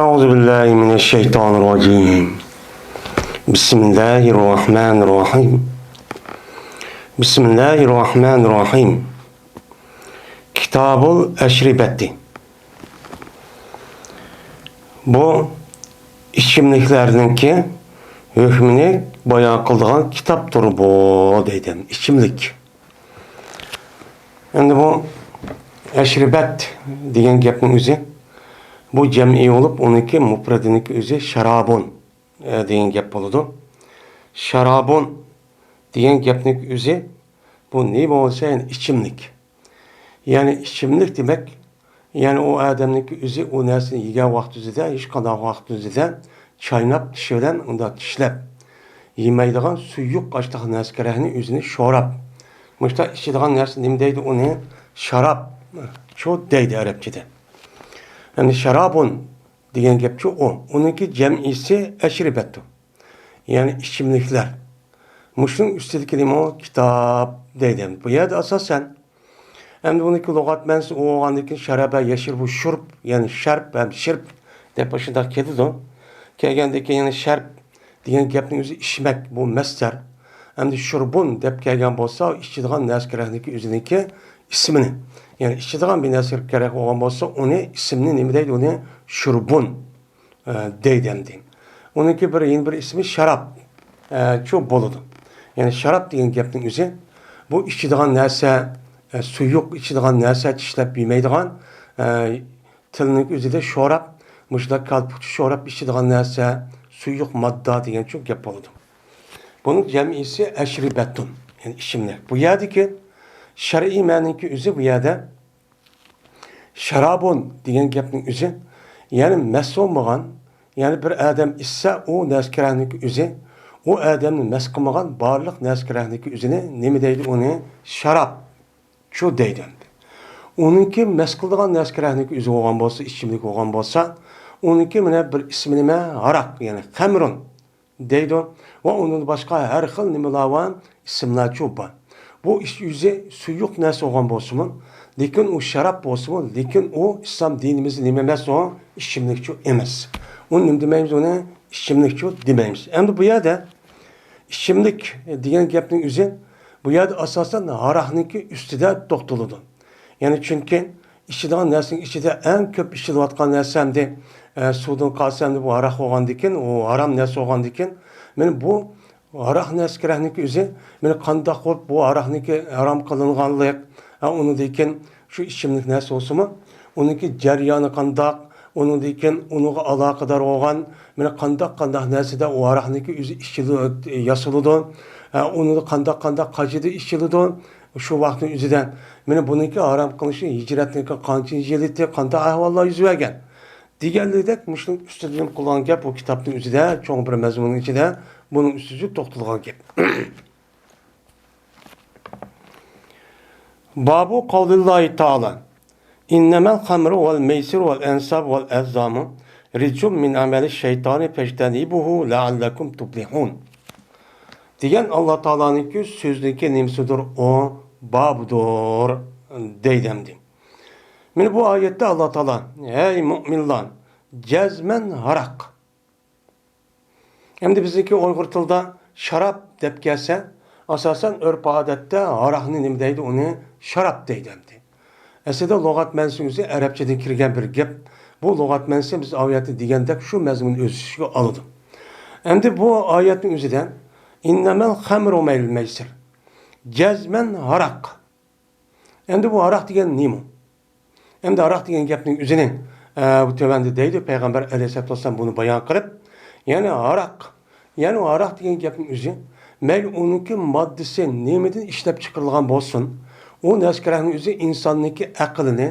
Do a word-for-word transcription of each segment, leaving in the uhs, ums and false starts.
أعوذ بالله من الشيطان الرجيم. بسم الله الرحمن الرحيم. بسم الله الرحمن الرحيم. كتاب الأشربة. بۇ ئىچىملىكلەرنىڭكى ھۆكمىنى بايان قىلىدىغان كىتابتۇر بۇ، دەيدۇ. ئىچىملىك. ئەمدى بۇ ئەشرىبەت دېگەن گەپنىڭ ئۆزى، بۇ جەمئىي بولۇپ، ئۇنىڭكى مۇپرەتىنىڭكى ئۆزى شارابۇن، ئە، دېگەن گەپ بولىدۇ. شارابۇن دېگەن گەپنىڭ ئۆزى، بۇ نېمە بولسا، يەنى ئىچىملىك. يەنى ئىچىملىك دېمەك، يەنى ئۇ ئادەمنىڭكى ئۆزى ئۇ نەرسىنى يېگەن ۋاقتىدا، ھېچقانداق ۋاقتىدا چايناپ، چىشى بىلەن ئۇنداق چىشلەپ يېمەيدىغان سۇيۇق ئاشتاق نەسكىرەكنى ئۆزىنى شوراپ، مۇشۇنداق ئىچىدىغان نەرسە نېمە دەيدۇ ئۇنى؟ شاراب، چۇ دەيدۇ ئەرەبچىدە. يەنى شارابۇن دېگەن گەپچۇ ئۇ. ئۇنىڭكى جەمئىسى ئەشرىبەتتۇ. يەنى ئىچىملىكلەر. مۇشۇنىڭ ئۈستىدىكى نېمە ئۇ؟ كىتاب دەيدۇ. بۇ يەردە ئاساسەن ئەمدى بۇنىڭكى لۇغەت مەنىسى ئۇ بولغاندىن كېيىن شەرەبە يەشرىبۇ شۇرب، يەنى شەرب ھەم شىرب دەپ ئاشۇنداق كېلىدۇ. كەلگەندىن كېيىن يەنە شەرب دېگەن گەپنىڭ ئۆزى ئىچمەك، بۇ مەسدەر. ئەمدى شۇربۇن دەپ كەلگەن بولسا، ئىچىدىغان نەسكىرەكنىڭكى ئۆزىنىڭكى ئىسمىنى. يەنى ئىچىدىغان بىر نەسكىرەك بولغان بولسا، ئۇنى ئىسمىنى نېمە دەيدۇ؟ ئۇنى شۇربۇن، ئە، دەيدۇ ئەمدى. ئۇنىڭكى بىر، يەنە بىر ئىسمى شاراب، ئە، چۇ بولىدۇ. يەنى شاراب دېگەن گەپنىڭ ئۆزى، بۇ ئىچىدىغان نەرسە، ئە، سۇيۇق ئىچىدىغان نەرسە، چىشلەپ يېمەيدىغان، ئە، تىلنىڭ ئۆزىدە شوراپ، مۇشۇنداق كالپۇكچە شوراپ ئىچىدىغان نەرسە، سۇيۇق ماددا دېگەن چۇ گەپ بولىدۇ. بۇنىڭ جەمئىسى ئەشرىبەتۇن، يەنى ئىچىملىك. بۇ يەردىكى شەرئىي مەنىنىڭكى ئۆزى بۇ يەردە شارابۇن دېگەن گەپنىڭ ئۆزى، يەنى مەس بولمىغان، يەنى بىر ئادەم ئىچسە، ئۇ نەسكىرەكنىڭكى ئۆزى، ئۇ ئادەمنى مەس قىلمىغان بارلىق نەسكىرەكنىڭكى ئۆزىنى نېمە دەيدۇ ئۇنى؟ شاراب، چۇ دەيدۇ ئەمدى. ئۇنىڭكى مەس قىلىدىغان نەسكىرەكنىڭكى ئۆزى بولغان بولسا، ئىچىملىك بولغان بولسا، ئۇنىڭكى مانا بىر ئىسمى نېمە؟ ھاراق، يەنى خەمرۇن دەيدۇ. ۋە ئۇنىڭدىن باشقا ھەر خىل نېمىلەر بار، ئىسىملەرچۇ بار. بۇ ئىش ئۆزى سۇيۇق نەرسە بولغان بولسىمۇ، لېكىن ئۇ شاراب بولسىمۇ، لېكىن ئۇ ئىسلام دىنىمىزدا نېمە ئەمەس ئۇ؟ ئىچىملىكچۇ ئەمەس. ئۇنى نېمە دېمەيمىز ئۇنى؟ ئىچىملىكچۇ دېمەيمىز. ئەمدى بۇ يەردە ئىچىملىك دېگەن گەپنىڭ ئۆزى، بۇ يەردە ئاساسەن ھاراقنىڭكى ئۈستىدە توختىلىدۇ. يەنى چۈنكى ئىچىدىغان نەرسىنىڭ ئىچىدە ئەڭ كۆپ ئىچىلىۋاتقان نەرسە ئەمدى، ئە، سۇدىن قالسا ئەمدى بۇ ھاراق بولغاندىكىن، ئۇ ھارام نەرسە بولغاندىكىن، مانا بۇ ھاراق نەسكىرەكنىڭكى ئۆزى، مانا قانداق بولۇپ بۇ ھاراقنىڭكى ھارام قىلىنغانلىق، ھە، ئۇنىڭدىن كېيىن شۇ ئىچىملىك نەرسە بولسىمۇ، ئۇنىڭكى جەريانى قانداق، ئۇنىڭدىن كېيىن ئۇنىڭغا ئالاقىدار بولغان، مانا قانداق، قانداق نەرسىدە ئۇ ھاراقنىڭكى ئۆزى ئىچىلىدۇ، ياسىلىدۇ، ھە، ئۇنىڭدا قانداق، قانداق قاچىدا ئىچىلىدۇ، شۇ ۋاقىتنىڭ ئۆزىدە، مانا بۇنىڭكى ھارام قىلىنىشى ھىجرەتنىڭكى قانچىنچى يىلى، قانداق ئەھۋاللار يۈز بەرگەن؟ دېگەنلىكتەك، مۇشۇنىڭ ئۈستىدىن قىلغان گەپ، بۇ كىتابنىڭ ئۆزىدە، چوڭ بىر مەزمۇننىڭ ئىچىدە بۇنىڭ ئۈستىدە توختىلىدىغان گەپ. بابۇ قەۋلىللاھى تائالا، ئىننەمەل خەمرۇ ۋەل مەيسىر ۋەل ئەنساب ۋەل ئەزلامۇ رىجسۇم مىن ئەمەلى شەيتانى فەجتەنىبۇھۇ لەئەللەكۇم تۇفلىھۇن دېگەن ئاللا تائالانىڭكى سۆزىنىڭكى نېمىسىدۇر ئۇ؟ بابىدۇر دەيدۇ ئەمدى. مانا بۇ ئايەتتە ئاللا تائالا، ھەي مۇئمىنلار، جەزمەن ھاراق. ئەمدى بىزنىڭكى ئۇيغۇر تىلىدا شاراب دەپ كەلسە، ئاساسەن ئۆرپ-ئادەتتە ھاراقنى نېمە دەيدۇ؟ ئۇنى شاراب دەيدۇ ئەمدى. ئەسلىدە لۇغەت مەنىسى ئۆزى ئەرەبچىدىن كىرگەن بىر گەپ. بۇ لۇغەت مەنىسى بىز ئايەتتە دېگەندەك شۇ مەزمۇننى ئۆز ئىچىگە ئالىدۇ. ئەمدى بۇ ئايەتنىڭ ئۆزىدە ئىننەمەل خەمرۇ ۋەل مەيسىر. جەزمەن ھاراق. ئەمدى بۇ ھاراق دېگەن نېمە؟ ئەمدى ھاراق دېگەن گەپنىڭ ئۆزىنى، ئە، بۇ تۆۋەندە دەيدۇ، پەيغەمبەر ئەلەيھىسسالاتۇ ۋەسسالام بۇنى بايان قىلىپ، يەنى ھاراق، يەنى ھاراق دېگەن گەپنىڭ ئۆزى، مەيلى ئۇنىڭكى ماددىسى نېمىدىن ئىشلەپ چىقىرىلغان بولسۇن، ئۇ نەسكىرەكنىڭ ئۆزى ئىنساننىڭكى ئەقلىنى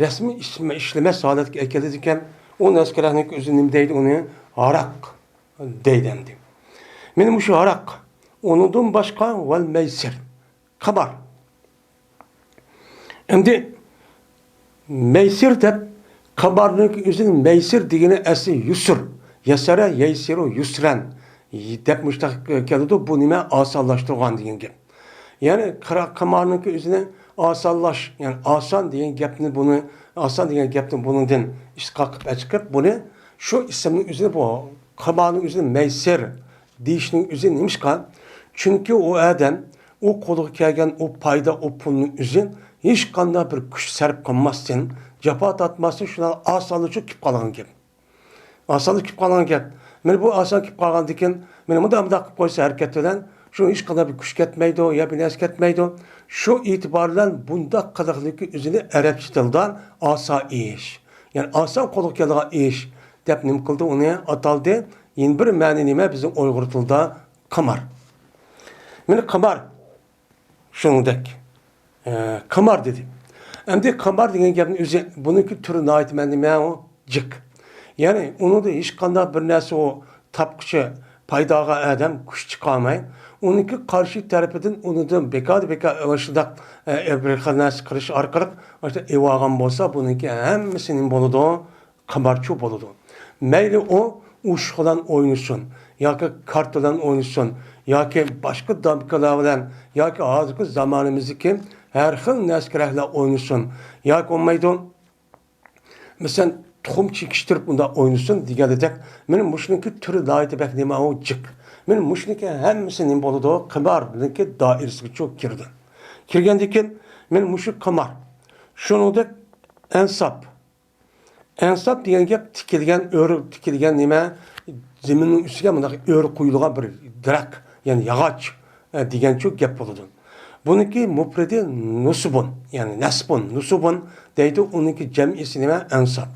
رەسمىي ئىشلىمە-، ئىشلىمەس ھالەتكە ئەكېلىدىكەن، ئۇ نەسكىرەكنىڭكى ئۆزى نېمە دەيدۇ؟ ئۇنى ھاراق دەيدۇ ئەمدى. مانا مۇشۇ ھاراق، ئۇنىڭدىن باشقا ۋەل مەيسىر. قىمار. ئەمدى مەيسىر دەپ، قىمارنىڭ ئۆزىنى مەيسىر دېگىنى ئەسلى يۇسۇر. يەسەرە يەيسىرۇ يۇسرەن دەپ مۇشۇنداق كېلىدۇ. بۇ نېمە؟ ئاسانلاشتۇرغان دېگەن گەپ. يەنى قىرا-، قىمارنىڭ ئۆزىنى ئاسانلاش، يەنى ئاسان دېگەن گەپنى بۇنى، ئاسان دېگەن گەپنى بۇنىڭدىن ئىشتىقاق قىلىپ ئەچىقىپ، بۇنى شۇ ئىسىمنىڭ ئۆزىنى، بۇ قىمارنىڭ ئۆزىنى مەيسىر دېيىشنىڭ ئۆزى نېمىشقا؟ چۈنكى ئۇ ئادەم ئۇ قولىغا كەلگەن ئۇ پايدا، ئۇ پۇلنىڭ ئۆزى ھېچقانداق بىر كۈچ سەرپ قىلماستىن، جاپا تارتماستىن شۇنداق ئاسانلا شۇ كېلىپ قالغان گەپ. ئاسانلا كېلىپ قالغان گەپ. مانا بۇ ئاسان كېلىپ قالغاندىكىن، مانا مۇنداق، مۇنداق قىلىپ قويسا ھەرىكەت بىلەن، شۇ ھېچقانداق بىر كۈچ كەتمەيدۇ يا بىر نەرسە كەتمەيدۇ. شۇ ئېتىبار بىلەن بۇنداق قىلىقنىڭكى ئۆزىنى ئەرەبچە تىلدا ئاسا ئىش، يەنى ئاسان قولغا كېلىدىغان ئىش دەپ نېمە قىلدى، ئۇنى ئاتالدى. يەنە بىر مەنە نېمە بىزنىڭ ئۇيغۇر تىلىدا؟ قىمار. مانا قىمار. شۇنىڭدەك، ئە، قىمار دېدى. ئەمدى قىمار دېگەن گەپنىڭ ئۆزى، بۇنىڭكى تۈرى ناھايىتى مەن نېمە ئۇ؟ جىق. يەنى ئۇنىڭدا ھېچقانداق بىر نەرسە ئۇ تاپقۇچە پايداغا ئادەم كۈچ چىقارماي، ئۇنىڭكى قارشى تەرىپىدىن ئۇنىڭدىن بىكار بىكار شۇنداق، ئە، بىر خىل نەرسە قىلىش ئارقىلىق ئاشۇنداق ئېۋالغان بولسا، بۇنىڭكى ھەممىسى نېمە بولىدۇ؟ قىمارچۇ بولىدۇ. مەيلى ئۇ ئۇششۇق بىلەن ئوينىسۇن، ياكى كارت بىلەن ئوينىسۇن، ياكى باشقا دامكىلار بىلەن، ياكى ھازىرقى زامانىمىزدىكى ھەر خىل نەسكىرەكلەر ئوينىسۇن، ياكى بولمايدۇ، مەسىلەن، تۇخۇم چېكىشتۈرۈپ ئۇنداق ئوينىسۇن دېگەندەك، مانا مۇشۇنىڭكى تۈرى ناھايىتى بەك نېمە ئۇ جىق. مانا مۇشۇنىڭكى ھەممىسى نېمە بولىدۇ؟ قىمارنىڭكى دائىرىسىگىچۇ كىرىدۇ. كىرگەندىن كېيىن، مانا مۇشۇ قىمار. شۇنىڭدەك ئەنساب. ئەنساب دېگەن گەپ تىكىلگەن، ئۆر تىكىلگەن نېمە، زېمىننىڭ ئۈستىگە مۇنداق ئۆر قويۇلغان بىر دەرەخ، يەنى ياغاچ، ئە، دېگەنچۇ گەپ بولىدۇ. بۇنىڭكى مۇپرىدى نۇسبۇن، يەنى نەسبۇن، نۇسۇبۇن دەيدۇ، ئۇنىڭكى جەمئىسى نېمە؟ ئەنساب.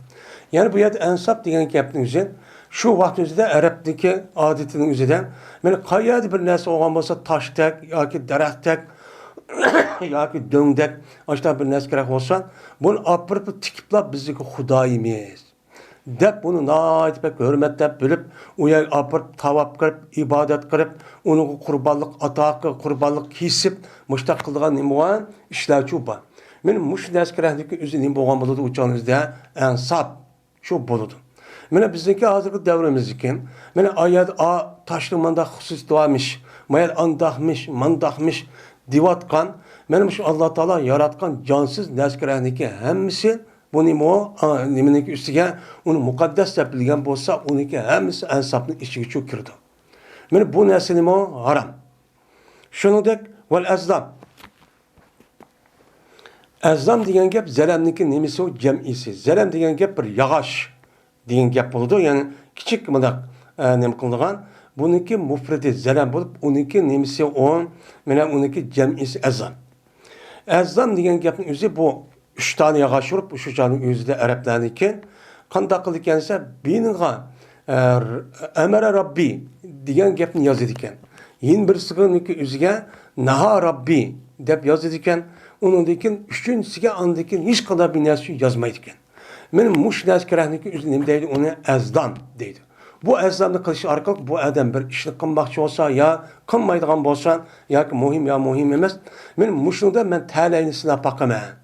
يەنى بۇ يەردە ئەنساب دېگەن گەپنىڭ ئۆزى، شۇ ۋاقىت ئۆزىدە ئەرەبنىڭكى ئادىتىنىڭ ئۆزىدە، مانا قايەردە بىر نەرسە بولغان بولسا، تاشتەك ياكى دەرەختەك، ياكى دۆڭدەك، ئاشۇنداق بىر نەرسە كېرەك بولسا، بۇنى ئاپىرىپ تىكىپلا بىزنىڭكى خۇدايىمىز دەپ، بۇنى ناھايىتى بەك ھۆرمەتلەپ بىلىپ، ئۇ يەرگە ئاپىرىپ، تاۋاپ قىلىپ، ئىبادەت قىلىپ، ئۇنىڭغا قۇربانلىق ئاتا قىلىپ، قۇربانلىق كېسىپ، مۇشۇنداق قىلىدىغان نېمە بار؟ ئىشلارچۇ بار. مانا مۇشۇ نەرسە كېرەكلىكى ئۆزى نېمە بولغان بولىدۇ؟ ئۇ چاغنىڭىزدا ئەنساب شۇ بولىدۇ. مانا بىزنىڭكى ھازىرقى دەۋرىمىزدىكى، مانا ئايەت ئا تاشنىڭ مانداق خۇسۇسىيىتى بارمىش، مايەت ئانداقمىش، مانداقمىش دېۋاتقان، مانا مۇشۇ ئاللا تائالا ياراتقان جانسىز نەرسە كېرەكلىكى ھەممىسى بۇنىمۇ، ئا، نېمىنىڭكى ئۈستىگە ئۇنى مۇقەددەس دەپ بىلگەن بولسا، ئۇنىڭكى ھەممىسى ئەنسابنىڭ ئىچىگىچۇ كىرىدۇ. مانا بۇ نەرسىنىمۇ ھارام. شۇنىڭدەك ۋەل ئەزلام. ئەزلام دېگەن گەپ زەلەمنىڭكى نېمىسى ئۇ؟ جەمئىسى. زەلەم دېگەن گەپ بىر ياغاچ دېگەن گەپ بولىدۇ. يەنى كىچىك مۇنداق، ئە، نېمە قىلىدىغان. بۇنىڭكى مۇپرىدى زەلەم بولۇپ، ئۇنىڭكى نېمىسى ئۇ؟ مانا ئۇنىڭكى جەمئىسى ئەزلام. ئەزلام دېگەن گەپنىڭ ئۆزى بۇ ئۈچ دانە ياغاچ ئۇرۇپ، شۇ چاغنىڭ ئۆزىدە ئەرەبلەرنىڭكى قانداق قىلىدىكەن دېسە، بىرىنىڭغا، ئە، ئەمەرە راببى دېگەن گەپنى يازىدىكەن. يەنە بىرسىنىڭكى ئۆزىگە نەھا راببى دەپ يازىدىكەن. ئۇنىڭدىن كېيىن ئۈچىنچىسىگە ئاندىن كېيىن ھېچقانداق بىر نەرسە يازمايدىكەن. مانا مۇشۇ نەرسە كېرەكلىكى ئۆزى نېمە دەيدۇ؟ ئۇنى ئەزلام دەيدۇ. بۇ ئەزلامنى قىلىش ئارقىلىق بۇ ئادەم بىر ئىشنى قىلماقچى بولسا يا قىلمايدىغان بولسا ياكى مۇھىم يا مۇھىم ئەمەس، مانا مۇشۇنىڭدا مەن تەلەينى سىناپ باقىمەن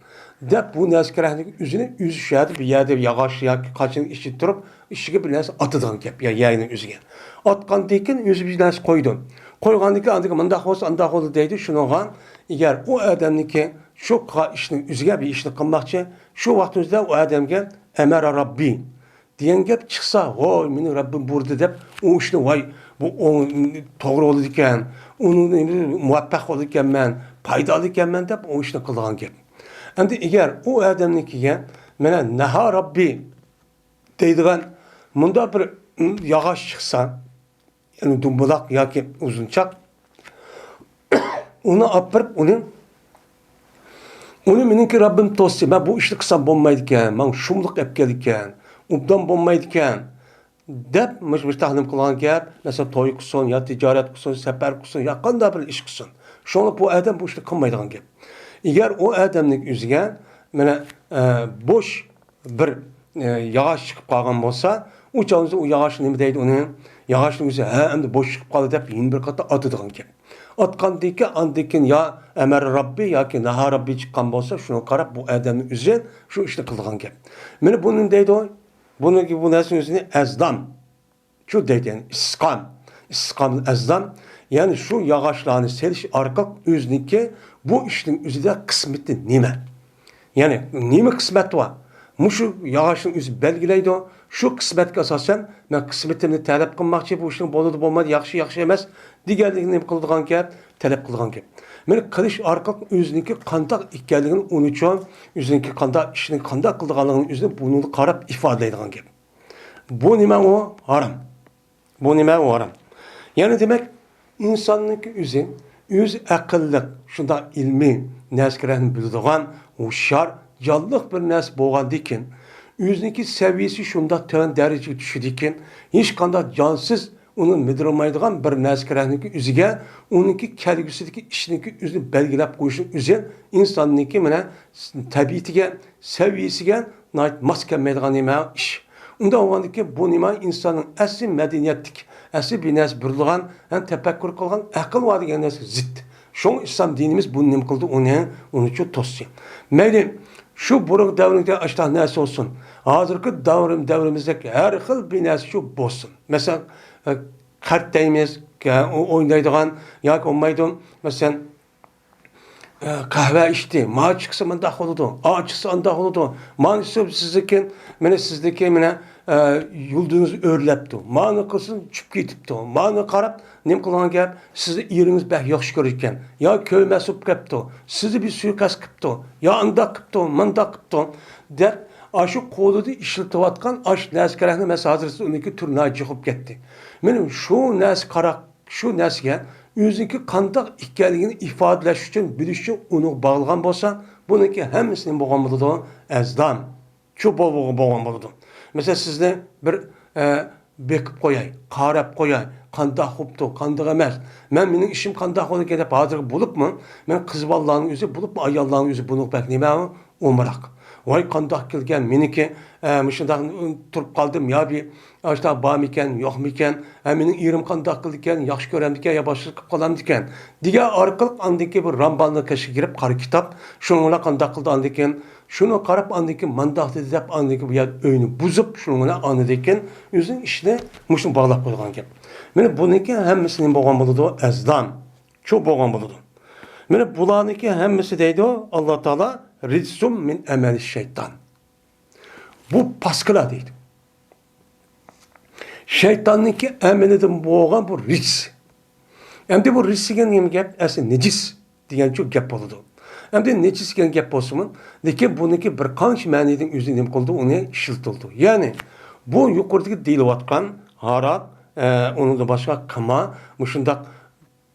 دەپ بۇ نەرسە كېرەكلىكى ئۆزىنى ئۆزى شۇ يەردە بىر يەردە ياغاچ ياكى قاچىنىڭ ئىچىدە تۇرۇپ ئىچىگە بىر نەرسە ئاتىدىغان گەپ يا يەرنىڭ ئۆزىگە. ئاتقاندىن كېيىن ئۆزى بىر نەرسە قويىدۇ. قويغاندىن كېيىن ئاندىن كېيىن مۇنداق بولسا ئانداق بولىدۇ دەيدۇ. شۇنىڭغا ئەگەر ئۇ ئادەمنىڭكى شۇ قىلغان ئىشنىڭ ئۆزىگە بىر ئىشنى قىلماقچى، شۇ ۋاقتىمىزدا ئۇ ئادەمگە ئەمەرە راببى دېگەن گەپ چىقسا، ۋاي، مېنىڭ رەببىم بۇيرۇدى دەپ، ئۇ ئىشنى، ۋاي، بۇ ئوڭ، توغرا بولىدىكەن، ئۇنىڭدىن مۇۋەپپەق بولىدىكەنمەن، پايدىلىكەنمەن دەپ، ئۇ ئىشنى قىلىدىغان گەپ. ئەمدى ئەگەر ئۇ ئادەمنىڭكىگە مانا نەھا راببى دەيدىغان مۇنداق بىر ياغاچ چىقسا، يەنى دومبىلاق ياكى ئۇزۇنچاق، ئۇنى ئاپىرىپ، ئۇنى، ئۇنى مېنىڭكى رەببىم توستى، مەن بۇ ئىشنى قىلسام بولمايدىكەن، ماڭا شۇملۇق ئەپ كېلىدىكەن، ئوبدان بولمايدىكەن دەپ، مۇشۇ، مۇشۇ تەقدىم قىلغان گەپ، مەسىلەن، توي قىلسۇن يا تىجارەت قىلسۇن، سەپەر قىلسۇن يا قانداق بىر ئىش قىلسۇن. شۇڭا بۇ ئادەم بۇ ئىشنى قىلمايدىغان گەپ. ئەگەر ئۇ ئادەمنىڭ ئۆزىگە مانا، ئە، بوش بىر، ئە، ياغاچ چىقىپ قالغان بولسا، ئۇ چاغدا ئۇ ياغاچنى نېمە دەيدۇ ئۇنى؟ ياغاچنىڭ ئۆزى، ھە، ئەمدى بوش چىقىپ قالدى دەپ يەنە بىر قېتىم ئاتىدىغان گەپ. ئاتقاندىن كېيىن، ئاندىن كېيىن يا ئەمەرە راببى ياكى نەھا راببى چىققان بولسا، شۇنىڭغا قاراپ بۇ ئادەمنىڭ ئۆزى شۇ ئىشنى قىلىدىغان گەپ. مانا بۇنى دەيدۇ، بۇنىڭ، بۇ نەرسىنىڭ ئۆزىنى ئەزلام شۇ دەيدۇ، يەنى ئىستىقام، ئىستىقامۇل ئەزلام، يەنى شۇ ياغاچلارنى سېلىش ئارقىلىق ئۆزىنىڭكى بۇ ئىشنىڭ ئۆزىدە قىسمىتى نېمە؟ يەنى نېمە قىسمەت بار؟ مۇشۇ ياغاچنىڭ ئۆزى بەلگىلەيدۇ. شۇ قىسمەتكە ئاساسەن، مەن قىسمىتىمنى تەلەپ قىلماقچى، بۇ ئىشنىڭ بولىدۇ بولمايدۇ، ياخشى ياخشى ئەمەس دېگەنلىكنى نېمە قىلىدىغان گەپ، تەلەپ قىلىدىغان گەپ. مانا قىلىش ئارقىلىق ئۆزىنىڭكى قانداق ئىكەنلىكىنى ئۇنىڭچۇ، ئۆزىنىڭكى قانداق ئىشنى قانداق قىلىدىغانلىقىنى ئۆزىنى بۇنىڭغا قاراپ ئىپادىلەيدىغان گەپ. بۇ نېمە ئۇ؟ ھارام. بۇ نېمە ئۇ؟ ھارام. يەنى دېمەك، ئىنساننىڭكى ئۆزى، ئۆزى ئەقىللىق، شۇنداق ئىلمىي، نەرسە-كېرەكنى بىلىدىغان، ھوشيار، جانلىق بىر نەرسە بولغاندىكىن، ئۆزىنىڭكى سەۋىيەسى شۇنداق تۆۋەن دەرىجىگە چۈشىدىكىن، ھېچقانداق جانسىز ئۇنى مىدىرلىمايدىغان بىر نەرسە-كېرەكنىڭكى ئۆزىگە، ئۇنىڭكى كەلگۈسىدىكى ئىشنىڭكى ئۆزىنى بەلگىلەپ قويۇشنىڭ ئۆزى ئىنساننىڭكى مانا تەبىئىتىگە، سەۋىيەسىگە ناھايىتى ماس كەلمەيدىغان نېمە ئىش. ئۇنداق بولغاندىكىن بۇ نېمە ئىنساننىڭ ئەسلى مەدەنىيەتلىك، ئەسلى بىر نەرسە بۇرۇلغان ھەم تەپەككۇر قىلغان ئەقىل بار دېگەن نەرسىگە زىت. شۇڭا ئىسلام دىنىمىز بۇنى نېمە قىلدى؟ ئۇنى، ئۇنىچۇ توسسى. مەيلى، شۇ بۇرۇنقى دەۋرنىڭكى ئاشۇنداق نەرسە بولسۇن. ھازىرقى دەۋرىم-، دەۋرىمىزدەك ھەر خىل بىر نەرسە شۇ بولسۇن. مەسىلەن، ئە، قارت دەيمىز، ئە، ئۇ ئوينايدىغان ياكى بولمايدۇ. مەسىلەن، ئە، قەھۋە ئىچتى، ما چىقسا مۇنداق بولىدۇ، ئا چىقسا ئانداق بولىدۇ، مانىسى سىزدىكى، مانا سىزدىكى، مانا، ئە، يۇلدۇزىڭىز ئۆرلەپتۇ، مانى قىلسۇن چۈشۈپ كېتىپتۇ، مانى قاراپ نېمە قىلغان گەپ، سىزنى ئېرىڭىز بەك ياخشى كۆرىدىكەن، يا كۆرمەس بولۇپ كەپتۇ، سىزنى بىر سۇيىقەست قىپتۇ، يا ئانداق قىپتۇ، مانداق قىپتۇ، دەپ، ئاشۇ قولىدا ئىشلىتىۋاتقان ئاشۇ نەرسە-كېرەكنى، مەسىلەن، ھازىر سىز ئۇنىڭكى تۈرىنى جىقىپ كەتتى. مانا شۇ نەرسە قاراق شۇ نەرسىگە ئۆزىنىڭكى قانداق ئىكەنلىكىنى ئىپادىلەش ئۈچۈن، بىلىش ئۈچۈن ئۇنىڭغا باغلىغان بولسا، بۇنىڭكى ھەممىسى نېمە بولغان بولىدۇ؟ ئەزدان. شۇ بول-، بولغان بولىدۇ. مەسىلەن، سىزنى بىر، ئە، بېقىپ قوياي، قاراپ قوياي، قانداق بوپتۇ، قانداق ئەمەس. مەن، مېنىڭ ئىشىم قانداق بولىدىكەن دەپ ھازىرغا بولۇپمۇ، مەن قىز بالىلارنىڭ ئۆزى، بولۇپمۇ ئاياللارنىڭ ئۆزى بۇنىڭغا بەك نېمە ئومراق. ۋاي، قانداق كېلگەن مېنىڭكى، ئە، مۇشۇنداق تۇرۇپ قالدىم، يا بىر ئاشۇنداق بارمىكەن، يوقمىكەن، ھە، مېنىڭ ئېرىم قانداق قىلىدىكەن، ياخشى كۆرەمدىكەن يا باشقىسى قىلىپ قالامدىكەن دېگەن ئارقىلىق ئاندىن كېيىن بىر رامبالنىڭ قېشىغا كىرىپ قارا كىتاب، شۇنىڭ بىلەن قانداق قىلدى ئاندىن كېيىن، شۇنى قاراپ ئاندىن كېيىن مانداق دېدى دەپ ئاندىن كېيىن بۇ يەر ئۆينى بۇزۇپ، شۇنىڭ بىلەن ئاندىن كېيىن ئۆزىنىڭ ئىشىنى مۇشۇنى باغلاپ قويغان گەپ. مانا بۇنىڭكى ھەممىسى نېمە بولغان بولىدۇ؟ ئەزدان. شۇ بولغان بولىدۇ. مانا بۇلارنىڭكى ھەممىسى دەيدۇ، ئاللا تائالا، رىجسۇم مىن ئەمەلى شەيتان. بۇ پاسكىنا دەيدۇ. شەيتاننىڭكى ئەمىلىدىن بولغان بۇ رىجس. ئەمدى بۇ رىجس دېگەن نېمە گەپ؟ ئەسلى نىجىس دېگەنچۇ گەپ بولىدۇ. ئەمدى نىجىس دېگەن گەپ بولسىمۇ، لېكىن بۇنىڭكى بىر قانچە مەنىدىن ئۆزى نېمە قىلىدۇ، ئۇنى ئىشلىتىلىدۇ. يەنى بۇ يۇقىرىدىكى دېيىلىۋاتقان ھاراق، ئە، ئۇنىڭدىن باشقا قىمار، مۇشۇنداق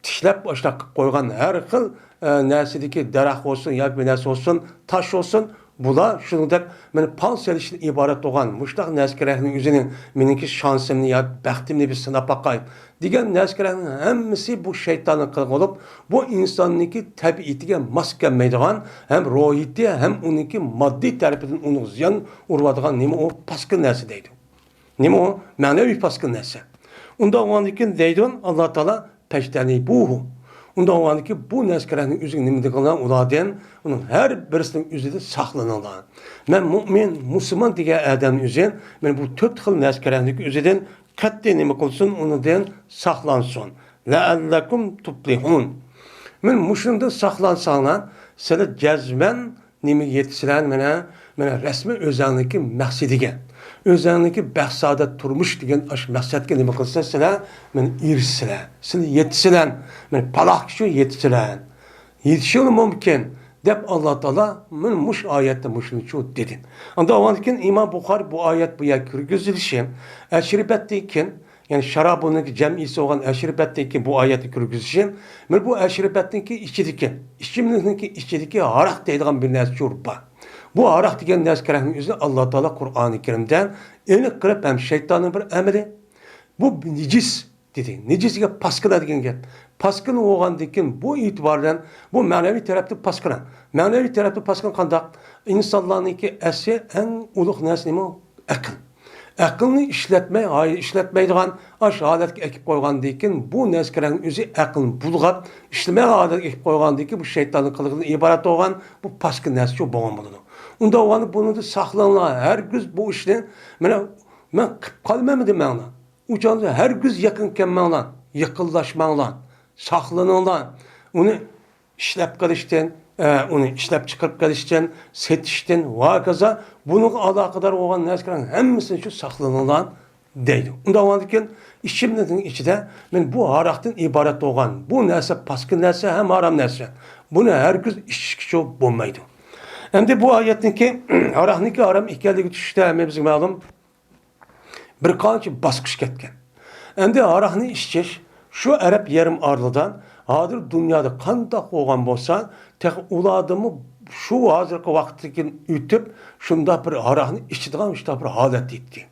تىكلەپ ئاشۇنداق قىلىپ قويغان ھەر خىل، ئە، نەرسىدىكى دەرەخ بولسۇن ياكى بىر نەرسە بولسۇن، تاش بولسۇن، بۇلار شۇنىڭدەك مېنى پال سېلىشتىن ئىبارەت بولغان مۇشۇنداق نەرسە-كېرەكنىڭ ئۆزىنى، مېنىڭكى شانسىمنى يا بەختىمنى بىر سىناپ باقاي دېگەن نەرسە-كېرەكنىڭ ھەممىسى بۇ شەيتاننىڭ قىلىقى بولۇپ، بۇ ئىنساننىڭكى تەبىئىتىگە ماس كەلمەيدىغان ھەم روھىيىتى ھەم ئۇنىڭكى ماددىي تەرىپىدىن ئۇنىڭغا زىيان ئۇرۇۋاتىدىغان نېمە ئۇ؟ پاسكىنا نەرسە دەيدۇ. نېمە ئۇ؟ مەنىۋى پاسكىنا نەرسە. ئۇنداق بولغاندىكىن دەيدۇ ئاللا تائالا، پەجتەنىبۇھۇ. ئۇنداق بولغاندىكىن بۇ نەرسە-كېرەكنىڭ ئۆزىگە نېمە دېگەنلەر ئۇلاردىن، ئۇنىڭ ھەر بىرسىنىڭ ئۆزىدىن ساقلىنىڭلار. مەن مۇئمىن، مۇسۇلمان دېگەن ئادەمنىڭ ئۆزى، مەن بۇ تۆت خىل نەرسە-كېرەكنىڭ ئۆزىدىن قەتئىي نېمە قىلسۇن، ئۇنىڭدىن ساقلانسۇن. لەئەللەكۇم تۇپلىھۇن. مەن مۇشۇنىڭدىن ساقلانساڭلار، سىلەر جەزمەن نېمىگە يېتىسىلەر؟ مانا، مانا رەسمىي ئۆزەڭنىڭكى مەقسىتىگە، ئۆزەڭنىڭكى بەخت-سائادەت تۇرمۇش دېگەن ئاشۇ مەقسەتكە نېمە قىلىسىلەر سىلەر؟ مانا ئېرىشىسىلەر، سىلەر يېتىسىلەر، مانا پالاھقىچۇ يېتىسىلەر، يېتىشىڭلار مۇمكىن، دەپ ئاللا تائالا مانا مۇشۇ ئايەتتە مۇشۇنىچۇ دېدى. ئاندىن ئاندىن كېيىن ئىمام بۇخارى بۇ ئايەت بۇ يەرگە كىرگۈزۈلۈشى، ئەشرىبەتتىن كېيىن يەنى شارابىنىڭكى جەمئىيسى بولغان ئەشرىبەتتىن كېيىن بۇ ئايەتنى كىرگۈزۈشى، مانا بۇ ئەشرىبەتنىڭكى ئىچىدىكى، ئىچىملىكنىڭكى ئىچىدىكى ھاراق دەيدىغان بىر نەرسە چۇرۇپ بار. بۇ ھاراق دېگەن نەرسە-كېرەكنىڭ ئۆزىنى ئاللا تائالا قۇرئانى كەرىمدە ئېنىق قىلىپ ھەم شەيتاننىڭ بىر ئەمىلى، بۇ نىجىس دېدى. نىجىس دېگەن پاسكىنا دېگەن گەپ. پاسكىنا بولغاندىن كېيىن بۇ ئېتىبار بىلەن بۇ مەنىۋى تەرەپتىن پاسكىنا. مەنىۋى تەرەپتىن پاسكىنا قانداق؟ ئىنسانلارنىڭكى ئەسلى ئەڭ ئۇلۇغ نەرسە نېمە؟ ئەقىل. ئەقىلنى ئىشلەتمەي، ھاي-، ئىشلەتمەيدىغان ئاشۇ ھالەتكە ئەكىپ قويغاندىن كېيىن، بۇ نەرسە-كېرەكنىڭ ئۆزى ئەقىلنى بۇلغاپ، ئىشلىمەيدىغان ھالەتكە ئەكىپ قويغاندىن كېيىن، بۇ شەيتاننىڭ قىلىقىدىن ئىبارەت بولغان بۇ پاسكىنا نەرسە شۇ بولغان بولىدۇ. ئۇنداق بولغاندا بۇنىڭدىن ساقلىنىڭلار، ھەرگىز بۇ ئىشنى، مانا، مەن قىلىپ قالىمەن دېمەڭلار. ئۇ چاغدا ھەرگىز يېقىن كەلمەڭلار، يېقىنلاشماڭلار، ساقلىنىڭلار. ئۇنى ئىشلەپ قېلىشتىن، ئە، ئۇنى ئىشلەپ چىقىرىپ قېلىشتىن، سېتىشتىن ۋە ھاكازا بۇنىڭغا ئالاقىدار بولغان نەرسىلەرنىڭ ھەممىسىدىن شۇ ساقلىنىدىغان دەيدۇ. ئۇنداق بولغاندىكىن ئىچىملىكنىڭ ئىچىدە مەن بۇ ھاراقتىن ئىبارەت بولغان بۇ نەرسە پاسكىنا نەرسە ھەم ھارام نەرسە. بۇنى ھەرگىز ئىچىشكىچۇ بولمايدۇ. ئەمدى بۇ ئايەتنىڭكى ھاراقنىڭكى ھارام ئىكەنلىكى چۈشۈشتە ھەممىمىزگە مەلۇم. بىر قانچە باسقۇچ كەتكەن. ئەمدى ھاراقنى ئىچىش شۇ ئەرەب يېرىم ئارىلىدا ھازىر دۇنيادا قانداق بولغان بولسا، تېخى ئۇلاردىمۇ شۇ ھازىرقى ۋاقىتتىكى ئۆتۈپ، شۇنداق بىر ھاراقنى ئىچىدىغان شۇنداق بىر ھالەتتە ئىدى.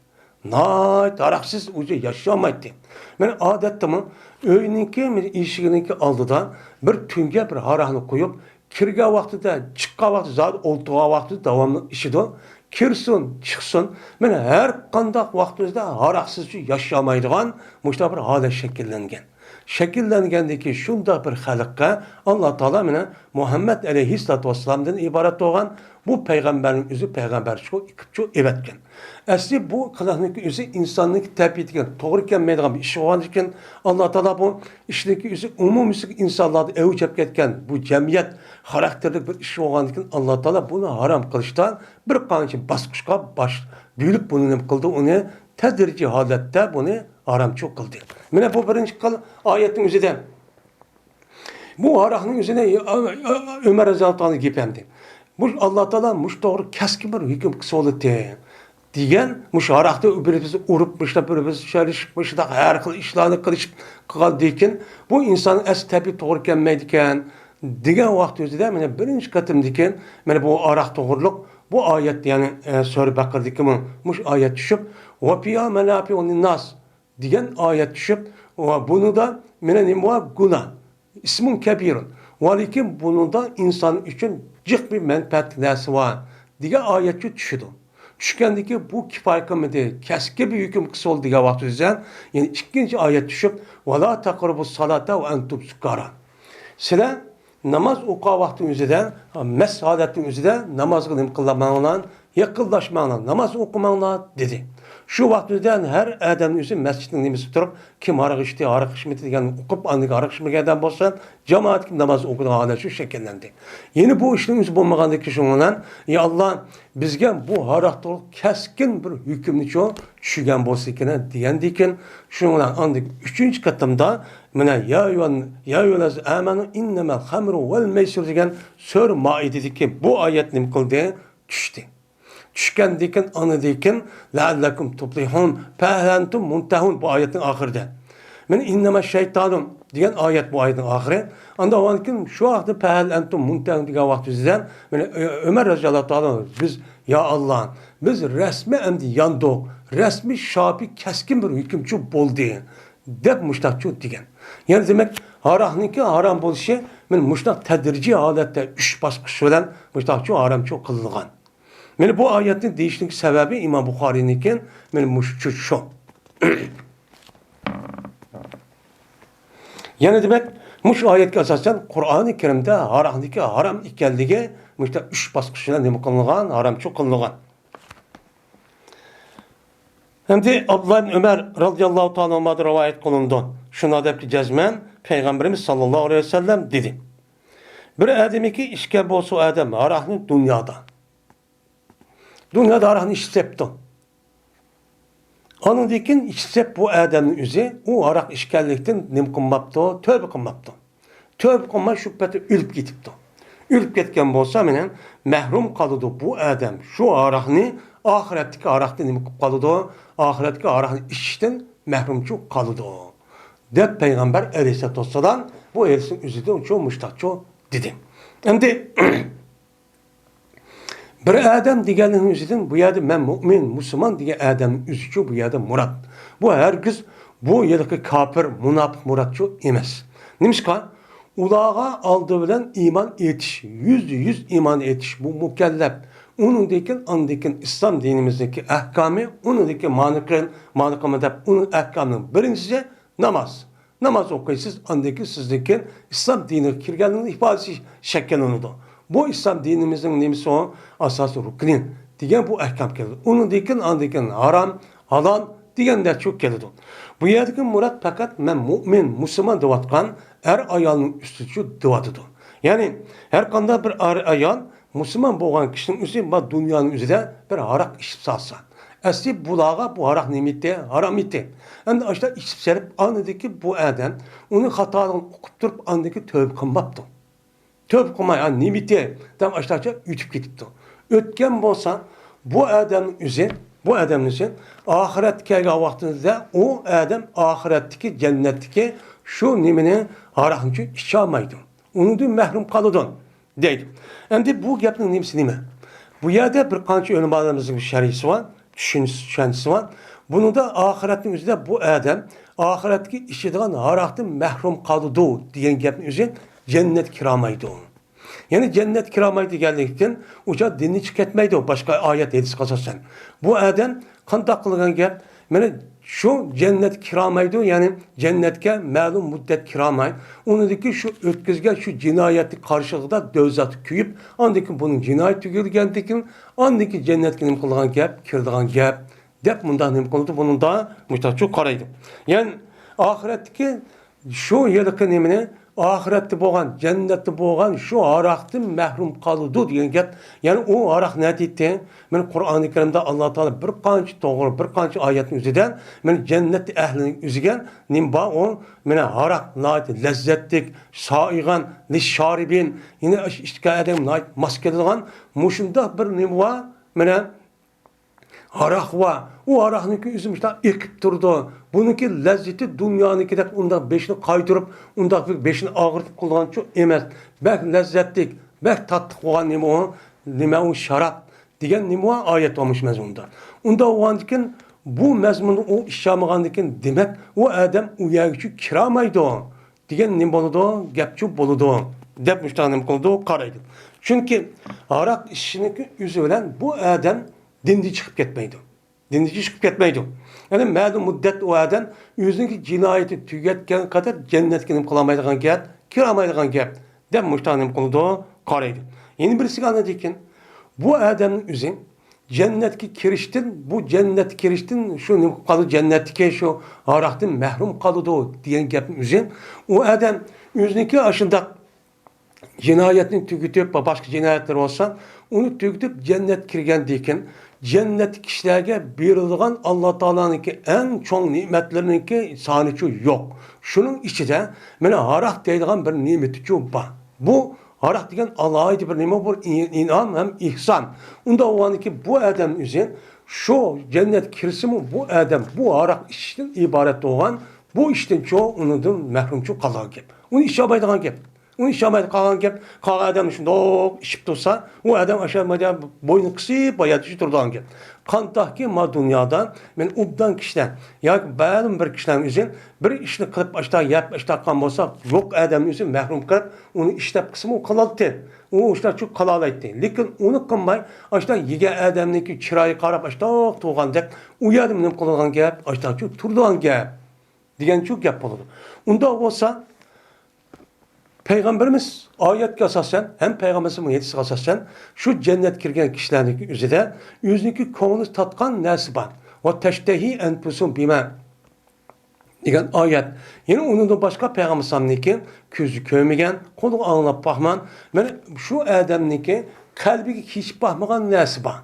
ناھايىتى ھاراقسىز ئۆزى ياشىيالمايتتى. مەن ئادەتتىمۇ ئۆينىڭكى ئىشىكىنىڭكى ئالدىدا بىر تۈڭگە بىر ھاراقنى قويۇپ، كىرگەن ۋاقتىدا، چىققان ۋاقتىدا، زادى ئولتۇرغان ۋاقتىدا داۋاملىق ئىچىدۇ. كىرسۇن، چىقسۇن، مانا ھەر قانداق ۋاقتىمىزدا ھاراقسىز ياشىيالمايدىغان مۇشۇنداق بىر ھالەت شەكىللەنگەن. شەكىللەنگەندىن كېيىن شۇنداق بىر خەلققە ئاللا تائالا مانا مۇھەممەد ئەلەيھىسسالاتۇ ۋەسسالامدىن ئىبارەت بولغان بۇ پەيغەمبەرنىڭ ئۆزى پەيغەمبەرچىكۇ ئېكىپچۇ ئېۋەتكەن. ئەسلى بۇ قىلىقنىڭكى ئۆزى ئىنساننىڭكى تەبىئىتىگە توغرا كەلمەيدىغان بىر ئىش بولغاندىكىن، ئاللا تائالا بۇ ئىشنىڭكى ئۆزى ئومۇميۈزلۈك ئىنسانلاردا ئەۋج ئېلىپ كەتكەن بۇ جەمئىيەت خاراكتېرلىك بىر ئىش بولغاندىكىن، ئاللا تائالا بۇنى ھارام قىلىشتا بىر قانچە باسقۇچقا باش بۆلۈپ بۇنى نېمە قىلدى؟ ئۇنى تەدرىجىي ھالەتتە بۇنى ھارامچۇ قىلدى. مانا بۇ بىرىنچى خىل ئايەتنىڭ ئۆزىدە بۇ ھاراقنىڭ ئۆزىنى ئۆمەر رەزىياللاھۇ تائالا گېپى ئەمدى. بۇ ئاللا تائالا مۇشۇ توغرا كەسكىن بىر ھۆكۈم قىلسا بولاتتى دېگەن، مۇشۇ ھاراقتا بىر-بىرىمىزنى ئۇرۇپ، مۇشۇنداق بىر-بىرىمىزنى چالىشىپ، مۇشۇنداق ھەر خىل ئىشلارنى قىلىشىپ قىلغاندىن كېيىن، بۇ ئىنساننىڭ ئەسلى تەبىئىتى توغرا كەلمەيدىكەن دېگەن ۋاقىت ئۆزىدە مانا بىرىنچى قېتىمدىكىن مانا بۇ ھاراق توغرىلىق بۇ ئايەتتە، يەنى، ئە، سۈرە بەقىرىدىكىمۇ مۇشۇ ئايەت چۈشۈپ، ۋە فىھا مەنافىئۇ لىنناس دېگەن ئايەت چۈشۈپ، ۋە بۇنىڭدا مانا نېمە بار؟ گۇناھ. ئىسمۇن كەبىرۇن. ۋەلىكىن بۇنىڭدا ئىنسان ئۈچۈن جىق بىر مەنپەئەتلىك نەرسە بار دېگەن ئايەتچۇ چۈشىدۇ. چۈشكەندىكى بۇ كۇپايە قىلمىدى، كەسكىن بىر ھۆكۈم قىلسا بولدى دېگەن ۋاقتى بىلەن يەنە ئىككىنچى ئايەت چۈشۈپ، ۋەلا تەقرىبۇس سالاتا ۋە ئەنتۇم سۇكارا. سىلەر ناماز ئوقۇغان ۋاقتىنىڭ ئۆزىدە، مەست ھالەتنىڭ ئۆزىدە نامازغا نېمە قىلماڭلار، يېقىنلاشماڭلار، ناماز ئوقۇماڭلار دېدى. شۇ ۋاقىت ئۆزىدە ھەر ئادەمنىڭ ئۆزى مەسچىتنىڭ نېمىسىگە تۇرۇپ، كىم ھاراق ئىچتى، ھاراق ئىچمىدى دېگەننى ئوقۇپ، ئاندىن كېيىن ھاراق ئىچمىگەن ئادەم بولسا، جامائەت كىم ناماز ئوقۇيدىغان ھالەت شۇ شەكىللەندى. يەنە بۇ ئىشنىڭ ئۆزى بولمىغاندىكىن شۇنىڭ بىلەن، يا ئاللا، بىزگە بۇ ھاراق توغرۇلۇق كەسكىن بىر ھۆكۈمنىچۇ چۈشۈرگەن بولسىكىن دېگەندىكىن، شۇنىڭ بىلەن ئاندىن ئۈچىنچى قېتىمدا مانا يا ئەييۇھەل، يا ئەييۇھەللەزىنە ئامەنۇ ئىننەمەل خەمرۇ ۋەل مەيسىر دېگەن سۈرە مائىدىدىكى بۇ ئايەت نېمە قىلدى؟ چۈشتى. چۈشكەندىكىن ئاندىن كېيىن لەئەللەكۇم تۇپلىھۇن، فەھەل ئەنتۇم مۇنتەھۇن بۇ ئايەتنىڭ ئاخىرىدا. مانا ئىننەمە شەيتانۇ دېگەن ئايەت بۇ ئايەتنىڭ ئاخىرى. ئاندىن كېيىن شۇ ۋاقىتتا فەھەل ئەنتۇم مۇنتەھۇن دېگەن ۋاقىت ئۆزىدە مانا ئۆ-، ئۆمەر رەزىياللاھۇ تائالا، بىز، يا ئاللا، بىز رەسمىي ئەمدى ياندۇق، رەسمىي شاپى كەسكىن بىر ھۆكۈمچى بولدى دەپ مۇشتاقچۇ دېگەن. يەنى دېمەك، ھاراقنىڭكى ھارام بولۇشى مانا مۇشتاق تەدرىجىي ھالەتتە ئۈچ باسقۇچ بىلەن مۇشتاقچۇ ھارامچۇ قىلىنغان. مانا بۇ ئايەتنى دېيىشنىڭ سەۋەبى ئىمام بۇخارىينىڭكى مانا مۇشۇ شۇ. يەنە دېمەك، مۇشۇ ئايەتكە ئاساسەن قۇرئانى كەرىمدە ھاراقنىڭكى ھارام ئىكەنلىكى مۇشۇ ئۈچ باسقۇچ بىلەن نېمە قىلىنغان، ھارامچۇ قىلىنغان. ئەمدى ئابدۇللا ئىبن ئۆمەر رەزىياللاھۇ تائالا ئەنھۇدىن رىۋايەت قىلىنىدۇ. شۇنداق دەپتۇ جەزمەن پەيغەمبىرىمىز ساللاللاھۇ ئەلەيھى ۋەسەللەم دېدى. بىر ئادەمكى ئىچكەن بولسا ئادەم ھاراقنى دۇنيادا. دۇنيادا ھاراقنى ئىچىپ سەپتۇ. ئانىڭدىن كېيىن ئىچىپ سەپ بۇ ئادەمنىڭ ئۆزى ئۇ ھاراق ئىچكەنلىكتىن نېمە قىلماپتۇ؟ تۆۋبە قىلماپتۇ. تۆۋبە قىلماي شۇ پەتتە ئۆلۈپ كېتىپتۇ. ئۆلۈپ كەتكەن بولسا مانا مەھرۇم قالىدۇ بۇ ئادەم. شۇ ھاراقنى ئاخىرەتتىكى ھاراقتىن نېمە قىلىپ قالىدۇ؟ ئاخىرەتتىكى ھاراقنى ئىچىشتىن مەھرۇمچۇ قالىدۇ. دەپ پەيغەمبەر ئەلەيھىسسالاتۇ ۋەسسالام بۇ ھەدىسنىڭ ئۆزىدىنچۇ مۇشتاقچۇ دېدى. ئەمدى بىر ئادەم دېگەننىڭ ئۆزىدىن بۇ يەردە مەن مۇئمىن، مۇسۇلمان دېگەن ئادەمنىڭ ئۆزىچۇ بۇ يەردە مۇراد. بۇ ھەرگىز بۇ ھېلىقى كاپىر، مۇناپىق مۇرادچۇ ئەمەس. نېمىشقا؟ ئۇلارغا ئالدى بىلەن ئىمان ئېيتىش، يۈزدە يۈز ئىمان ئېيتىش، بۇ مۇكەللەپ. ئۇنىڭدىن كېيىن، ئاندىن كېيىن ئىسلام دىنىمىزنىڭكى ئەھكامى، ئۇنىڭدىن كېيىن مانا قىل-، مانا قىلما دەپ، ئۇنىڭ ئەھكامىنىڭ بىرىنچىسى ناماز. ناماز ئوقۇيسىز، ئاندىن كېيىن سىزدىن كېيىن ئىسلام دىنىغا كىرگەنلىكنىڭ ئىپادىسى شەكىللىنىدۇ. بۇ ئىسلام دىنىمىزنىڭ نېمىسى ئۇ؟ ئاساسىي رۇكنى دېگەن بۇ ئەھكام كېلىدۇ. ئۇنىڭدىن كېيىن، ئاندىن كېيىن ھارام، ھالال دېگەندەكچۇ كېلىدۇ. بۇ يەردىكى مۇراد پەقەت مەن مۇئمىن، مۇسۇلمان دەۋاتقان ئەر ئايالنىڭ ئۈستىدىچۇ دەۋاتىدۇ. يەنى، ھەر قانداق بىر ئەر-ئايال مۇسۇلمان بولغان كىشىنىڭ ئۆزى ما دۇنيانىڭ ئۆزىدە بىر ھاراق ئىچىپ سالسا، ئەسلى بۇلارغا بۇ ھاراق نېمە ئىدى؟ ھارام ئىدى. ئەمدى ئاشۇنداق ئىچىپ سېلىپ، ئاندىكى بۇ ئادەم ئۇنى خاتالىقىنى ئۇقۇپ تۇرۇپ، ئاندىكى تۆۋە قىلماپتۇ. تۆۋە قىلماي، ھە، نېمە ئىدى دەپ ئاشۇنداقچە ئۆتۈپ كېتىپتۇ. ئۆتكەن بولسا، بۇ ئادەمنىڭ ئۆزى، بۇ ئادەمنىڭ ئۆزى ئاخىرەتكە كەلگەن ۋاقتىدا ئۇ ئادەم ئاخىرەتتىكى، جەننەتتىكى شۇ نېمىنى، ھاراقنى ئىچالمايدۇ. ئۇنىڭدىن مەھرۇم قالىدۇ، دەيدۇ. ئەمدى بۇ گەپنىڭ نېمىسى نېمە؟ بۇ يەردە بىر قانچە ئۆلىمالىرىمىزنىڭ شەرھىسى بار، چۈشەنچىسى، چۈشەنچىسى بار. بۇنىڭدا ئاخىرەتنىڭ ئۆزىدە بۇ ئادەم ئاخىرەتتىكى ئىچىدىغان ھاراقتىن مەھرۇم قالىدۇ دېگەن گەپنىڭ ئۆزى جەننەتكە كىرالمايدۇ. يەنى جەننەتكە كىرالمايدۇ دېگەنلىكتىن ئۇ چاغ دىنى چىقىپ كەتمەيدۇ، باشقا ئايەت، ھەدىسكە ئاساسەن. بۇ ئادەم قانداق قىلغان گەپ؟ مانا شۇ جەننەتكە كىرالمايدۇ، يەنى جەننەتكە مەلۇم مۇددەت كىرالماي، ئۇنىڭدىكى شۇ ئۆتكۈزگەن شۇ جىنايەتنىڭ قارشىلىقىدا دوزاختا كۆيۈپ، ئاندىن كېيىن بۇنىڭ جىنايىتى تۈگىگەندىن كېيىن، ئاندىن كېيىن جەننەتكە نېمە قىلىدىغان گەپ، كىرىدىغان گەپ، دەپ مۇنداق نېمە قىلىدۇ، بۇنىڭدا مۇشتاقچۇ قارايدۇ. يەنى ئاخىرەتتىكى شۇ ھېلىقى نېمىنى، ئاخىرەتتە بولغان، جەننەتتە بولغان شۇ ھاراقتىن مەھرۇم قالىدۇ دېگەن گەپ. يەنى ئۇ ھاراق نەدىكى؟ مانا قۇرئانى كەرىمدە ئاللا تائالا بىر قانچە توغرا، بىر قانچە ئايەتنىڭ ئۆزىدە مانا جەننەت ئەھلىنىڭ ئۆزىگە نېمە بار ئۇ؟ مانا ھاراق ناھايىتى لەززەتلىك، سائىغان، لىششارىبىن، يەنى ئىچكەن ئادەمگە ناھايىتى ماس كېلىدىغان مۇشۇنداق بىر نېمە بار، مانا ھاراق بار. ئۇ ھاراقنىڭكى ئۆزى مۇشۇنداق ئېقىپ تۇرىدۇ. بۇنىڭكى لەززىتى دۇنيانىڭكىدەك ئۇنداق بېشىنى قايتۇرۇپ، ئۇنداق بىر بېشىنى ئاغرىتىپ قىلغانچۇ ئەمەس. بەك لەززەتلىك، بەك تاتلىق بولغان نېمە ئۇ؟ نېمە ئۇ؟ شاراب دېگەن نېمە بار؟ ئايەت بار مۇشۇ مەزمۇندا. ئۇنداق بولغاندىكىن، بۇ مەزمۇندا ئۇ ئىچالمىغاندىكىن، دېمەك، ئۇ ئادەم ئۇ يەرگىچۇ كىرالمايدۇ دېگەن نېمە بولىدۇ؟ گەپچۇ بولىدۇ، دەپ مۇشۇنداق نېمە قىلىدۇ؟ قارايدۇ. چۈنكى ھاراق ئىچىشنىڭكى ئۆزى بىلەن بۇ ئادەم دىندىن چىقىپ كەتمەيدۇ. دىندىن چىقىپ كەتمەيدۇ. يەنى مەلۇم مۇددەت ئۇ ئادەم ئۆزىنىڭكى جىنايىتى تۈگەتكەن قەدەر جەننەتكە نېمە قىلالمايدىغان گەپ، كىرالمايدىغان گەپ، دەپ مۇشۇنداق نېمە قىلىدۇ؟ قارايدۇ. يەنە بىرسىگە ئاندىن كېيىن، بۇ ئادەمنىڭ ئۆزى جەننەتكە كىرىشتىن، بۇ جەننەتكە كىرىشتىن شۇ نېمە قىلىپ قالىدۇ، جەننەتتىكى شۇ ھاراقتىن مەھرۇم قالىدۇ دېگەن گەپنىڭ ئۆزى، ئۇ ئادەم ئۆزىنىڭكى ئاشۇنداق جىنايەتنى تۈگىتىپ، باشقا جىنايەتلىرى بولسا، ئۇنى تۈگىتىپ جەننەتكە كىرگەندىن كېيىن، جەننەتتىكى كىشىلەرگە بېرىلىدىغان ئاللا تائالانىڭكى ئەڭ چوڭ نېمەتلىرىنىڭكى سانىچۇ يوق. شۇنىڭ ئىچىدە مانا ھاراق دەيدىغان بىر نېمىتىچۇ بار. بۇ ھاراق دېگەن ئالاھىدە بىر نېمە، بىر ئىن-، ئىنئام ھەم ئېھسان. ئۇنداق بولغاندىكىن بۇ ئادەم ئۆزى شۇ جەننەتكە كىرسىمۇ، بۇ ئادەم بۇ ھاراق ئىچىشتىن ئىبارەت بولغان بۇ ئىشتىنچۇ ئۇنىڭدىن مەھرۇمچۇ قالىدىغان گەپ. ئۇنى ئىچالمايدىغان گەپ. ئۇنى ئىچالمايدۇ قالغان گەپ. قالغان ئادەم شۇنداق ئىچىپ تۇرسا، ئۇ ئادەم ئاشۇ بوينىنى قىسىپ، باياتىشى تۇرىدىغان گەپ. قانداقكى ما دۇنيادا مەن ئوبدان كىشىلەر ياكى مەلۇم بىر كىشىلەرنىڭ ئۆزى بىر ئىشنى قىلىپ، ئاشتا يەپ، ئاشتا قان بولسا، يوق ئادەمنى ئۆزى مەھرۇم قىلىپ، ئۇنى ئىش دەپ قىلسىمۇ قىلالتى. ئۇ ئىشلار شۇ قىلالايتتى. لېكىن ئۇنى قىلماي، ئاشتا يېگەن ئادەمنىڭكى چىرايىغا قاراپ، ئاشتا تۇرغاندەك، ئۇ يەردە نېمە قىلىدىغان گەپ، ئاشتا شۇ تۇرىدىغان گەپ. دېگەنچۇ گەپ بولىدۇ. ئۇنداق بولسا، پەيغەمبىرىمىز ئايەتكە ئاساسەن ھەم پەيغەمبىرىمىزنىڭ ھەدىسىگە ئاساسەن، شۇ جەننەتكە كىرگەن كىشىلەرنىڭكى ئۆزىدە ئۆزىنىڭكى كۆڭلى تارتقان نەرسە بار. ۋە تەشتەھى ئەنپۇسۇم بىما دېگەن ئايەت. يەنە ئۇنىڭدىن باشقا پەيغەمبىرىمىزنىڭكى كۆزى كۆرمىگەن، قۇلىقى ئاڭلاپ باقمىغان، مانا شۇ ئادەمنىڭكى قەلبىگە كېچىپ باقمىغان نەرسە بار.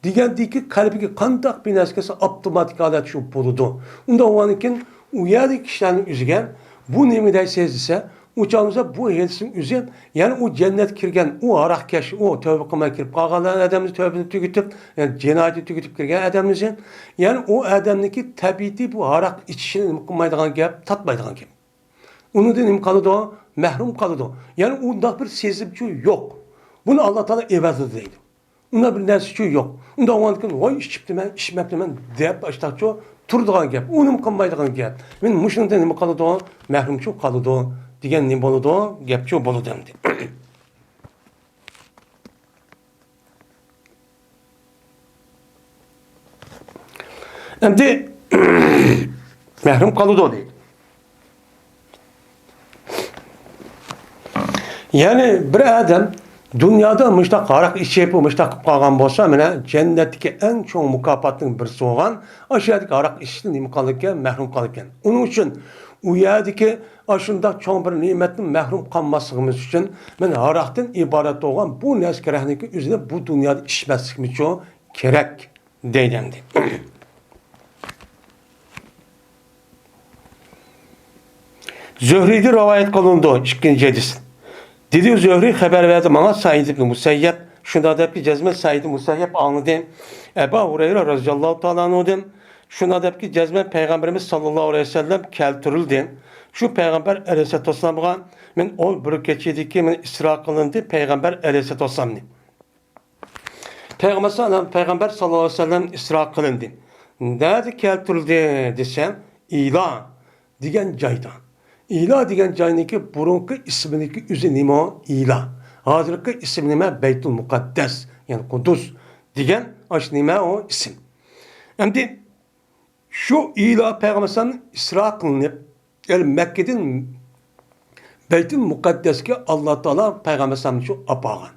دېگەندىكى قەلبىگە قانداق بىر نەرسە كەلسە، ئاپتوماتىك ھالەتتە شۇ بولىدۇ. ئۇنداق بولغاندىن كېيىن، ئۇ يەردىكى كىشىلەرنىڭ ئۆزىگە بۇ نېمە دەيسىز دېسە، ئۇ چاغدا بۇ ھېسنىڭ ئۆزى، يەنى ئۇ جەننەتكە كىرگەن، ئۇ ھاراقكەش، ئۇ تەۋبە قىلماي كىرىپ قالغان ئادەمنى، تەۋبىنى تۈگىتىپ، يەنى جىنايىتىنى تۈگىتىپ كىرگەن ئادەمنى، يەنى ئۇ ئادەمنىڭكى تەبىئىتى بۇ ھاراق ئىچىشنى نېمە قىلمايدىغان گەپ، تارتمايدىغان گەپ. ئۇنىڭدىن نېمە قالىدۇ؟ مەھرۇم قالىدۇ. يەنى ئۇنداق بىر سېزىمچۇ يوق. بۇنى ئاللا تائالا ئەۋەتىدۇ دەيدۇ. ئۇنداق بىر نەرسىچۇ يوق. ئۇنداق بولغاندىكىن، ۋاي ئىچىپتىمەن، ئىچمەپتىمەن دەپ ئاشتاقچۇ تۇرىدىغان گەپ. ئۇ نېمە قىلمايدىغان گەپ. مېنى مۇشۇنىڭدىن نېمە قىلىدۇ؟ مەھرۇمچۇ قالىدۇ دېگەن نېمە بولىدۇ؟ گەپچۇ بولىدۇ ئەمدى. ئەمدى مەھرۇم قالىدۇ دەيدۇ. يەنى بىر ئادەم دۇنيادا مۇشتاق ھاراق ئىچىپ، مۇشتاق قىلىپ قالغان بولسا، مانا جەننەتتىكى ئەڭ چوڭ مۇكاپاتنىڭ بىرسى بولغان ئاشۇ يەردىكى ھاراق ئىچىشتىن نېمە قالىدىكەن؟ مەھرۇم قالىدىكەن. ئۇنىڭ ئۈچۈن ئۇ يەردىكى ئاشۇنداق چوڭ بىر نېمەتتىن مەھرۇم قالماسلىقىمىز ئۈچۈن، مەن ھاراقتىن ئىبارەت بولغان بۇ نەسكىرەكنىڭكى ئۆزىنى بۇ دۇنيادا ئىچمەسلىكىمىزچۇ كېرەك دەيدۇ ئەمدى. زۆھرىدىن رىۋايەت قىلىنىدۇ، ئىككىنچى ھەدىس. دېدى زۆھرى خەۋەر بەردى ماڭا سەئىد ئىبن مۇسەييەب. شۇنداق دەپكى جەزمەن سەئىد ئىبن مۇسەييەب ئاڭلىدى. ئەبا ھۇرەيرە رەزىياللاھۇ تائالا ئەنھۇدىن. شۇنداق دەپكى جەزمەن پەيغەمبىرىمىز ساللاللاھۇ ئەلەيھى ۋەسەللەم كەلتۈرۈلدى. شۇ پەيغەمبەر ئەلەيھىسسالاتۇ ۋەسسالامغا مەن ئون بىر كېچىدىكى مەن ئىسرا قىلىندى پەيغەمبەر ئەلەيھىسسالاتۇ ۋەسسالامنى. پەيغەمبەر ساللاللاھۇ، پەيغەمبەر ساللاللاھۇ ئەلەيھى ۋەسەللەم ئىسرا قىلىندى. نەدە كەلتۈرۈلدى دېسەم، ئىلا دېگەن جايدا. ئىلا دېگەن جاينىڭكى بۇرۇنقى ئىسمىنىڭكى ئۆزى نېمە؟ ئىلا. ھازىرقى ئىسمى نېمە؟ بەيتۇل مۇقەددەس، يەنى قۇدۇس دېگەن ئاشۇ نېمە ئۇ ئىسىم. ئەمدى شۇ ئىلا پەيغەمبەر ئەلەيھىسسالام ئىسرا قىلىنىپ، يەنى مەككىدىن بەيتۇل مۇقەددەسكە ئاللا تائالا پەيغەمبەر ئەلەيھىسسالامنى شۇ ئاپارغان.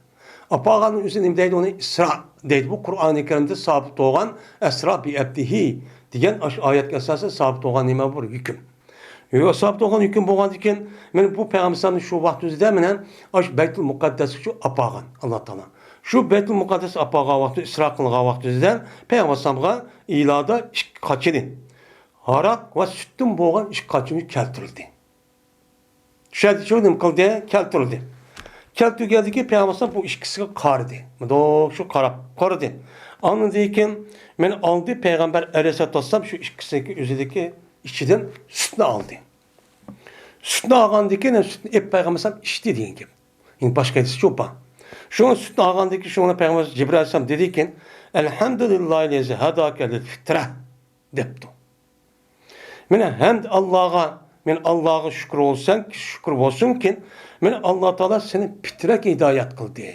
ئاپارغاننىڭ ئۆزى نېمە دەيدۇ؟ ئۇنى ئىسرا دەيدۇ. بۇ قۇرئانى كەرىمدە سابىت بولغان ئەسرا بىئەبدىھى دېگەن ئاشۇ ئايەتكە ئاساسەن سابىت بولغان نېمە بۇ ھۆكۈم. يو، سابىت بولغان ھۆكۈم بولغاندىكىن، مانا بۇ پەيغەمبەر ئەلەيھىسسالامنى شۇ ۋاقتىمىزدا مانا ئاشۇ بەيتۇل مۇقەددەسكە شۇ ئاپارغان ئاللا تائالا. شۇ بەيتۇل مۇقەددەسكە ئاپارغان ۋاقتى، ئىسرا قىلغان ۋاقتىمىزدا پەيغەمبەر ئەلەيھىسسالامغا ئىلادا ئىككى قاچىنى، ھاراق ۋە سۈتتىن بولغان ئىككى قاچىنى كەلتۈرۈلدى. شۇ يەردە شۇ نېمە قىلدى؟ كەلتۈرۈلدى. كەلتۈرگەندىكىن پەيغەمبەر ئەلەيھىسسالام بۇ ئىككىسىگە قارىدى. مۇنداق شۇ قاراپ، قارىدى. ئاندىن كېيىن مانا ئالدى پەيغەمبەر ئەلەيھىسسالاتۇ ۋەسسالام شۇ ئىككىسىنىڭكى ئۆزىدىكى ئىچىدىن سۈتنى ئالدى. سۈتنى ئالغاندىن كېيىن سۈتنى ئېلىپ پەيغەمبەر ئەلەيھىسسالام ئىچتى دېگەن گەپ. يەنى باشقا ھەدىس يوق بار. شۇ سۈتنى ئالغاندىن كېيىن شۇنى پەيغەمبەر جىبرىل ئەلەيھىسسالام دېدىكەن، «ئەلھەمدۇلىللاھىللەزى ھەداكە لىل فىترە» دەپتۇ. مانا ھەمد ئاللاغا، مانا ئاللاغا شۈكۈر بولسۇن، شۈكۈر بولسۇنكى، مانا ئاللا تائالا سېنى پىترەتكە ھىدايەت قىلدى.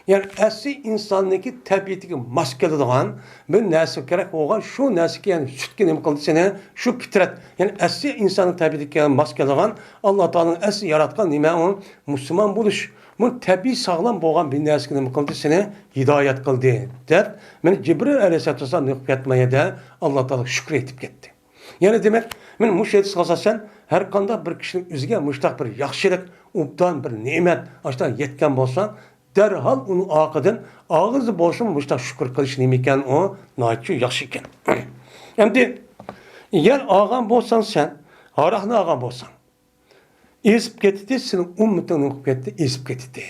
يەنى ئەسلى ئىنساننىڭكى تەبىئىتىگە ماس كېلىدىغان بىر نەرسە كېرەك بولغان، شۇ نەرسىگە، يەنى سۈتكە نېمە قىلدى سېنى؟ شۇ پىترەت، يەنى ئەسلى ئىنساننىڭ تەبىئىتىگە ماس كېلىدىغان، ئاللا تائالانىڭ ئەسلى ياراتقان نېمە ئۇ؟ مۇسۇلمان بولۇش. بۇ تەبىئىي ساغلام بولغان بىر نەرسىگە نېمە قىلدى؟ سېنى ھىدايەت قىلدى، دەپ، مانا جىبرىل ئەلەيھىسسالاتۇ ۋەسسالام نېمە قىلىپ كەتتى؟ ما يەردە ئاللا تائالاغا شۈكۈر ئېيتىپ كەتتى. يەنى دېمەك، مانا مۇشۇ ھەدىسكە ئاساسەن، ھەر قانداق بىر كىشىنىڭ ئۆزىگە مۇشۇنداق بىر ياخشىلىق، ئوبدان بىر نېمەت، ئاشۇنداق يەتكەن بولسا، دەرھال ئۇنىڭ ئارقىدىن ئاغزى بولسىمۇ مۇشۇنداق شۈكۈر قىلىش نېمىكەن ئۇ؟ ناھايىتى ياخشى ئىكەن. ئەمدى يەر ئالغان بولساڭ سەن، ھاراقنى ئالغان بولساڭ، ئېزىپ كېتىتتى، سېنىڭ ئۈممىتىڭ نېمە قىلىپ كەتتى؟ ئېزىپ كېتىتتى.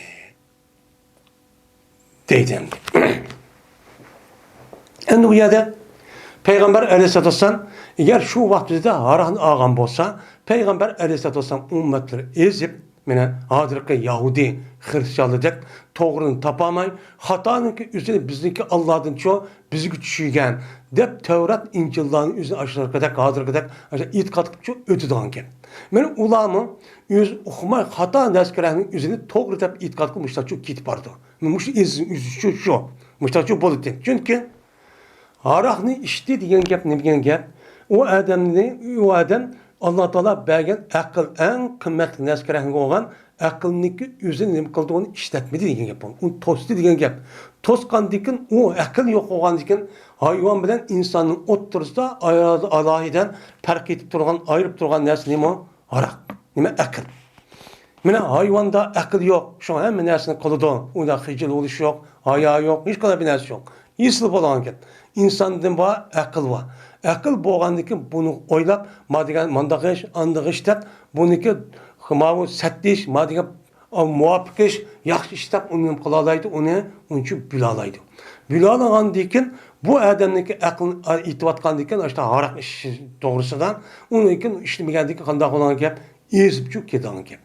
دەيدۇ ئەمدى. ئەمدى بۇ يەردە پەيغەمبەر ئەلەيھىسسالاتۇ ۋەسسالام، ئەگەر شۇ ۋاقتىدا ھاراقنى ئالغان بولسا، پەيغەمبەر ئەلەيھىسسالاتۇ ۋەسسالام ئۈممەتلىرى ئېزىپ، مانا ھازىرقى يەھۇدىي، خرىستىيانلاردەك توغرىنى تاپالماي، خاتانىڭكى ئۆزىنى بىزنىڭكى ئاللادىنچۇ بىزگە چۈشۈرگەن دەپ تەۋرات، ئىنجىللارنى ئۆزىنى ئاشۇلارقىدەك، ھازىرقىدەك ئاشۇ ئېتىقاد قىلىپ ئۆتىدىغان گەپ. مانا ئۇلارمۇ ئۆزى ئۇقماي خاتا نەرسىگە ئۆزىنى توغرا دەپ ئېتىقاد قىلىپ مۇشۇنداقچۇ كېتىپ بارىدۇ. مۇشۇ ئېزىش، ئۈزۈش شۇ، شۇ. مۇشۇنداقچۇ بولىدۇ. چۈنكى ھاراقنى ئىچتى دېگەن گەپ نېمە دېگەن گەپ؟ ئۇ ئادەمنى، ئۇ ئادەم ئاللا تائالا بەرگەن ئەقىل، ئەڭ قىممەتلىك نەرسىگە بولغان ئەقىلنىڭكى ئۆزىنى نېمە قىلدى، ئۇنى ئىشلەتمىدى دېگەن گەپ. ئۇنى توستى دېگەن گەپ. توسقاندىكىن ئۇ ئەقىل يوق بولغاندىكىن ھايۋان بىلەن ئىنساننىڭ ئوتتۇرىسىدا ئايرىلىدۇ، ئالاھىدە پەرق ئېتىپ تۇرغان، ئايرىپ تۇرغان نەرسە نېمە؟ ھاراق. نېمە؟ ئەقىل. مانا ھايۋاندا ئەقىل يوق، شۇڭا ھەممە نەرسىنى قىلىدۇ. ئۇندا خىجىل بولۇش يوق، ھايا يوق، ھېچقانداق بىر نەرسە يوق. ئېسىل بولغان گەپ. ئىنساندىن بار ئەقىل بار. ئەقىل بولغاندىكىن بۇنى ئويلاپ، ما دېگەن مانداق ئىش، ئانداق ئىش دەپ، بۇنىڭكى ماۋۇ سەت ئىش، ما دېگەن مۇۋاپىق ئىش، ياخشى ئىش دەپ ئۇنى نېمە قىلالايدۇ، ئۇنى ئۇنچە بىلالايدۇ. بىلالىغاندىكىن بۇ ئادەمنىڭكى ئەقلىنى ئېيتىۋاتقاندىكىن، ئاشۇ ھاراق ئىچىش توغرىسىدا، ئۇنىڭكىن ئىشلىمىگەندىكىن قانداق بولغان گەپ؟ ئېزىپچۇ كېتىدىغان گەپ.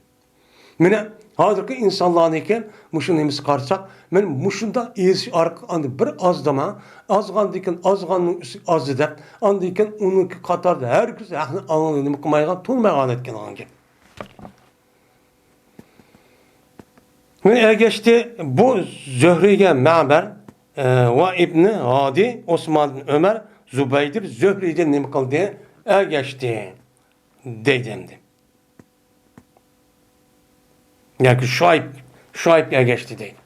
مانا ھازىرقى ئىنسانلارنىڭكى مۇشۇ نېمىسىگە قارىساق، مانا مۇشۇنداق ئېزىش ئارقىلىق ئاندىن بىر ئازدىما، ئازغاندىكىن ئازغاننىڭ ئۈستىگە ئازدى دەپ، ئاندىن كېيىن ئۇنىڭكى قاتارىدا ھەرگىز ھەقنى ئاڭلىماي، نېمە قىلمايغان، تونۇمايغان ئەتكەن گەپ. مانا ئەگەشتى بۇ زۆھرىگە مەمەر، ئە، ۋە ئىبنى ھادى، ئوسمان ئىبن ئۆمەر، زۇبەيدىر زۆھرىدىن نېمە قىلدى؟ ئەگەشتى دەيدۇ ئەمدى. ياكى شۇئەيب، شۇئەيبكە ئەگەشتى دەيدۇ.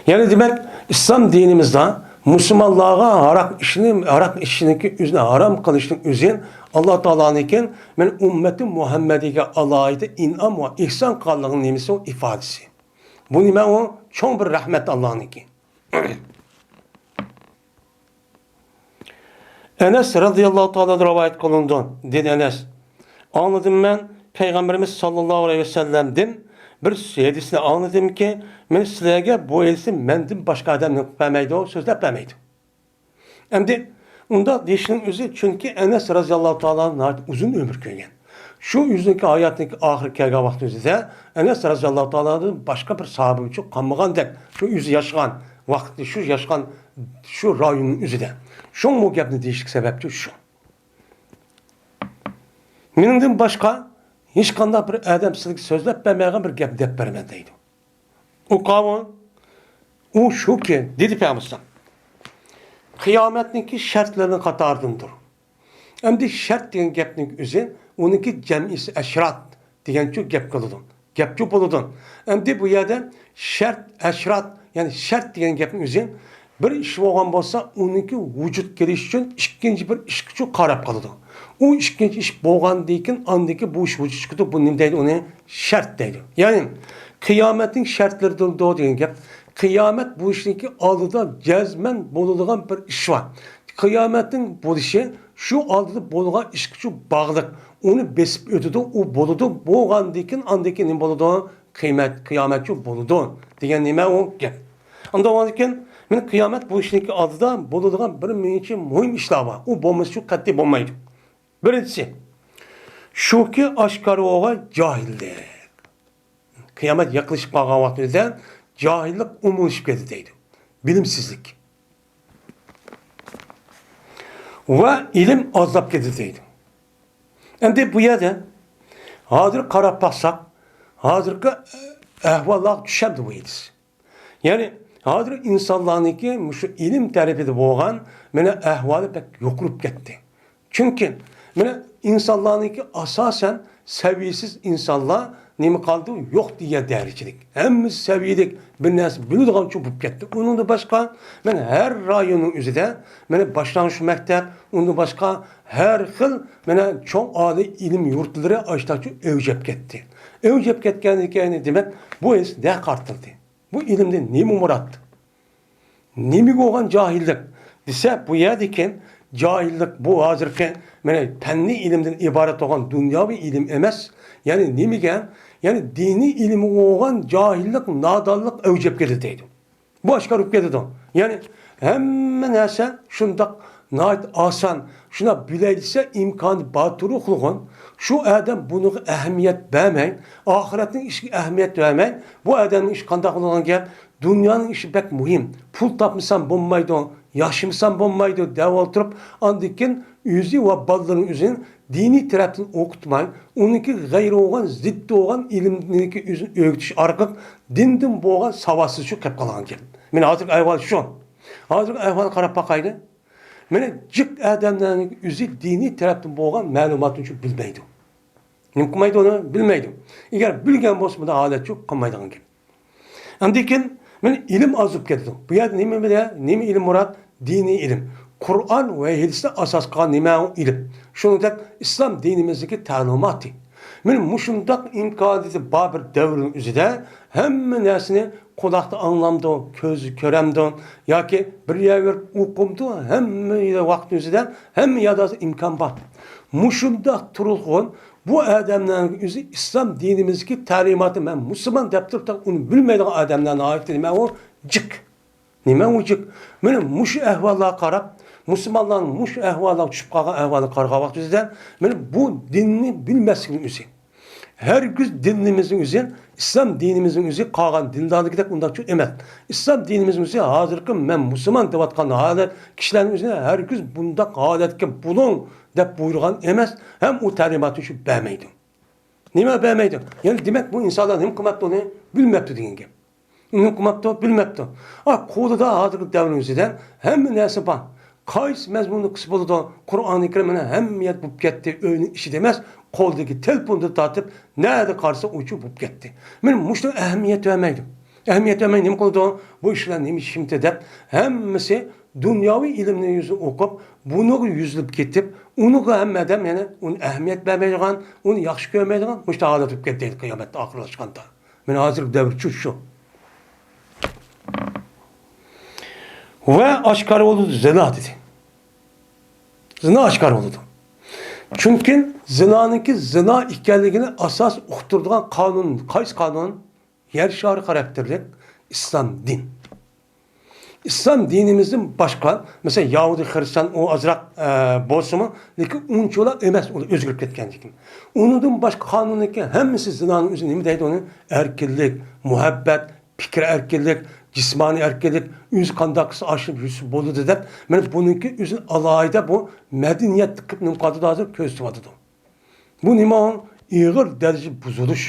يەنى دېمەك، ئىسلام دىنىمىزدا مۇسۇلمانلارغا ھاراق ئىچىشنى، ھاراق ئىچىشنىڭكى ئۆزىنى ھارام قىلىشنىڭ ئۆزى ئاللا تائالانىڭكى مەن ئۈممىتى مۇھەممەدىگە ئالاھىدە ئىنئام ۋە ئېھسان قىلغانلىقىنىڭ نېمىسى ئۇ؟ ئىپادىسى. بۇ نېمە ئۇ؟ چوڭ بىر رەھمەت ئاللانىڭكى. ئەنەس رەزىياللاھۇ تائالا رىۋايەت قىلىنىدۇ، دېدى ئەنەس. ئاڭلىدىم مەن، پەيغەمبىرىمىز ساللاللاھۇ ئەلەيھى ۋەسەللەمدىن بىر ھەدىسنى ئاڭلىدىمكى، مەن سىلەرگە بۇ ھەدىسنى مەندىن باشقا ئادەم نېمە قىلىپ بەرمەيدۇ، سۆزلەپ بەرمەيدۇ. ئەمدى ئۇنداق دېيىشنىڭ ئۆزى، چۈنكى ئەنەس رەزىياللاھۇ تائالا ناھايىتى ئۇزۇن ئۆمۈر كۆرگەن. شۇ ئۆزىنىڭكى ھاياتىنىڭكى ئاخىرى كەلگەن ۋاقتى ئۆزىدە ئەنەس رەزىياللاھۇ تائالادىن باشقا بىر ساھابە ئۈچۈن قالمىغاندەك، شۇ ئۆزى ياشىغان ۋاقتى، شۇ ياشىغان شۇ رايوننىڭ ئۆزىدە. شۇڭا بۇ گەپنى دېيىشلىك سەۋەبچى شۇ. مېنىڭدىن باشقا ھېچقانداق بىر ئادەم سىلەرگە سۆزلەپ بەرمەيدىغان بىر گەپ دەپ بېرىمەن دەيدۇ. ئۇ قاۋۇل، ئۇ شۇكى، دېدى پەيغەمبەر، قىيامەتنىڭكى شەرتلىرىنىڭ قاتارىدىندۇر. ئەمدى شەرت دېگەن گەپنىڭ ئۆزى، ئۇنىڭكى جەمئىسى ئەشرات دېگەنچۇ گەپ قىلىدۇ. گەپچۇ بولىدۇ. ئەمدى بۇ يەردە شەرت، ئەشرات، يەنى شەرت دېگەن گەپنىڭ ئۆزى، بىر ئىش بولغان بولسا، ئۇنىڭكى ۋۇجۇد كېلىشى ئۈچۈن ئىككىنچى بىر ئىشقىچۇ قاراپ قالىدۇ. ئۇ ئىككىنچى ئىش بولغاندىن كېيىن، ئاندىن كېيىن بۇ ئىش ۋۇجۇدقا كېلىدۇ. بۇ نېمە دەيدۇ؟ ئۇنى شەرت دەيدۇ. يەنى قىيامەتنىڭ شەرتلىرىدۇر دېگەن گەپ. قىيامەت بولۇشنىڭكى ئالدىدا جەزمەن بولىدىغان بىر ئىش بار. قىيامەتنىڭ بولۇشى شۇ ئالدىدا بولغان ئىشقىچۇ باغلىق. ئۇنى بېسىپ ئۆتىدۇ، ئۇ بولىدۇ. بولغاندىن كېيىن، ئاندىن كېيىن نېمە بولىدۇ؟ قىيامەت، قىيامەتچۇ بولىدۇ دېگەن نېمە ئۇ گەپ. ئاندىن كېيىن، مېنىڭ قىيامەت بولۇشنىڭكى ئالدىدا بولىدىغان بىر نەچچە مۇھىم ئىشلار بار. ئۇ بولمىسىچۇ قەتئىي بولمايدۇ. بىرىنچىسى، شۇكى ئاشكارا بولغان جاھىللىق. قىيامەت يېقىنلىشىپ قالغان ۋاقتىمىزدا جاھىللىق ئومۇملىشىپ كەتتى دەيدۇ. بىلىمسىزلىك. ۋە ئىلىم ئازلاپ كەتتى دەيدۇ. ئەمدى بۇ يەردە ھازىر قاراپ باقساق، ھازىرقى ئەھۋاللارغا چۈشەمدۇ بۇ ھەدىس؟ يەنى ھازىر ئىنسانلارنىڭكى مۇشۇ ئىلىم تەرىپىدە بولغان مانا ئەھۋالى بەك يۇقىرىپ كەتتى. چۈنكى مانا ئىنسانلارنىڭكى ئاساسەن سەۋىيىسىز ئىنسانلار نېمە قالدى؟ يوق دېگەن دەرىجىلىك. ھەممىسى سەۋىيىلىك، بىر نەرسە بىلىدىغانچۇ بولۇپ كەتتى. ئۇنىڭدىن باشقا مانا ھەر رايوننىڭ ئۆزىدە مانا باشلانغۇچ مەكتەپ، ئۇنىڭدىن باشقا ھەر خىل مانا چوڭ ئالىي ئىلىم يۇرتلىرى ئاشتاقچۇ ئەۋج ئېلىپ كەتتى. ئەۋج ئېلىپ كەتكەندىن كېيىن دېمەك بۇ ھەدىس نەگە قارىتىلدى؟ بۇ ئىلىمدىن نېمە مۇراد؟ نېمىگە بولغان جاھىللىق دېسە، بۇ يەردىكى جاھىللىق بۇ ھازىرقى مانا پەننىي ئىلىمدىن ئىبارەت بولغان دۇنياۋى ئىلىم ئەمەس. يەنى نېمىگە؟ يەنى دىنىي ئىلىمگە بولغان جاھىللىق، نادانلىق ئەۋج ئېلىپ كەتتى دەيدۇ. بۇ ئاشكارا بولۇپ كېتىدۇ. يەنى ھەممە نەرسە شۇنداق ناھايىتى ئاسان، شۇنداق بىلەي دېسە ئىمكانى بار تۇرۇقلىغان. شۇ ئادەم بۇنىڭغا ئەھمىيەت بەرمەي، ئاخىرەتنىڭ ئىشىگە ئەھمىيەت بەرمەي، بۇ ئادەمنىڭ ئىشى قانداق بولىدىغان گەپ؟ دۇنيانىڭ ئىشى بەك مۇھىم، پۇل تاپمىسام بولمايدۇ، ياشىمىسام بولمايدۇ دەپ ئولتۇرۇپ، ئاندىن كېيىن ئۆزى ۋە بالىلىرىنى ئۆزىنى دىنىي تەرەپتىن ئوقۇتماي، ئۇنىڭكى غەيرىي بولغان، زىددى بولغان ئىلىمنىڭكى ئۆزىنى ئۆگىتىش ئارقىلىق دىندىن بولغان ساۋاتسىزلىق كېلىپ قالغان گەپ. مانا ھازىرقى ئەھۋال شۇ. ھازىرقى ئەھۋالغا قاراپ باقايلى. مانا جىق ئادەملەرنىڭ ئۆزى دىنىي تەرەپتىن بولغان مەلۇماتنى بىلمەيدۇ. نېمە قىلمايدۇ ئۇنى؟ بىلمەيدۇ. ئەگەر بىلگەن بولسا، بۇنداق ھالەت يوق، قىلمايدىغان گەپ. ئاندىن كېيىن مانا ئىلىم ئازىپ كەتتى. بۇ يەردە نېمە بىلە-، نېمە ئىلىم مۇراد؟ دىنىي ئىلىم. قۇرئان ۋە ھەدىسنى ئاساس قىلغان نېمە ئۇ ئىلىم؟ شۇنىڭدەك ئىسلام دىنىمىزدىكى تەلىماتى. مانا مۇشۇنداق ئىمكانىيىتى بار بىر دەۋرنىڭ ئۆزىدە ھەممە نەرسىنى قۇلاقتا ئاڭلامدۇ، كۆزى كۆرەمدۇ ياكى بىر يەرگە بېرىپ ئوقۇمدۇ، ھەممە ۋاقىتنىڭ ئۆزىدە ھەممە يەردە ئىمكان بار. مۇشۇنداق تۇرۇلغان بۇ ئادەملەرنىڭ ئۆزى ئىسلام دىنىمىزدىكى تەلىماتى، مەن مۇسۇلمان دەپ تۇرۇپ، ئۇنى بىلمەيدىغان ئادەملەر ناھايىتى نېمە ئۇ؟ جىق. نېمە ئۇ جىق؟ مانا مۇشۇ ئەھۋاللارغا قاراپ، مۇسۇلمانلارنىڭ مۇشۇ ئەھۋاللارغا چۈشۈپ قالغان ئەھۋالىغا قارىغان ۋاقتىمىزدا، مانا بۇ دىننى بىلمەسلىكنىڭ ئۆزى. ھەرگىز دىنىمىزنىڭ ئۆزى، ئىسلام دىنىمىزنىڭ ئۆزى قالغان دىنلاردىكىدەك ئۇنداقچۇ ئەمەس. ئىسلام دىنىمىزنىڭ ئۆزى ھازىرقى مەن مۇسۇلمان دەۋاتقان ھالەت كىشىلەرنىڭ ئۆزىنى ھەرگىز بۇنداق ھالەتكە بولۇڭ دەپ بۇيرۇغان ئەمەس، ھەم ئۇ تەلىماتنى شۇ بەرمەيدۇ. نېمە بەرمەيدۇ؟ يەنى دېمەك، بۇ ئىنسانلار نېمە قىلماپتۇ ئۇنى؟ بىلمەپتۇ دېگەن گەپ. نېمە قىلماپتۇ؟ بىلمەپتۇ. ئا، قولىدا ھازىرقى دەۋرنىڭ ئۆزىدە ھەممە نەرسە بار. قايسى مەزمۇننى قىلسا بولىدۇ؟ قۇرئانى كەرىم مانا ھەممە يەردە بولۇپ كەتتى، ئۆينىڭ ئىچىدە ئەمەس، قولىدىكى تېلېفوندىن تارتىپ نەدە قارىسا ئۇچۇ بولۇپ كەتتى. مانا مۇشۇنىڭ ئەھمىيەت بەرمەيدۇ. ئەھمىيەت بەرمەي نېمە قىلىدۇ؟ بۇ ئىشلار نېمە ئىشمىتى دەپ ھەممىسى دۇنياۋى ئىلىمنى يۈزى ئوقۇپ، بۇنىڭغا يۈزلىنىپ كېتىپ، ئۇنىڭغا ھەممە ئادەم يەنە ئۇنى ئەھمىيەت بەرمەيدىغان، ئۇنى ياخشى كۆرمەيدىغان مۇشۇنداق ھالەت بولۇپ كەتتى قىيامەتتە ئاخىرلاشقاندا. مانا ھازىرقى دەۋر شۇ، شۇ. ۋە ئاشكارا بولىدۇ زىنا دېدى. زىنا ئاشكارا بولىدۇ. چۈنكى زىنانىڭكى زىنا ئىكەنلىكىنى ئاساس ئۇقتۇرىدىغان قانۇن، قايسى قانۇن؟ يەر شارى خاراكتېرلىك ئىسلام دىن. ئىسلام دىنىمىزدىن باشقا، مەسىلەن، ياھۇدىي، خىرىستىيان، ئۇ ئازراق، ئە، بولسىمۇ، لېكىن ئۇنچىۋالا ئەمەس، ئۇلار ئۆزگىرىپ كەتكەندىكىن. ئۇنىڭدىن باشقا قانۇننىڭكى ھەممىسى زىنانىڭ ئۆزى نېمە دەيدۇ ئۇنى؟ ئەركىنلىك، مۇھەببەت، پىكىر ئەركىنلىك، جىسمانىي ئەركىنلىك، ئۆزى قانداق قىلسا ئاشۇ يۈرسە بولىدۇ دەپ، مانا بۇنىڭكى ئۆزىنى ئالاھىدە بۇ مەدەنىيەت قىلىپ نېمە قىلىۋاتىدۇ، ھازىر كۆرسىتىۋاتىدۇ. بۇ نېمە ئۇ؟ ئېغىر دەرىجىدە بۇزۇلۇش.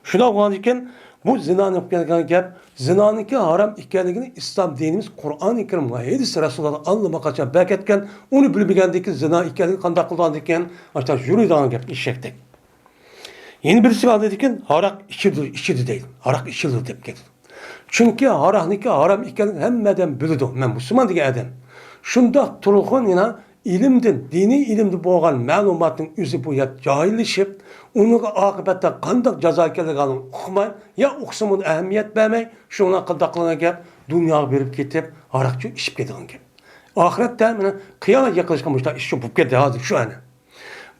شۇنداق بولغاندىكىن، بۇ زىنانى قىلىپ كەلگەن گەپ، زىنانىڭكى ھارام ئىكەنلىكىنى ئىسلام دىنىمىز قۇرئانى كەرىم ۋە ھەدىس رەسۇلۇللاھ ئاللىماقاچان بەرگەن، ئۇنى بىلمىگەندىكىن زىنا ئىكەنلىكىنى قانداق قىلىدىغاندىكىن، ئاشۇنداق يۈرىدىغان گەپ ئېشەكتەك. يەنە بىرسى ئاندىكىن ھاراق ئىچىدۇ، ئىچىدۇ دەيدۇ. ھاراق ئىچىلىدۇ دەپ كېتىدۇ. چۈنكى ھاراقنىڭكى ھارام ئىكەنلىكىنى ھەممە ئادەم بىلىدۇ. مەن مۇسۇلمان دېگەن ئادەم. شۇنداق تۇرغىن يەنە ئىلىمدىن، دىنىي ئىلىمدە بولغان مەلۇماتنىڭ ئۆزى بۇ يەردە جاھىللىشىپ، ئۇنىڭغا ئاقىۋەتتە قانداق جازا ئىكەنلىكىنى ئۇقماي، يا ئۇقسىمۇ ئەھمىيەت بەرمەي، شۇڭا قانداق قىلغان گەپ، دۇنياغا بېرىپ كېتىپ، ھاراقچۇ ئىچىپ كېتىدىغان گەپ. ئاخىرەتتە مانا قىيامەت يېقىنلاشقان مۇشۇنداق ئىش بولۇپ كەتتى ھازىر شۇ ئەنە.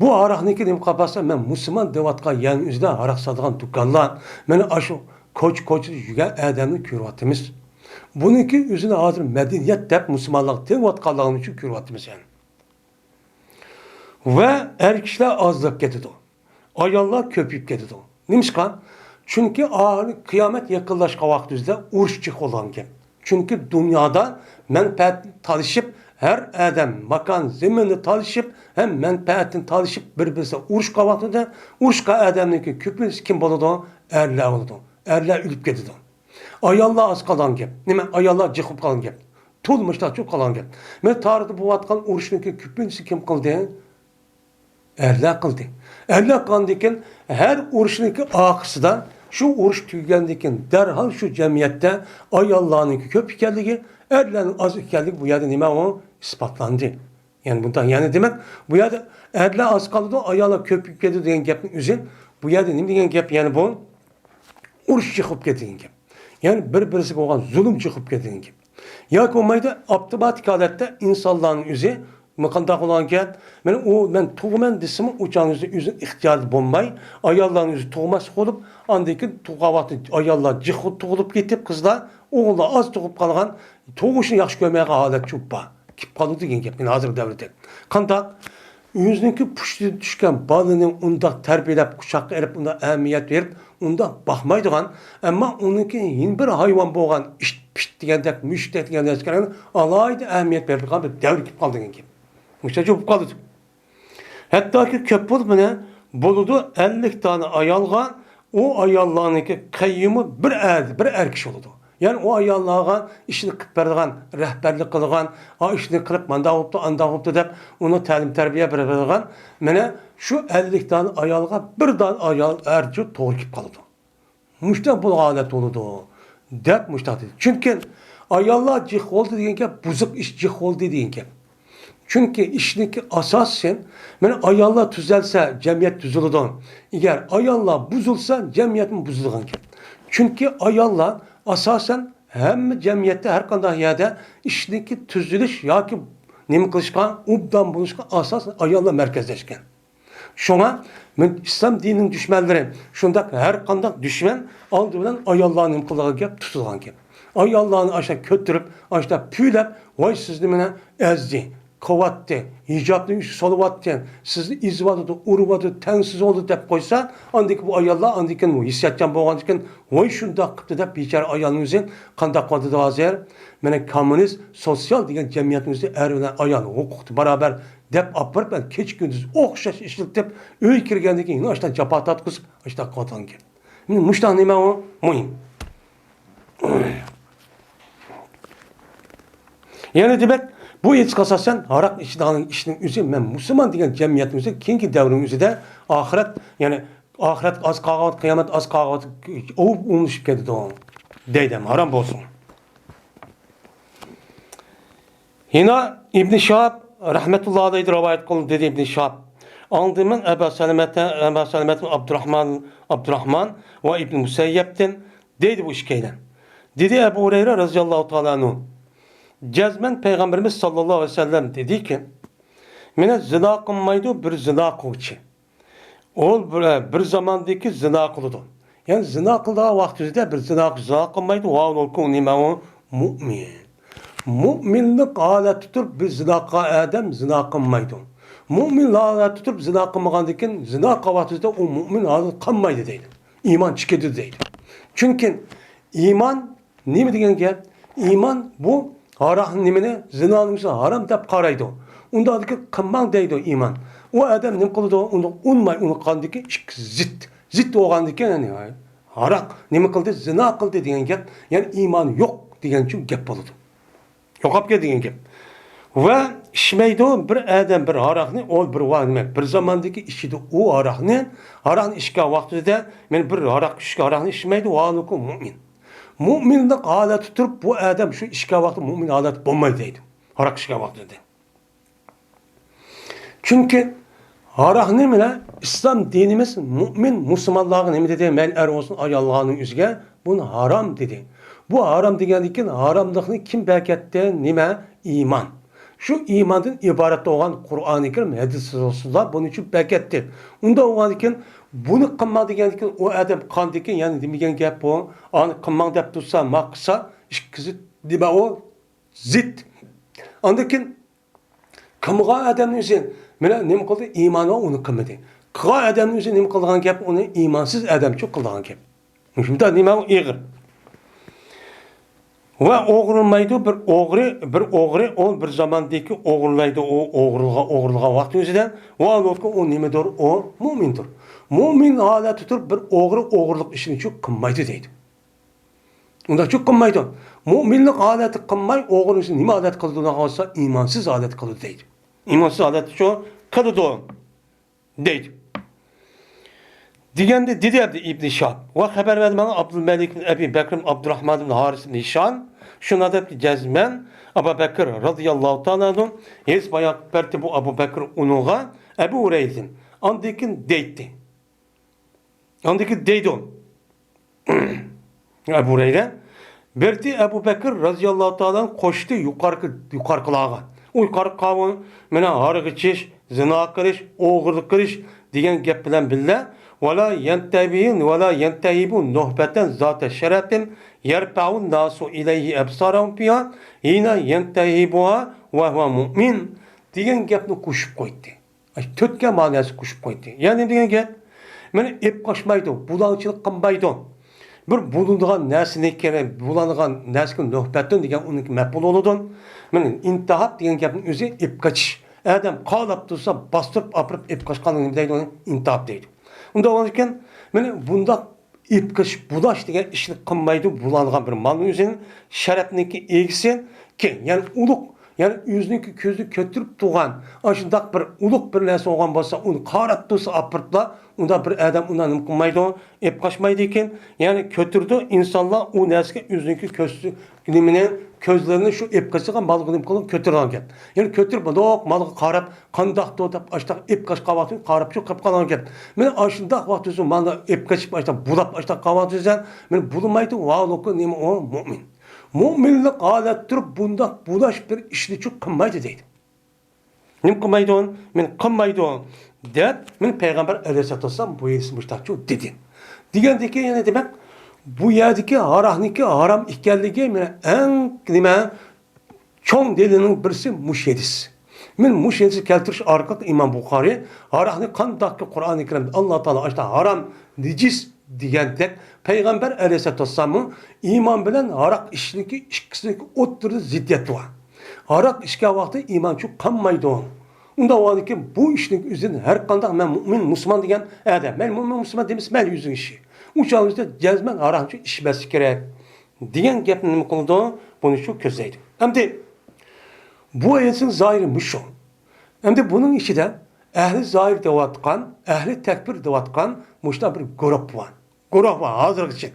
بۇ ھاراقنىڭكى نېمە قىلىپ قالسا، مەن مۇسۇلمان دەۋاتقان يەرنىڭ ئۆزىدە ھاراق ساتىدىغان دۇكانلار، مانا ئاشۇ كوچا-كوچىدا يۈرگەن ئادەمنى كۆرۈۋاتىمىز. بۇنىڭكى ئۆزىنى ھازىر مەدەنىيەت دەپ مۇسۇلمانلارغا تېڭىۋاتقانلىقىنى شۇ كۆرۈۋاتىمىز يەنى. ۋە ئەر كىشىلەر ئازلاپ كېتىدۇ. ئاياللار كۆپىيىپ كېتىدۇ. نېمىشقا؟ چۈنكى ئاخىرى قىيامەت يېقىنلاشقان ۋاقتىمىزدا ئۇرۇش چىقىدىغان گەپ. چۈنكى دۇنيادا مەنپەئەت تالىشىپ، ھەر ئادەم ماكان زېمىننى تالىشىپ، ھەم مەنپەئەتنى تالىشىپ، بىر-بىرسى ئۇرۇشقان ۋاقتىدا ئۇرۇشقان ئادەمنىڭكى كۆپىنچىسى كىم بولىدۇ؟ ئەرلەر بولىدۇ. ئەرلەر ئۆلۈپ كېتىدۇ. ئاياللار ئاز قالغان گەپ. نېمە؟ ئاياللار جىق بولۇپ قالغان گەپ. تولىمۇ مۇشتاق چوق قالغان گەپ. مانا تارىختا بولۇۋاتقان ئۇرۇشنىڭكى كۆپىنچىسى كىم قىلدى؟ ئەرلەر قىلدى. ئەرلەر قىلغاندىن كېيىن ھەر ئۇرۇشنىڭكى ئارقىسىدا شۇ ئۇرۇش تۈگىگەندىن كېيىن دەرھال شۇ جەمئىيەتتە ئاياللارنىڭكى كۆپ ئىكەنلىكى، ئەرلەرنىڭ ئاز ئىكەنلىكى بۇ يەردە نېمە ئۇ؟ ئىسپاتلاندى. يەنى بۇنداق، يەنى دېمەك، بۇ يەردە ئەرلەر ئاز قالىدۇ، ئاياللار كۆپ كېتىدۇ دېگەن گەپنىڭ ئۆزى، بۇ يەردە نېمە دېگەن گەپ؟ يەنى بۇ ئۇرۇش چىقىپ كېتىدىغان گەپ. يەنى بىر-بىرسىگە بولغان زۇلۇم چىقىپ كېتىدىغان گەپ. ياكى بولمايدۇ، ئاپتوماتىك ھالەتتە ئىنسانلارنىڭ ئۆزى، مانا قانداق بولغان گەپ؟ مانا ئۇ، مەن تۇغىمەن دېسىمۇ، ئۇ چاغنىڭ ئۆزى ئۆزىنىڭ ئىختىيارىدا بولماي، ئاياللارنىڭ ئۆزى تۇغماسلىق بولۇپ، ئاندىن كېيىن تۇغقان ۋاقتى ئاياللار جىق تۇغۇلۇپ كېتىپ، قىزلار، ئوغۇللار ئاز تۇغۇپ قالغان، تۇغۇشنى ياخشى كۆرمەيدىغان ھالەت چوق بار. كېلىپ قالىدۇ دېگەن گەپ، مانا ھازىرقى دەۋردە. قانداق؟ ئۆزىنىڭكى پۇشتىدىن چۈشكەن بالىنى ئۇنداق تەربىيەلەپ، قۇچاققا ئېلىپ، ئۇنداق ئەھمىيەت بېرىپ، ئۇنداق باقمايدىغان، ئەمما ئۇنىڭكى يەنە بىر ھايۋان بولغان ئىت، پىت دېگەندەك، مۈشۈكتەك دېگەندەك نەرسىلەرگە ئالاھىدە ئەھمىيەت بېرىدىغان بىر دەۋر كېلىپ قالدى دېگەن گەپ. مۇشۇنچە بولۇپ قالىدۇ. ھەتتاكى كۆپ بولۇپ مانا بولىدۇ، ئەللىك دانە ئايالغا، ئۇ ئاياللارنىڭكى قەييۇمى بىر ئەر، بىر ئەر كىشى بولىدۇ. يەنى ئۇ ئاياللارغا ئىشنى قىلىپ بېرىدىغان، رەھبەرلىك قىلىدىغان، ھا ئىشنى قىلىپ، مانداق بوپتۇ، ئانداق بوپتۇ دەپ، ئۇنى تەلىم-تەربىيە بېرىدىغان، مانا شۇ ئەللىك دانە ئايالغا بىر دانە ئايال ئەر توغرا كېلىپ قالىدۇ. مۇشۇنداق بولغان ھالەت بولىدۇ، دەپ مۇشۇنداق دېدى. چۈنكى ئاياللار جىق بولدى دېگەن گەپ، بۇزۇق ئىش جىق بولدى دېگەن گەپ. چۈنكى ئىشنىڭكى ئاساسى، مانا ئاياللار تۈزەلسە، جەمئىيەت تۈزۈلىدۇ. ئەگەر ئاياللار بۇزۇلسا، جەمئىيەتمۇ بۇزۇلىدىغان گەپ. چۈنكى ئاياللار ئاساسەن ھەممە جەمئىيەتتە، ھەر قانداق يەردە ئىشنىڭكى تۈزۈلۈش ياكى نېمە قىلىشقا، ئوبدان بولۇشقا ئاساسەن ئاياللار مەركەزلەشكەن. شۇڭا مەن ئىسلام دىنىنىڭ دۈشمەنلىرى، شۇنداق ھەر قانداق دۈشمەن ئالدى بىلەن ئاياللارنى نېمە قىلىدىغان گەپ، تۇتىدىغان گەپ. ئاياللارنى ئاشۇنداق كۆتۈرۈپ، ئاشۇنداق پۈۋلەپ، ۋاي سىزنى مانا ئەزدى، قوۋاتتى، ھىجابنى ئۈستى سولىۋاتتى، سىزنى ئېزىۋاتىدۇ، ئۇرۇۋاتىدۇ، تەڭسىز بولدى دەپ قويسا، ئاندىن كېيىن بۇ ئاياللار ئاندىن كېيىن ھېسسىياتچان بولغاندىن كېيىن، ۋاي شۇنداق قىپتۇ دەپ بىچارە ئايالنىڭ ئۆزى قانداق قىلىۋاتىدۇ ھازىر؟ مانا كوممۇنىست، سوتسىيال دېگەن جەمئىيەتنىڭ ئۆزى ئەر بىلەن ئايال ھوقۇقتا باراۋەر دەپ ئاپىرىپ، مانا كېچە-كۈندۈز ئوخشاش ئىشلىتىپ، ئۆيگە كىرگەندىن كېيىن يەنە ئاشۇنداق جاپا تارتقۇزۇپ، ئاشۇنداق قىلىۋاتىدىغان گەپ. مانا مۇشۇنداق نېمە ئۇ؟ مۇھىم. يەنى دېمەك، بۇ ئېيتىشقا ئاساسەن، ھاراق ئىچىدىغان ئىشنىڭ ئۆزى، مەن مۇسۇلمان دېگەن جەمئىيەتنىڭ ئۆزى، كېيىنكى دەۋرنىڭ ئۆزىدە ئاخىرەت، يەنى ئاخىرەت ئاز قالغان، قىيامەت ئاز قالغان، ئوۋ ئۇنىشىپ كېتىدۇ، دەيدۇ، ھارام بولسۇن. يەنە ئىبن شىھاب رەھمەتۇللا ئەلەيھى رىۋايەت قىلدى، دېدى ئىبن شىھاب. ئاڭدىم مەن ئەبا سەلەمەتە، ئەبا سەلەمەتە ئابدۇراھمان، ئابدۇراھمان ۋە ئىبن مۇسەييەبتىن، دەيدۇ بۇ ئىككىيلەن. دېدى ئەبۇ ھۇرەيرە رەزىياللاھۇ تائالا ئەنھۇ، جەزمەن پەيغەمبىرىمىز ساللاللاھۇ ئەلەيھى ۋەسەللەم دېدىكى، مانا زىنا قىلمايدۇ بىر زىنا قىلغۇچى. ئۇ بىر، بىر زاماندىكى زىنا قىلىدۇ. يەنى زىنا قىلىدىغان ۋاقتىدا بىر زىنا، زىنا قىلمايدۇ. ۋاۋۇلكۇ نېمە ئۇ؟ مۇئمىن. مۇئمىنلىق ھالەتتە تۇرۇپ بىر زىنا قىلغان ئادەم زىنا قىلمايدۇ. مۇئمىن ھالەتتە تۇرۇپ زىنا قىلمىغاندىن كېيىن زىنا قىلغان ۋاقتىدا ئۇ مۇئمىن ھالەتتە قالمايدۇ دەيدۇ. ئىمان چىقىدۇ دەيدۇ. چۈنكى ئىمان نېمە دېگەن گەپ؟ ئىمان بۇ ھاراق نېمىنى؟ زىنانى ھارام دەپ قارايدۇ. ئۇنداقتىكى قىلماڭ دەيدۇ ئىمان. ئۇ ئادەم نېمە قىلىدۇ؟ ئۇنى ئۇنماي، ئۇنى قاندىكى ئىككى زىت. زىت بولغاندىكى، يەنى ھاراق نېمە قىلدى؟ زىنا قىلدى دېگەن گەپ. يەنى ئىمان يوق دېگەن چۈ گەپ بولىدۇ. يوقاپ كەت دېگەن گەپ. ۋە ئىچمەيدۇ بىر ئادەم بىر ھاراقنى، ئۇ بىر ۋا-، نېمە، بىر زاماندىكى ئىچىدۇ ئۇ ھاراقنى، ھاراقنى ئىچكەن ۋاقتىدا، مەن بىر ھاراق ئىچكەن ھاراقنى ئىچمەيدۇ، ۋاھۇلۇكۇ مۇئمىن. مۇئمىنلىق ھالەتتە تۇرۇپ، بۇ ئادەم شۇ ئىچكەن ۋاقتى مۇئمىن ھالەتتە بولمايدۇ دەيدۇ. ھاراق ئىچكەن ۋاقتىدا. چۈنكى ھاراقنى مانا ئىسلام دىنىمىز مۇئمىن مۇسۇلمانلارغا نېمە دېدى؟ مەيلى ئەر بولسۇن، ئايال بولغاننىڭ ئۆزىگە بۇنى ھارام دېدى. بۇ ھارام دېگەندىن كېيىن ھاراملىقنى كىم بەكەتتى؟ نېمە؟ ئىمان. شۇ ئىماندىن ئىبارەت بولغان قۇرئانى كەرىم، ھەدىس رەسۇلۇللا بۇنى شۇ بەكەتتى. ئۇنداق بولغاندىن كېيىن بۇنى قىلماڭ دېگەندىن كېيىن ئۇ ئادەم قاندىكىن، يەنى دېمىگەن گەپ بۇ. ئانى قىلماڭ دەپ تۇرسا، ما قىلسا، ئىككىسى نېمە ئۇ؟ زىت. ئاندىن كېيىن قىلمىغان ئادەمنىڭ ئۆزى مانا نېمە قىلدى؟ ئىمانى بار، ئۇنى قىلمىدى. قىلغان ئادەمنىڭ ئۆزى نېمە قىلىدىغان گەپ؟ ئۇنى ئىمانسىز ئادەمچۇ قىلىدىغان گەپ. مۇشۇنداق نېمە ئۇ ئېغىر. ۋە ئوغرىلمايدۇ بىر ئوغرى، بىر ئوغرى، ئۇ بىر زاماندىكى ئوغرىلايدۇ، ئۇ ئوغرىلىغان، ئوغرىلىغان ۋاقتى ئۆزىدە. ۋە ئۇ نېمىدۇر؟ ئۇ مۇئمىندۇر. مۇئمىن ھالەتتە تۇرۇپ بىر ئوغرى ئوغرىلىق ئىشىنىچۇ قىلمايدۇ دەيدۇ. ئۇنداقچۇ قىلمايدۇ. مۇئمىنلىق ھالەتتە قىلماي، ئوغرىنى نېمە ھالەتتە قىلىدۇ دېسە، ئىمانسىز ھالەتتە قىلىدۇ دەيدۇ. ئىمانسىز ھالەتتە شۇ قىلىدۇ دەيدۇ. دېگەندە دېدى ئەبدى ئىبنى شىھاب. ۋە خەۋەر بەردى ماڭا ئابدۇلمەلىك ئىبن ئەبى بەكرىم ئابدۇراھمان ئىبن ھارىس ئىبن ھىشام. شۇنداق دەپتۇ، جەزمەن ئەبۇ بەكر رەزىياللاھۇ تائالا ئەنھۇ ھېس بايان بەردى بۇ ئەبۇ بەكر ئۇنىڭغا ئەبۇ ھۇرەيرىدىن. ئاندىن كېيىن دەيتتى. ئاندىكى دەيدۇ. ئەبۇ ھۇرەيرە بەردى ئەبۇ بەكىر رەزىياللاھۇ تائالا قوشتى يۇقارقى، يۇقارقىلارغا. ئۇ يۇقارقى قاۋۇل مانا ھاراق ئىچىش، زىنا قىلىش، ئوغرىلىق قىلىش دېگەن گەپ بىلەن بىللە، ۋەلا يەنتەبىھۇ، ۋەلا يەنتەھىبۇ نۇھبەتەن زاتە شەرەپىن يەرپەئۇن ناسۇ ئىلەيھى ئەبسارەھۇم فىھا ھىنا يەنتەھىبۇھا ۋەھۇۋە مۇئمىن دېگەن گەپنى قوشۇپ قويدى. ئاي، تۆتكە ماناسى قوشۇپ قويدى. يەنى نېمە دېگەن گەپ؟ مانا ئېپ قاچمايدۇ، بۇلاڭچىلىق قىلمايدۇ. بىر بۇلىنىدىغان نەرسىنى كېرەك، بۇلانغان نەرسىگە نۆھبەتتىن دېگەن ئۇنىڭكى مەپئۇلى بولىدۇ. مانا ئىنتىھاب دېگەن گەپنىڭ ئۆزى ئېپ قېچىش. ئادەم قالاپ تۇرسا، باستۇرۇپ ئاپىرىپ ئېپ قاچقاننى نېمە دەيدۇ؟ ئۇنى ئىنتىھاب دەيدۇ. ئۇنداق بولغاندىكىن، مانا بۇنداق ئېپ قېچىش، بۇلاش دېگەن ئىشنى قىلمايدۇ، بۇلانغان بىر مالنىڭ ئۆزىنى شەرەپنىڭكى ئىگىسى، كى-، يەنى ئۇلۇغ، يەنى ئۆزىنىڭكى كۆزىنى كۆتۈرۈپ تۇرغان، ئاشۇنداق بىر ئۇلۇغ بىر نەرسە بولغان بولسا، ئۇنى قاراپ تۇرسا ئاپىرىپلا، ئۇنداق بىر ئادەم ئۇنداق نېمە قىلمايدۇ، ئېپ قاچمايدىكەن، يەنى كۆتۈرىدۇ، ئىنسانلار ئۇ نەرسىگە ئۆزىنىڭكى كۆز، نېمىنى، كۆزلىرىنى شۇ ئېپ قېچىدىغان مالغا نېمە قىلىدۇ، كۆتۈرىدىغان گەپ. يەنى كۆتۈرۈپ، مۇنداق مالغا قاراپ، قانداقتۇ دەپ، ئاشتاق ئېپ قاچقان ۋاقتىدا قاراپ شۇ قېلىپ قالغان گەپ. مانا ئاشۇنداق ۋاقتىدا مانا ئېپ قېچىپ، ئاشتاق بۇلاپ، ئاشتاق قالغان ۋاقتىدا مانا بۇلىمايدۇ، ۋاھۇلۇكۇ نېمە ئۇ؟ مۇئمىن. مۇئمىنلىق ھالەتتە تۇرۇپ بۇنداق بۇلاش بىر ئىشنىچۇ قىلمايدۇ دەيدۇ. نېمە قىلمايدۇ؟ مانا قىلمايدۇ دەپ، مانا پەيغەمبەر ئەلەيھىسسالاتۇ ۋەسسالام بۇ ھەدىسنى مۇشتاقچۇ دېدى. دېگەندىكىن يەنە دېمەك، بۇ يەردىكى ھاراقنىڭكى ھارام ئىكەنلىكى مانا ئەڭ نېمە؟ چوڭ دەلىلنىڭ بىرسى مۇشۇ ھەدىس. مەن مۇشۇ ھەدىسنى كەلتۈرۈش ئارقىلىق ئىمام بۇخارىي ھاراقنى قانداقكى قۇرئانى كەرىمدە ئاللا تائالا ئاشتا ھارام، نىجىس دېگەندەك، پەيغەمبەر ئەلەيھىسسالاتۇ ۋەسسالاممۇ ئىمان بىلەن ھاراق ئىچىشنىڭكى ئىككىسىنىڭكى ئوتتۇرىدا زىددىيەت بار. ھاراق ئىچكەن ۋاقتى ئىمان چۈ قانمايدۇ. ئۇنداق بولغاندىكىن بۇ ئىشنىڭ ئۆزىدىن ھەر قانداق مەن مۇئمىن، مۇسۇلمان دېگەن ئادەم، مەن مۇئمىن، مۇسۇلمان دېمىسە مەيلى ئۆزىنىڭ ئىشى. ئۇ چاغدا جەزمەن ھاراق چۈ ئىچمەسلىك كېرەك. دېگەن گەپنى نېمە قىلىدۇ؟ بۇنى شۇ كۆزلەيدۇ. ئەمدى بۇ ئايەتنىڭ زاھىرى مۇشۇ. ئەمدى بۇنىڭ ئىچىدە ئەھلى زاھىر دەۋاتقان، ئەھلى تەكپىر دەۋاتقان مۇشۇنداق بىر گۇرۇھ بار. گۇرۇھ بار ھازىرغىچە.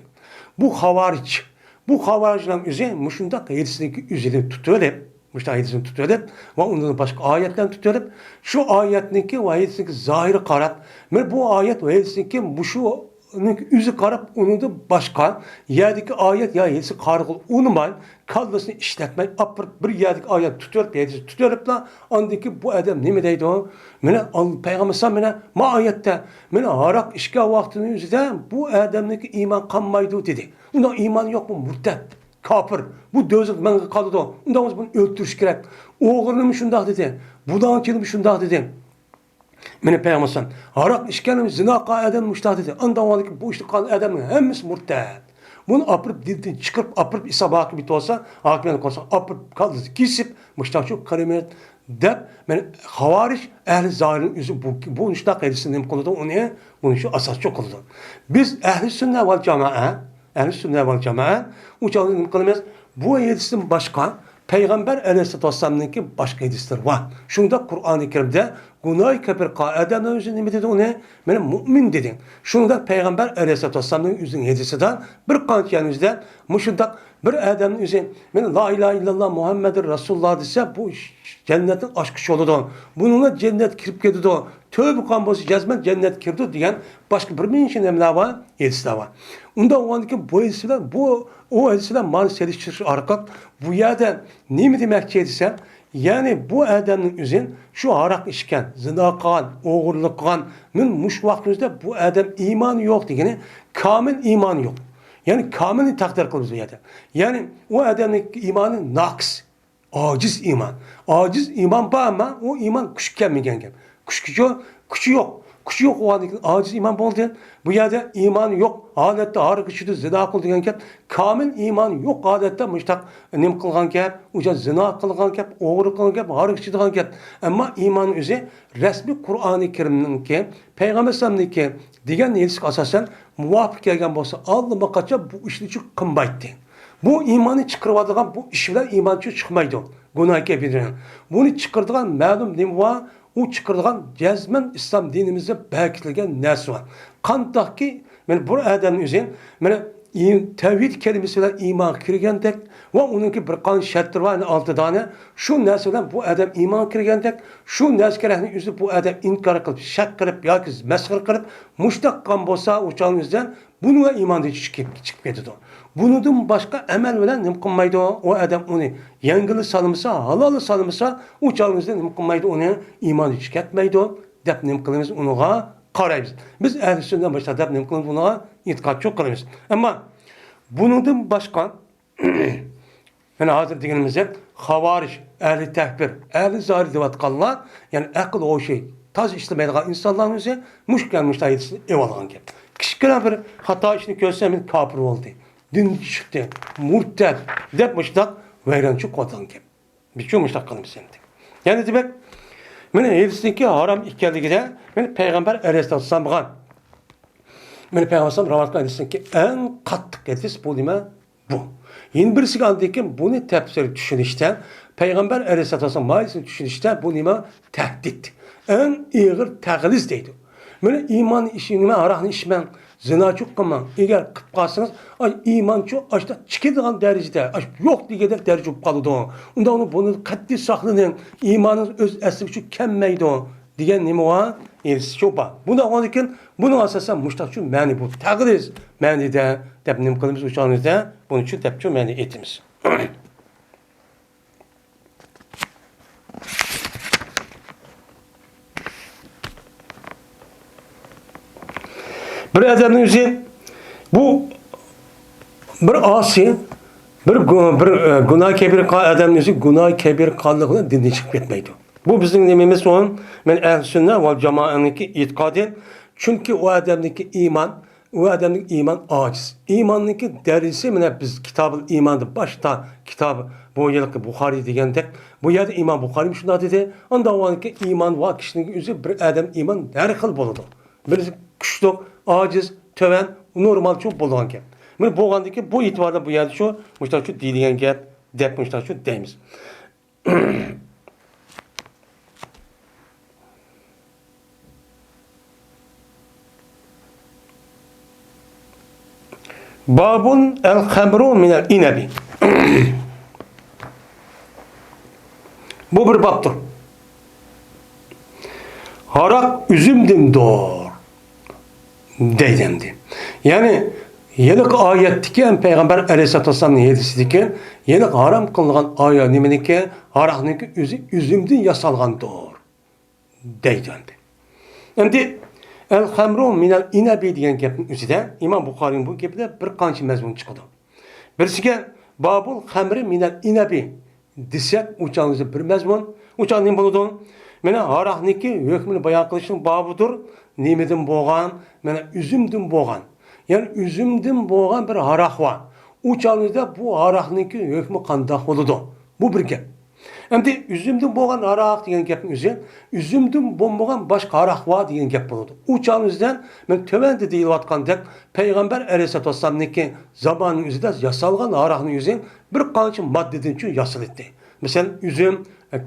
بۇ خاۋارىج. بۇ خاۋارىجنىڭ ئۆزى مۇشۇنداق ھەدىسنىڭكى ئۆزىنى تۇتۇۋېلىپ، مۇشۇ ھەدىسنى تۇتۇۋېلىپ ۋە ئۇنىڭدىن باشقا ئايەتلەرنى تۇتۇۋېلىپ، شۇ ئايەتنىڭكى ۋە ھەدىسنىڭكى زاھىرىغا قاراپ، مانا بۇ ئايەت ۋە ھەدىسنىڭكى مۇشۇنىڭ ئۆزىگە قاراپ، ئۇنىڭدىن باشقا يەردىكى ئايەت يا ھەدىسكە قارىغىلى ئۇنىماي، كاللىسىنى ئىشلەتمەي، ئاپىرىپ بىر يەردىكى ئايەت تۇتۇۋېلىپ، ھەدىسنى تۇتۇۋېلىپلا، ئاندىن كېيىن بۇ ئادەم نېمە دەيدۇ؟ مانا، ئال-، پەيغەمبەر ئەلەيھىسسالام مانا، ما ئايەتتە، مانا، ھاراق ئىچكەن ۋاقتىنىڭ ئۆزىدە بۇ ئادەمنىڭكى ئىمان قالمايدۇ، دېدى. ئۇنىڭ ئىمانى يوق، بۇ مۇرتەت. كاپىر، بۇ دوزاخ مەڭگۈ قالىدۇ. ئۇنداق بولسا بۇنى ئۆلتۈرۈش كېرەك. ئوغرىنىمۇ شۇنداق دېدى. بۇلاڭچىنىمۇ شۇنداق دېدى. مانا پەيغەمبەر ئەلەيھىسسالام، ھاراق ئىچكەننىمۇ، زىنا قىلغان ئادەممۇ شۇنداق دېدى. ئاندىن بۇ ئىشنى قىلغان ئادەمنىڭ ھەممىسى مۇرتەت. بۇنى ئاپىرىپ دىندىن چىقىرىپ، ئاپىرىپ ئىسلام ھاكىمىيىتى بولسا، ھاكىمىيەت قۇرسا، ئاپىرىپ كاللىسىنى كېسىپ، مۇشۇنداق شۇ قىلىمىز دەپ، مانا خاۋارىج ئەھلى زاھىرنىڭ ئۆزى بۇ، بۇ مۇشۇنداق ھەدىسنى نېمە قىلىدۇ، ئۇنى، بۇنى شۇ ئاساس شۇ قىلىدۇ. بىز ئەھلى سۈننە ۋەل جامائە، ئەھلى سۈننە ۋەل جامائە، ئۇ چاغدا نېمە قىلىمىز؟ بۇ ھەدىستىن باشقا پەيغەمبەر ئەلەيھىسسالاتۇ ۋەسسالامنىڭكى باشقا ھەدىسلىرى بار. شۇنداق قۇرئانى كەرىمدە گۇناھى كەبىر قىلغان ئادەمنىڭ ئۆزى نېمە دېدى ئۇنى؟ مانا مۇئمىن دېدى. شۇنداق پەيغەمبەر ئەلەيھىسسالاتۇ ۋەسسالامنىڭ ئۆزىنىڭ ھەدىسىدە بىر قانچە يەرنىڭ ئۆزىدە مۇشۇنداق بىر ئادەمنىڭ ئۆزى، مانا لا ئىلاھە ئىللاللا مۇھەممەدۇر رەسۇلۇللا دېسە، بۇ جەننەتنىڭ ئاچقۇچى بولىدۇ. بۇنىڭ بىلەن جەننەتكە كىرىپ كېتىدۇ. تۆۋە قىلغان بولسا، جەزمەن جەننەتكە كىرىدۇ دېگەن باشقا بىر نەچچە نېمىلەر بار، ھەدىسلەر بار. ئۇنداق بولغاندىكىن بۇ ھەدىس بىلەن بۇ، ئۇ ھەدىس بىلەن مانا سېلىشتۇرۇش ئارقىلىق بۇ يەردە نېمە دېمەكچى دېسەم، يەنى بۇ ئادەمنىڭ ئۆزى شۇ ھاراق ئىچكەن، زىنا قىلغان، ئوغرىلىق قىلغان، مانا مۇشۇ ۋاقىتنىڭ ئۆزىدە بۇ ئادەم ئىمانى يوق دېگىنى، كامىل ئىمانى يوق. يەنى كامىلنى تەقدىر قىلىمىز بۇ يەردە. يەنى ئۇ ئادەمنىڭ ئىمانى ناقىس، ئاجىز ئىمان. ئاجىز ئىمان بار، ئەمما ئۇ ئىمان كۈچكە كەلمىگەن گەپ. كۈچكىچۇ، كۈچى يوق. كۈچى يوق بولغاندىن كېيىن ئاجىز ئىمان بولدى. بۇ يەردە ئىمانى يوق ھالەتتە ھاراق ئىچىدۇ، زىنا قىلىدۇ دېگەن گەپ. كامىل ئىمانى يوق ھالەتتە مۇشۇنداق نېمە قىلغان گەپ، ئۇ زىنا قىلغان گەپ، ئوغرىلىق قىلغان گەپ، ھاراق ئىچىدىغان گەپ. ئەمما ئىمانى ئۆزى رەسمىي قۇرئانى كەرىمنىڭكى، پەيغەمبەر ئەلەيھىسسالامنىڭكى دېگەن ھەدىسكە ئاساسەن مۇۋاپىق كەلگەن بولسا، ئاللىماقاچان بۇ ئىشنى چۈ قىلمايتتى. بۇ ئىماننى چىقىرىۋاتىدىغان بۇ ئىش بىلەن ئىمان چۈ چىقمايدۇ. گۇناھ كەبىرىدىن. بۇنى چىقىرىدىغان مەلۇم نېمە بار؟ ئۇ چىقىرىدىغان جەزمەن ئىسلام دىنىمىزدا بەكىتىلگەن نەرسە بار. قانداقكى، مانا بىر ئادەمنىڭ ئۆزى، مانا ئىم-، تەۋھىد كەلىمىسى بىلەن ئىمانغا كىرگەندەك ۋە ئۇنىڭكى بىر قانچە شەرتلىرى بار، يەنى ئالتە دانە. شۇ نەرسە بىلەن بۇ ئادەم ئىمانغا كىرگەندەك، شۇ نەرسىگە رەھنە ئۆزى بۇ ئادەم ئىنكار قىلىپ، شەك قىلىپ ياكى مەسخىرە قىلىپ، مۇشۇنداق قىلغان بولسا، ئۇ چاغنىڭ ئۆزىدە بۇنىڭغا ئىماندىن چىقىپ، چىقىپ كېتىدۇ. بۇنىڭدىن باشقا ئەمەل بىلەن نېمە قىلمايدۇ؟ ئۇ ئادەم ئۇنى يەڭگىللا سالمىسا، ھالاللا سالمىسا، ئۇ چاغنىڭ ئۆزىدە نېمە قىلمايدۇ؟ ئۇنى ئىماندىن چىقىپ كەتمەيدۇ، دەپ نېمە قىلىمىز؟ ئۇنىڭغا قارايمىز. بىز ئەھلى سۈننە مۇشۇنداق دەپ نېمە قىلىمىز؟ ئۇنىڭغا ئېتىقاد چوق قىلىمىز. ئەمما بۇنىڭدىن باشقا، مانا ھازىر دېگىنىمىزدەك، خاۋارىج، ئەھلى تەكپىر، ئەھلى زاھىر دەۋاتقانلار، يەنى ئەقىل ھوشى تازا ئىشلىمەيدىغان ئىنسانلارنىڭ ئۆزى مۇشۇ كەلگەن مۇشۇ ھەدىسنى ئېلىۋالغان گەپ. كىچىككىنە بىر خاتا ئىشنى كۆرسە، مەن كاپىر بولدى، دىندىن چىقتى، مۇرتەد دەپ مۇشۇنداق ۋەيرانچىلىق قىلىۋاتقان گەپ. بىز شۇ مۇشۇنداق قىلىمىز ئەمدى. يەنە دېمەك، مانا ھەدىسنىڭكى ھارام ئىكەنلىكىدە، مانا پەيغەمبەر ئەلەيھىسسالام بولغان. مانا پەيغەمبەر ئەلەيھىسسالام رىۋايەت قىلغان ھەدىسنىڭكى ئەڭ قاتتىق ھەدىس بۇ نېمە؟ بۇ. يەنە بىرسىگە ئاندىن كېيىن بۇنى تەپسىلىي چۈشىنىشتە، پەيغەمبەر ئەلەيھىسسالام مايىسىنى چۈشىنىشتە بۇ نېمە؟ تەھدىت. ئەڭ ئېغىر تەغلىز دەيدۇ. مانا ئىمان ئىشى نېمە؟ ھاراقنى ئىچمەڭ، زىناچىلىق قىلماڭ. ئەگەر قىلىپ قالسىڭىز، ئاي، ئىمانچۇ ئاشتا چىقىدىغان دەرىجىدە، ئاش يوق دېگەندەك دەرىجە بولۇپ قالىدۇ. ئۇنداق بولۇپ بۇنى قەتئىي ساقلىنىڭ، ئىمانىڭىز ئۆز ئەسلىگىچۇ كەلمەيدۇ. دېگەن نېمە بار؟ ھەدىس شۇ بار. بۇنداق بولغاندىكىن، بۇنىڭ ئاساسەن مۇشتاقچۇ مەنى بۇ تەغلىز مەنىدە دەپ نېمە قىلىمىز؟ ئۇ چاغنىڭدا بۇنى شۇ دەپچۇ مەنى ئېيتىمىز. بىر ئادەمنىڭ ئۆزى بۇ بىر ئاسىي، بىر گۇ-، بىر، ئە، گۇناھ كەبىر قىلغان ئادەمنىڭ ئۆزى گۇناھ كەبىر قىلغانلىقى بىلەن دىندىن چىقىپ كەتمەيدۇ. بۇ بىزنىڭ نېمىمىز ئۇ؟ مەن ئەھلى سۈننە ۋەل جامائەنىڭكى ئېتىقادى. چۈنكى ئۇ ئادەمنىڭكى ئىمان، ئۇ ئادەمنىڭ ئىمان ئاجىز. ئىماننىڭكى دەرىجىسى مانا بىز كىتابىل ئىماندا باشتا كىتاب، بۇ يىلقى بۇخارىي دېگەندەك، بۇ يەردە ئىمام بۇخارىيمۇ شۇنداق دېدى. ئانداق بولغاندىكىن ئىمان ۋە كىشىنىڭ ئۆزى بىر ئادەم ئىمان ھەر خىل بولىدۇ. بىرسى كۈچلۈك، ئاجىز، تۆۋەن، نورمالچۇ بولىدىغان گەپ. مانا بولغاندىكىن بۇ ئېتىباردا بۇ يەردە شۇ مۇشتاقچۇ دېيىلگەن گەپ دەپ مۇشتاقچۇ دەيمىز. بابۇن ئەل خەمرۇ مىنەل ئىنەبى. بۇ بىر بابتۇر. ھاراق ئۈزۈمدىندۇر دەيدۇ ئەمدى. يەنى ھېلىقى ئايەتتىكى ھەم پەيغەمبەر ئەلەيھىسسالاتۇ ۋەسسالامنىڭ ھەدىسىدىكى ھېلىقى ھارام قىلىنغان ئايە نېمىنىڭكى؟ ھاراقنىڭكى ئۆزى ئۈزۈمدىن ياسالغاندۇر دەيدۇ ئەمدى. ئەمدى ئەل خەمرۇ مىنەل ئىنەبى دېگەن گەپنىڭ ئۆزىدە ئىمام بۇخارىنىڭ بۇ گېپىدە بىر قانچە مەزمۇن چىقىدۇ. بىرسىگە بابۇل خەمرى مىنەل ئىنەبى دېسەك، ئۇ چاغدا بىر مەزمۇن. ئۇ چاغدا نېمە بولىدۇ؟ مانا ھاراقنىڭكى ھۆكمىنى بايان قىلىشنىڭ بابىدۇر. نېمىدىن بولغان؟ مانا ئۈزۈمدىن بولغان. يەنى ئۈزۈمدىن بولغان بىر ھاراق بار. ئۇ چاغدا بۇ ھاراقنىڭكى ھۆكمى قانداق بولىدۇ؟ بۇ بىر گەپ. ئەمدى ئۈزۈمدىن بولغان ھاراق دېگەن گەپنىڭ ئۆزى، ئۈزۈمدىن بولمىغان باشقا ھاراق بار دېگەن گەپ بولىدۇ. ئۇ چاغنىڭ ئۆزىدە مانا تۆۋەندە دېيىلىۋاتقاندەك، پەيغەمبەر ئەلەيھىسسالاتۇ ۋەسسالامنىڭكى زامانىنىڭ ئۆزىدە ياسالغان ھاراقنىڭ ئۆزى بىر قانچە ماددىدىن ياسىلىدۇ. مەسىلەن، ئۈزۈم،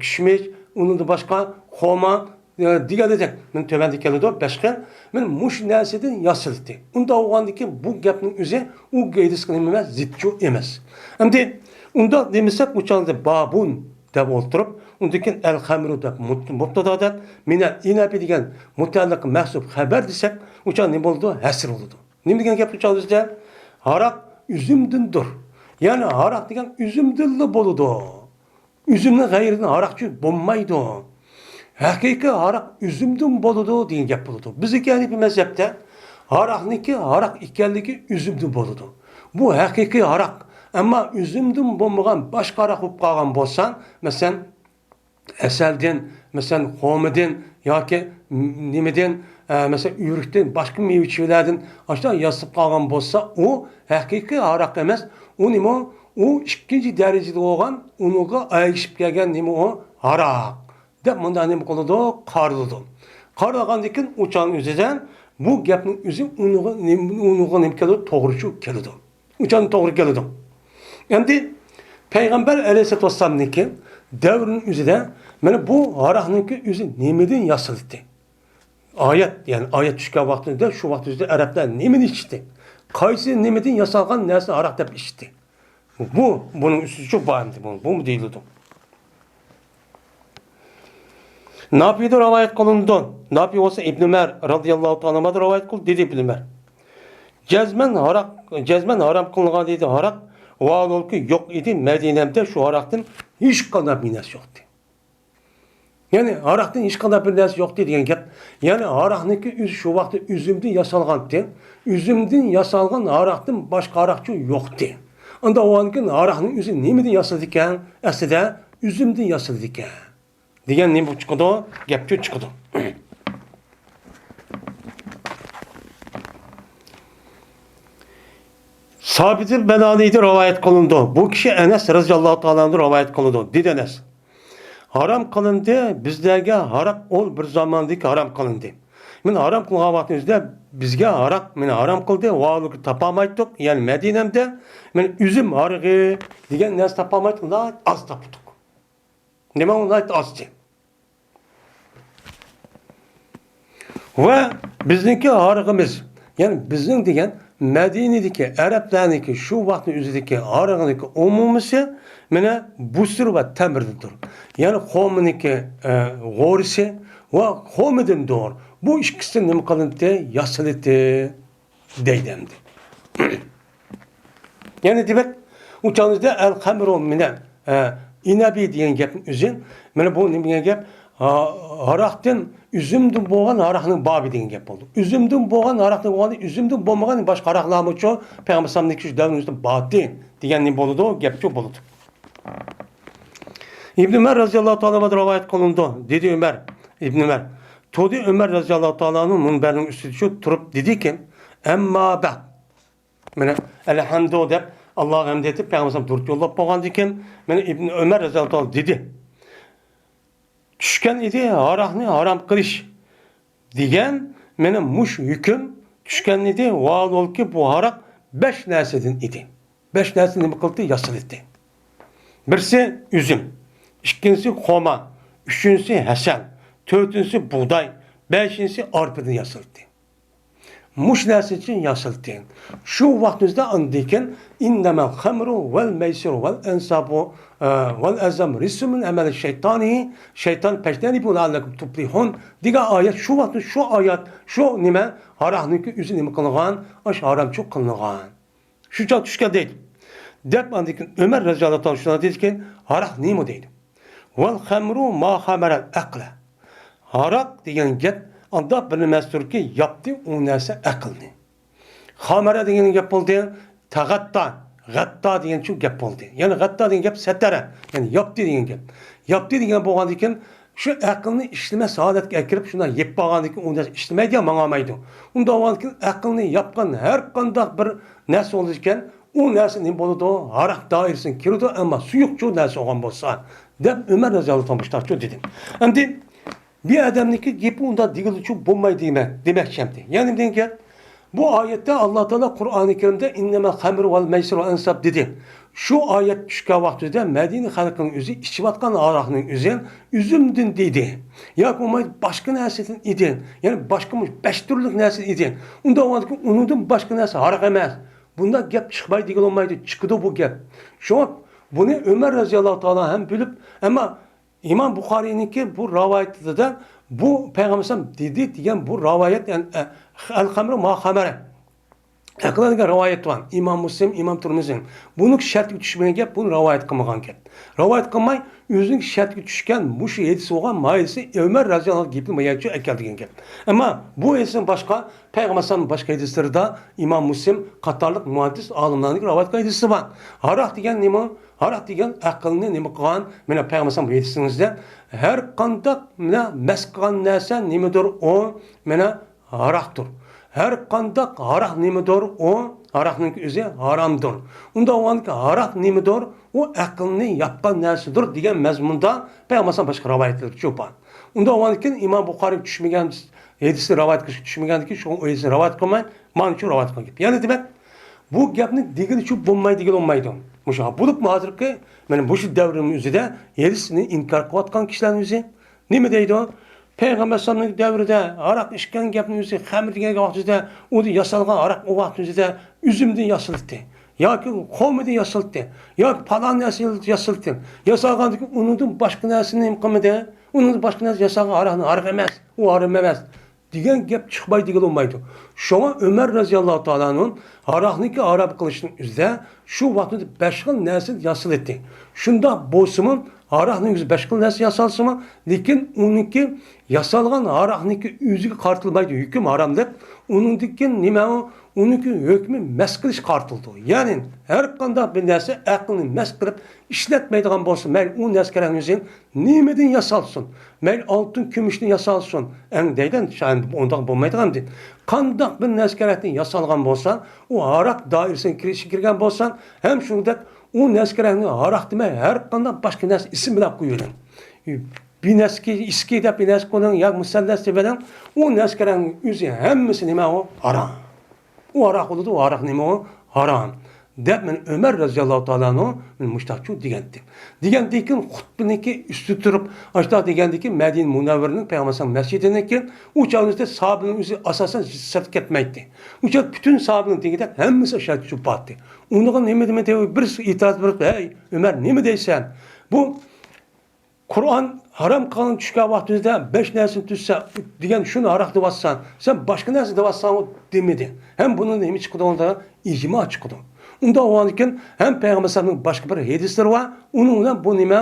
كىشمىش، ئۇنىڭدىن باشقا خورما، ئە، دېگەندەك، مانا تۆۋەندە كېلىدۇ، بەش خىل. مانا مۇشۇ نەرسىدىن ياسىلىدۇ. ئۇنداق بولغاندىكىن بۇ گەپنىڭ ئۆزى ئۇ قائىدىسىغا نېمە ئەمەس، زىتچۇ ئەمەس. ئەمدى ئۇنداق دېمىسەك، ئۇ چاغدا بابۇن دەپ ئولتۇرۇپ، ئۇندىن كېيىن ئەل خەمرۇ دەپ مۇت-، مۇبتادا دەپ، مىنەل ئىنەبى دېگەن مۇتەئەللىق مەھزۇپ خەبەر دېسەك، ئۇ چاغ نېمە بولىدۇ؟ ھەسر بولىدۇ. نېمە دېگەن گەپ ئۇ چاغدا بىزدە؟ ھاراق ئۈزۈمدىندۇر. يەنى ھاراق دېگەن ئۈزۈمدىنلا بولىدۇ. ئۈزۈمنىڭ غەيرىدىن ھاراقچى بولمايدۇ. ھەقىقىي ھاراق ئۈزۈمدىن بولىدۇ دېگەن گەپ بولىدۇ. بىزدىكى ھەنىپىي مەزھەپتە ھاراقنىڭكى ھاراق ئىكەنلىكى ئۈزۈمدىن بولىدۇ. بۇ ھەقىقىي ھاراق. ئەمما ئۈزۈمدىن بولمىغان باشقا ھاراق بولۇپ قالغان بولسا، مەسىلەن، ھەسەلدىن، مەسىلەن، خورمىدىن ياكى نېمىدىن، ئە، مەسىلەن، ئۆرۈكتىن، باشقا مېۋە-چېۋىلەردىن ئاشۇنداق ياسىلىپ قالغان بولسا، ئۇ ھەقىقىي ھاراق ئەمەس. ئۇ نېمە؟ ئۇ ئىككىنچى دەرىجىدە بولغان، ئۇنىڭغا ئەگىشىپ كەلگەن نېمە ئۇ؟ ھاراق دەپ مۇنداق نېمە قىلىدۇ؟ قارىلىدۇ. قارىلغاندىن كېيىن ئۇ چاغنىڭ ئۆزىدە بۇ گەپنىڭ ئۆزى ئۇنىڭغا نېمە، ئۇنىڭغا نېمە كېلىدۇ؟ توغرا چۈشۈپ كېلىدۇ. ئۇ چاغدا توغرا كېلىدۇ. ئەمدى پەيغەمبەر ئەلەيھىسسالاتۇ ۋەسسالامنىڭكى دەۋرىنىڭ ئۆزىدە مانا بۇ ھاراقنىڭكى ئۆزى نېمىدىن ياسىلىدى؟ ئايەت، يەنى ئايەت چۈشكەن ۋاقتىدا شۇ ۋاقىت ئۆزىدە ئەرەبلەر نېمىنى ئىچتى؟ قايسى نېمىدىن ياسالغان نەرسىنى ھاراق دەپ ئىچتى؟ بۇ، بۇنىڭ ئۈستىچۇ بار ئەمدى، بۇ، بۇمۇ دېيىلىدۇ. نافىدىن رىۋايەت قىلىنىدۇ. نافى بولسا ئىبن ئۆمەر رازىياللاھۇ تائالا ئەنھۇدىن رىۋايەت قىلدى، دېدى ئىبن ئۆمەر. جەزمەن ھاراق، جەزمەن ھارام قىلىنغان ئىدى ھاراق. ۋاھالۇكى يوق ئىدى مەدىنەمدە شۇ ھاراقتىن ھېچقانداق بىر نەرسە يوقتى. يەنى ھاراقتىن ھېچقانداق بىر نەرسە يوقتى دېگەن گەپ. يەنى ھاراقنىڭكى ئۆزى شۇ ۋاقىتتا ئۈزۈمدىن ياسالغانتى. ئۈزۈمدىن ياسالغان ھاراقتىن باشقا ھاراقچۇ يوقتى. ئۇنداق بولغاندىكىن ھاراقنىڭ ئۆزى نېمىدىن ياسىلىدىكەن؟ ئەسلىدە ئۈزۈمدىن ياسىلىدىكەن دېگەن نېمە چىقىدۇ؟ گەپچۇ چىقىدۇ. سابىتىل بەنانىدىن رىۋايەت قىلىنىدۇ. بۇ كىشى ئەنەس رازىياللاھۇ تائالا ئەنھۇدىن رىۋايەت قىلىدۇ. دېدى ئەنەس، ھارام قىلىندى، بىزلەرگە ھاراق ئۇ بىر زاماندىكى ھارام قىلىندى. مانا ھارام قىلغان ۋاقتىمىزدا بىزگە ھاراق، مانا ھارام قىلدى، ۋاھالۇكى تاپالمايتتۇق. يەنى مەدىنەمدە مانا ئۈزۈم ھارىقى دېگەن نەرسە تاپالمايتتۇق، ناھايىتى ئاز تاپتۇق. دېمەك، ئۇ ناھايىتى ئازچە. ۋە بىزنىڭكى ھارىقىمىز، يەنى بىزنىڭ دېگەن مەدىنىدىكى ئەرەبلەرنىڭكى شۇ ۋاقىتنىڭ ئۆزىدىكى ھارىقىنىڭكى ئومۇمىسى مانا بۇسر ۋە تەمرىدىندۇر. يەنى خورمىنىڭكى، ئە، غورىسى ۋە خورمىدىندۇر. بۇ ئىككىسى نېمە قىلىنتى؟ ياسىلىتى. دەيدۇ ئەمدى. يەنى دېمەك، ئۇ چاغدا ئەل خەمرۇ مىنە، ئە، ئىنەبى دېگەن گەپنىڭ ئۆزى، مانا بۇ نېمە دېگەن گەپ؟ ھا-، ھاراقتىن، ئۈزۈمدىن بولغان ھاراقنىڭ بابى دېگەن گەپ بولدى. ئۈزۈمدىن بولغان ھاراقنىڭ بولغاندا، ئۈزۈمدىن بولمىغان باشقا ھاراقلارمۇچۇ پەيغەمبەر ئەلەيھىسسالامنىڭكى شۇ دەۋرىنىڭ ئۆزىدە بارتى دېگەن نېمە بولىدۇ؟ گەپچۇ بولىدۇ. ئىبن ئۆمەر رازىياللاھۇ تائالا ئەنھۇدىن رىۋايەت قىلىنىدۇ. دېدى ئۆمەر، ئىبن ئۆمەر. تۇردى ئۆمەر رازىياللاھۇ تائالا ئەنھۇ مۇنبەرنىڭ ئۈستىدە شۇ تۇرۇپ دېدىكى، ئەمما بەئد. مانا، ئەلھەمدۇ دەپ، ئاللاغا ھەمد ئېيتىپ، پەيغەمبەر ئەلەيھىسسالام دۇرۇت يوللاپ بولغاندىن كېيىن، مانا ئىبن ئۆمەر رازىياللاھۇ تائالا دېدى. چۈشكەن ئىدى ھاراقنى ھارام قىلىش دېگەن، مانا مۇشۇ ھۆكۈم چۈشكەن ئىدى. ۋاھالۇكى بۇ ھاراق بەش نەرسىدىن ئىدى. بەش نەرسە نېمە قىلدى؟ ياسىلىدى. بىرسى ئۈزۈم، ئىككىنچىسى خورما، ئۈچىنچىسى ھەسەل، تۆتىنچىسى بۇغداي، بەشىنچىسى ئارپىدىن ياسىلىدى. مۇشۇ نەرسىنى ياسىلىدىكەن. شۇ ۋاقتىمىزدا ئاندىن كېيىن، «ئىننەمەل خەمرۇ ۋەل مەيسىرۇ ۋەل ئەنسابۇ، ئە، ۋەل ئەزلام رىجسۇن مىن ئەمەلى شەيتانى»، «شەيتان پەجتەنىبۇ لەئەللەكۇم تۇپلىھۇن» دېگەن ئايەت، شۇ ۋاقىتتا شۇ ئايەت، شۇ نېمە، ھاراقنىڭكى ئۆزى نېمە قىلىنغان، ئاشۇ ھارامچۇ قىلىنغان. شۇ چاغ چۈشكەن دەيدۇ. دەپ ئاندىن كېيىن ئۆمەر رەزىياللاھۇ تائالا شۇنداق دېدىكەن، ھاراق نېمە دەيدۇ. «ۋەل خەمرۇ ما خامەرەل ئەقلە». ھاراق دېگەن گەپ ئانداق بىر نەرسىدۇردۇركى، ياپتى ئۇ نەرسە ئەقىلنى. خامەرە دېگەن گەپ بولدى، تەغەتتا، غەتتا دېگەن شۇ گەپ بولدى. يەنى غەتتا دېگەن گەپ سەتەرە، يەنى ياپتى دېگەن گەپ. ياپتى دېگەن بولغاندىن كېيىن، شۇ ئەقىلنى ئىشلىمەس ھالەتكە ئەكىرىپ، شۇنداق يېپىپ قالغاندىن كېيىن، ئۇ نەرسە ئىشلىمەيدۇ، ماڭالمايدۇ. ئۇنداق بولغاندىن كېيىن، ئەقىلنى ياپقان ھەر قانداق بىر نەرسە بولىدىكەن، ئۇ نەرسە نېمە بولىدۇ؟ ھاراق دائىرىسىگە كىرىدۇ، ئەمما سۇيۇقچۇ نەرسە بولغان بولسا، دەپ ئۆمەر رەزىياللاھۇ تائالا مۇشۇنداقچۇ دېدى. ئەمدى بىر ئادەمنىڭكى گېپى ئۇنداق دېگىلىچۇ بولمايدۇ دېمە-، دېمەكچى ئەمدى. يەنى دېگەن گەپ، بۇ ئايەتتە ئاللا تائالا قۇرئانى كەرىمدە «ئىننەمەل خەمرۇ ۋەل مەيسىرۇ ئەنساب» دېدى. شۇ ئايەت چۈشكەن ۋاقتىدا مەدىنە خەلقىنىڭ ئۆزى ئىچىۋاتقان ھاراقنىڭ ئۆزى ئۈزۈمدىن ئىدى. ياكى بولمايدۇ باشقا نەرسىدىن ئىدى. يەنى باشقا مۇش-، بەش تۈرلۈك نەرسىدىن ئىدى. ئۇنداق بولغاندىكىن ئۇنىڭدىن باشقا نەرسە ھاراق ئەمەس. بۇنداق گەپ چىقماي دېگىلى بولمايدۇ، چىقىدۇ بۇ گەپ. شۇڭا بۇنى ئۆمەر رەزىياللاھۇ تائالا ھەم بىلىپ، ئەمما ئىمام بۇخارىينىڭكى بۇ رىۋايىتىدە بۇ پەيغەمبەر ئەلەيھىسسالام دېدى دېگەن بۇ رىۋايەت، يەنى، ئە، «ئەل خەمرۇ ما خامەرە» ھەققىدە دېگەن رىۋايەت بار. ئىمام مۇسلىم، ئىمام تۇرمۇزى. بۇنىڭ شەرتىگە چۈشمىگەن گەپ، بۇنى رىۋايەت قىلمىغان گەپ. رىۋايەت قىلماي، ئۆزىنىڭ شەرتىگە چۈشكەن مۇشۇ ھەدىس بولغان ما ھەدىسنى ئۆمەر رەزىياللاھۇ ئەنھۇ گېپىنى ماياچۇ ئەكەلدىگەن گەپ. ئەمما بۇ ھەدىستىن باشقا پەيغەمبەر ئەلەيھىسسالام باشقا ھەدىسلىرىدە ئىمام مۇسلىم قاتارلىق مۇھەددىس ئالىملارنىڭ رىۋايەت قىلغان ھەدىسى بار. ھاراق دېگەن نېمە؟ ھاراق دېگەن ئەقىلنى نېمە قىلغان؟ مانا پەيغەمبەر ئەلەيھىسسالام بۇ ھەدىسىڭىزدە، ھەر قانداق مانا مەس قىلغان نەرسە نېمىدۇر ئۇ؟ مانا ھاراقتۇر. ھەر قانداق ھاراق نېمىدۇر ئۇ؟ ھاراقنىڭ ئۆزى ھارامدۇر. ئۇنداق بولغاندىكىن ھاراق نېمىدۇر؟ ئۇ ئەقىلنى ياپقان نەرسىدۇر دېگەن مەزمۇندا پەيغەمبەر باشقا رىۋايەتلەردە بار. ئۇنداق بولغاندىكىن ئىمام بۇخارى چۈشمىگەن ھەدىسنى رىۋايەت قىلىشقا چۈشمىگەندىكىن شۇ ھەدىسنى رىۋايەت قىلماي، مانا شۇ رىۋايەت قىلغان گەپ. يەنى دېمەك، بۇ گەپنى دېگىلىچۇ بولمايدۇ دېگىلى بولمايدۇ. مۇشۇ بولۇپمۇ ھازىرقى مانا مۇشۇ دەۋرنىڭ ئۆزىدە ھەدىسنى ئىنكار قىلىۋاتقان كىشىلەرنىڭ ئۆزى نېمە دەيدۇ؟ پەيغەمبەر ئەلەيھىسسالامنىڭ دەۋرىدە ھاراق ئىچكەن گەپنىڭ ئۆزى، خەمر دېگەن ۋاقتىدا ئۇدىن ياسالغان ھاراق ئۇ ۋاقىتنىڭ ئۆزىدە ئۈزۈمدىن ياسىلىدى. ياكى خورمىدىن ياسىلىدى. ياكى پالان نەرسە ياسىلىدى. ياسالغاندىكىن ئۇنىڭدىن باشقا نەرسىنى نېمە قىلمىدى؟ ئۇنىڭدىن باشقا نەرسە ياسالغان ھاراقنى ھاراق ئەمەس، ئۇ ھارام ئەمەس دېگەن گەپ چىقماي دېگىلى بولمايدۇ. شۇڭا ئۆمەر رەزىياللاھۇ تائالا ئەنھۇ ھاراقنىڭكى ھارام قىلىشنىڭ ئۆزىدە شۇ ۋاقىتتا بەش خىل نەرسە ياسىلىدى. شۇنداق بولسىمۇ، ھاراقنىڭ ئۆزى بەش خىل نەرسە ياسالسىمۇ، لېكىن ئۇنىڭكى ياسالغان ھاراقنىڭكى ئۆزىگە قارىتىلمايدۇ ھۆكۈم ھارام دەپ، ئۇنىڭدىكى نېمە ئۇ؟ ئۇنىڭكى ھۆكمى مەس قىلىش قارىتىلىدۇ. يەنى ھەر قانداق بىر نەرسە ئەقىلنى مەس قىلىپ ئىشلەتمەيدىغان بولسا، مەيلى ئۇ نەسكەرەڭ ئۆزى نېمىدىن ياسالسۇن، مەيلى ئالتۇن، كۈمۈشتىن ياسالسۇن، ئەڭ دەيدۇ، ئۇنداق بولمايدىغان دېدى. قانداق بىر نەسكەرەكتىن ياسالغان بولسا، ئۇ ھاراق دائىرىسىگە كىرىشى كىرگەن بولسا، ھەم شۇنىڭدەك ئۇ نەسكەرەكنى ھاراق دېمەي، ھەر قانداق باشقا نەرسە ئىسىم بىلەن قويۇۋېلىڭ. بىنەسكى، ئىسكى دەپ بىنەسكى قويۇڭ ياكى مۇسەللەس دەپ بېرىڭ، ئۇ نەسكەرەكنىڭ ئۆزى ھەممىسى نېمە ئۇ؟ ھارام. ئۇ ھاراق بولىدۇ، ئۇ ھاراق نېمە ئۇ؟ ھارام. دەپ مانا ئۆمەر رەزىياللاھۇ تائالا ئەنھۇ مانا مۇشتاقچۇ دېگەنتى. دېگەندىن كېيىن خۇتبىنىڭكى ئۈستىدە تۇرۇپ، ئاشۇنداق دېگەندىن كېيىن مەدىنە مۇنەۋۋەرىنىڭ پەيغەمبەر ئەلەيھىسسالام مەسچىتىنىڭكى ئۇ چاغدا ساھابىلەرنىڭ ئۆزى ئاساسەن سىرتقا كەتمەيتتى. ئۇ چاغدا پۈتۈن ساھابىلەرنىڭ دېگۈدەك ھەممىسى ئاشۇ يەردە تۇرۇپ باراتتى. ئۇنىڭغا نېمە دېمىدى، بىرسى ئېتىراز بېرىپ، ھەي ئۆمەر، نېمە دەيسەن؟ بۇ قۇرئان ھارام قىلغان چۈشكەن ۋاقتىمىزدا بەش نەرسىنى تۈزسە دېگەن شۇنى ھاراق دەۋاتساڭ، سەن باشقا نەرسە دەۋاتساڭ دېمىدى. ھەم بۇنىڭدىن نېمە چىقىدۇ؟ ئۇندا ئىجما چىقىدۇ. ئۇنداق بولغاندىكىن ھەم پەيغەمبەر ئەلەيھىسسالامنىڭ باشقا بىر ھەدىسلىرى بار، ئۇنىڭ بىلەن بۇ نېمە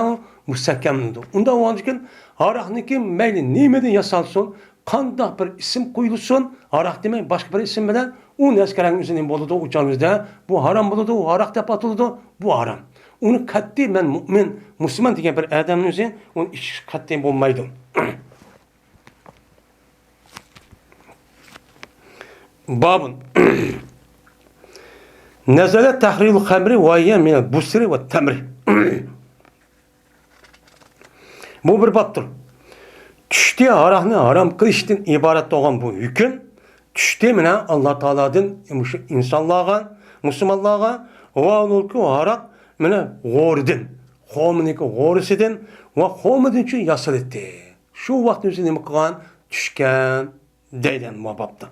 مۇستەھكەملىنىدۇ. ئۇنداق بولغاندىكىن ھاراقنىڭكى مەيلى نېمىدىن ياسالسۇن، قانداق بىر ئىسىم قويۇلسۇن، ھاراق دېمەي باشقا بىر ئىسىم بىلەن، ئۇ نەسكەرەڭ ئۆزى نېمە بولىدۇ؟ ئۇ چاغىمىزدا بۇ ھارام بولىدۇ، ئۇ ھاراق دەپ ئاتىلىدۇ، بۇ ھارام. ئۇنى قەتئىي مەن مۇئمىن، مۇسۇلمان دېگەن بىر ئادەمنىڭ ئۆزى ئۇنى ئىچىش قەتئىي بولمايدۇ. بابۇن. نەزەلە تەھرىمۇل خەمرى ۋە ھىيە مىنەل بۇسرى ۋەت تەمرى. بۇ بىر بابتۇر. چۈشتە ھاراقنى ھارام قىلىشتىن ئىبارەت بولغان بۇ ھۆكۈم چۈشتە مانا ئاللا تائالادىن مۇشۇ ئىنسانلارغا، مۇسۇلمانلارغا ۋە ئۇنىڭكى ھاراق مانا غورىدىن، خورمىنىڭكى غورىسىدىن ۋە خورمىدىن چۈ ياسىلىتتى. شۇ ۋاقىتنى ئۆزى نېمە قىلغان؟ چۈشكەن دەيدۇ مۇ بابتا.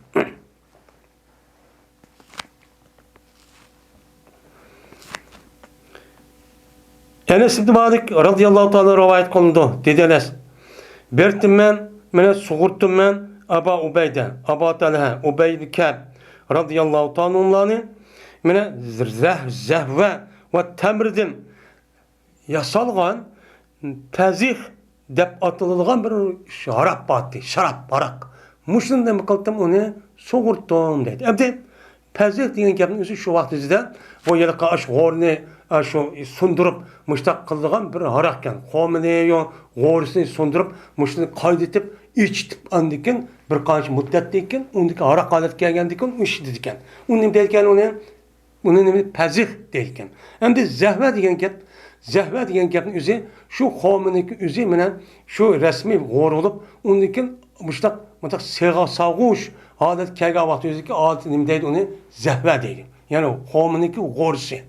ئەنەس ئىبن مالىك رازىياللاھۇ تائالا رىۋايەت قىلىنىدۇ. دېدى ئەنەس، بېرىپتىمەن، مانا سۇغۇرتتۇممەن ئابا ئۇبەيدە، ئابا تەلھە، ئۇبەي ئىبن كەب رازىياللاھۇ تائالا ئەنھۇلارنى، مانا زەھ-، زەھۋە ۋە تەمرىدىن ياسالغان پەزىخ دەپ ئاتىلىدىغان بىر ھاراق بار ئىدى، شاراب، ھاراق. مۇشۇنى نېمە قىلدىم، ئۇنى سۇغۇرتتۇم دەيدۇ. ئەمدى پەزىخ دېگەن گەپنىڭ ئۆزى شۇ ۋاقىت ئۆزىدە بۇ ھېلىقى ئاش غورىنى، ئاشۇ سۇندۇرۇپ مۇشتاق قىلىدىغان بىر ھاراق ئىكەن. خورمىنى، غورىسىنى سۇندۇرۇپ، مۇشۇنى قاينىتىپ، ئىچىتىپ، ئاندىن كېيىن بىر قانچە مۇددەتتىن كېيىن ئۇندىكى ھاراق ھالەتكە كەلگەندىن كېيىن ئۇ ئىچىدىكەن. ئۇ نېمە دەيدىكەن ئۇنى؟ ئۇنى نېمە پەزىخ دەيدىكەن. ئەمدى زەھۋە دېگەن گەپ، زەھۋە دېگەن گەپنىڭ ئۆزى شۇ خورمىنىڭكى ئۆزى مانا شۇ رەسمىي غورۇلۇپ، ئۇندىن كېيىن مۇشۇنداق، مۇنداق سېغا-، ساغۇش ھالەتكە كەلگەن ۋاقتى ئۆزىدىكى ئادەتتە نېمە دەيدۇ ئۇنى؟ زەھۋە دەيدۇ. يەنى خورمىنىڭكى غورىسى.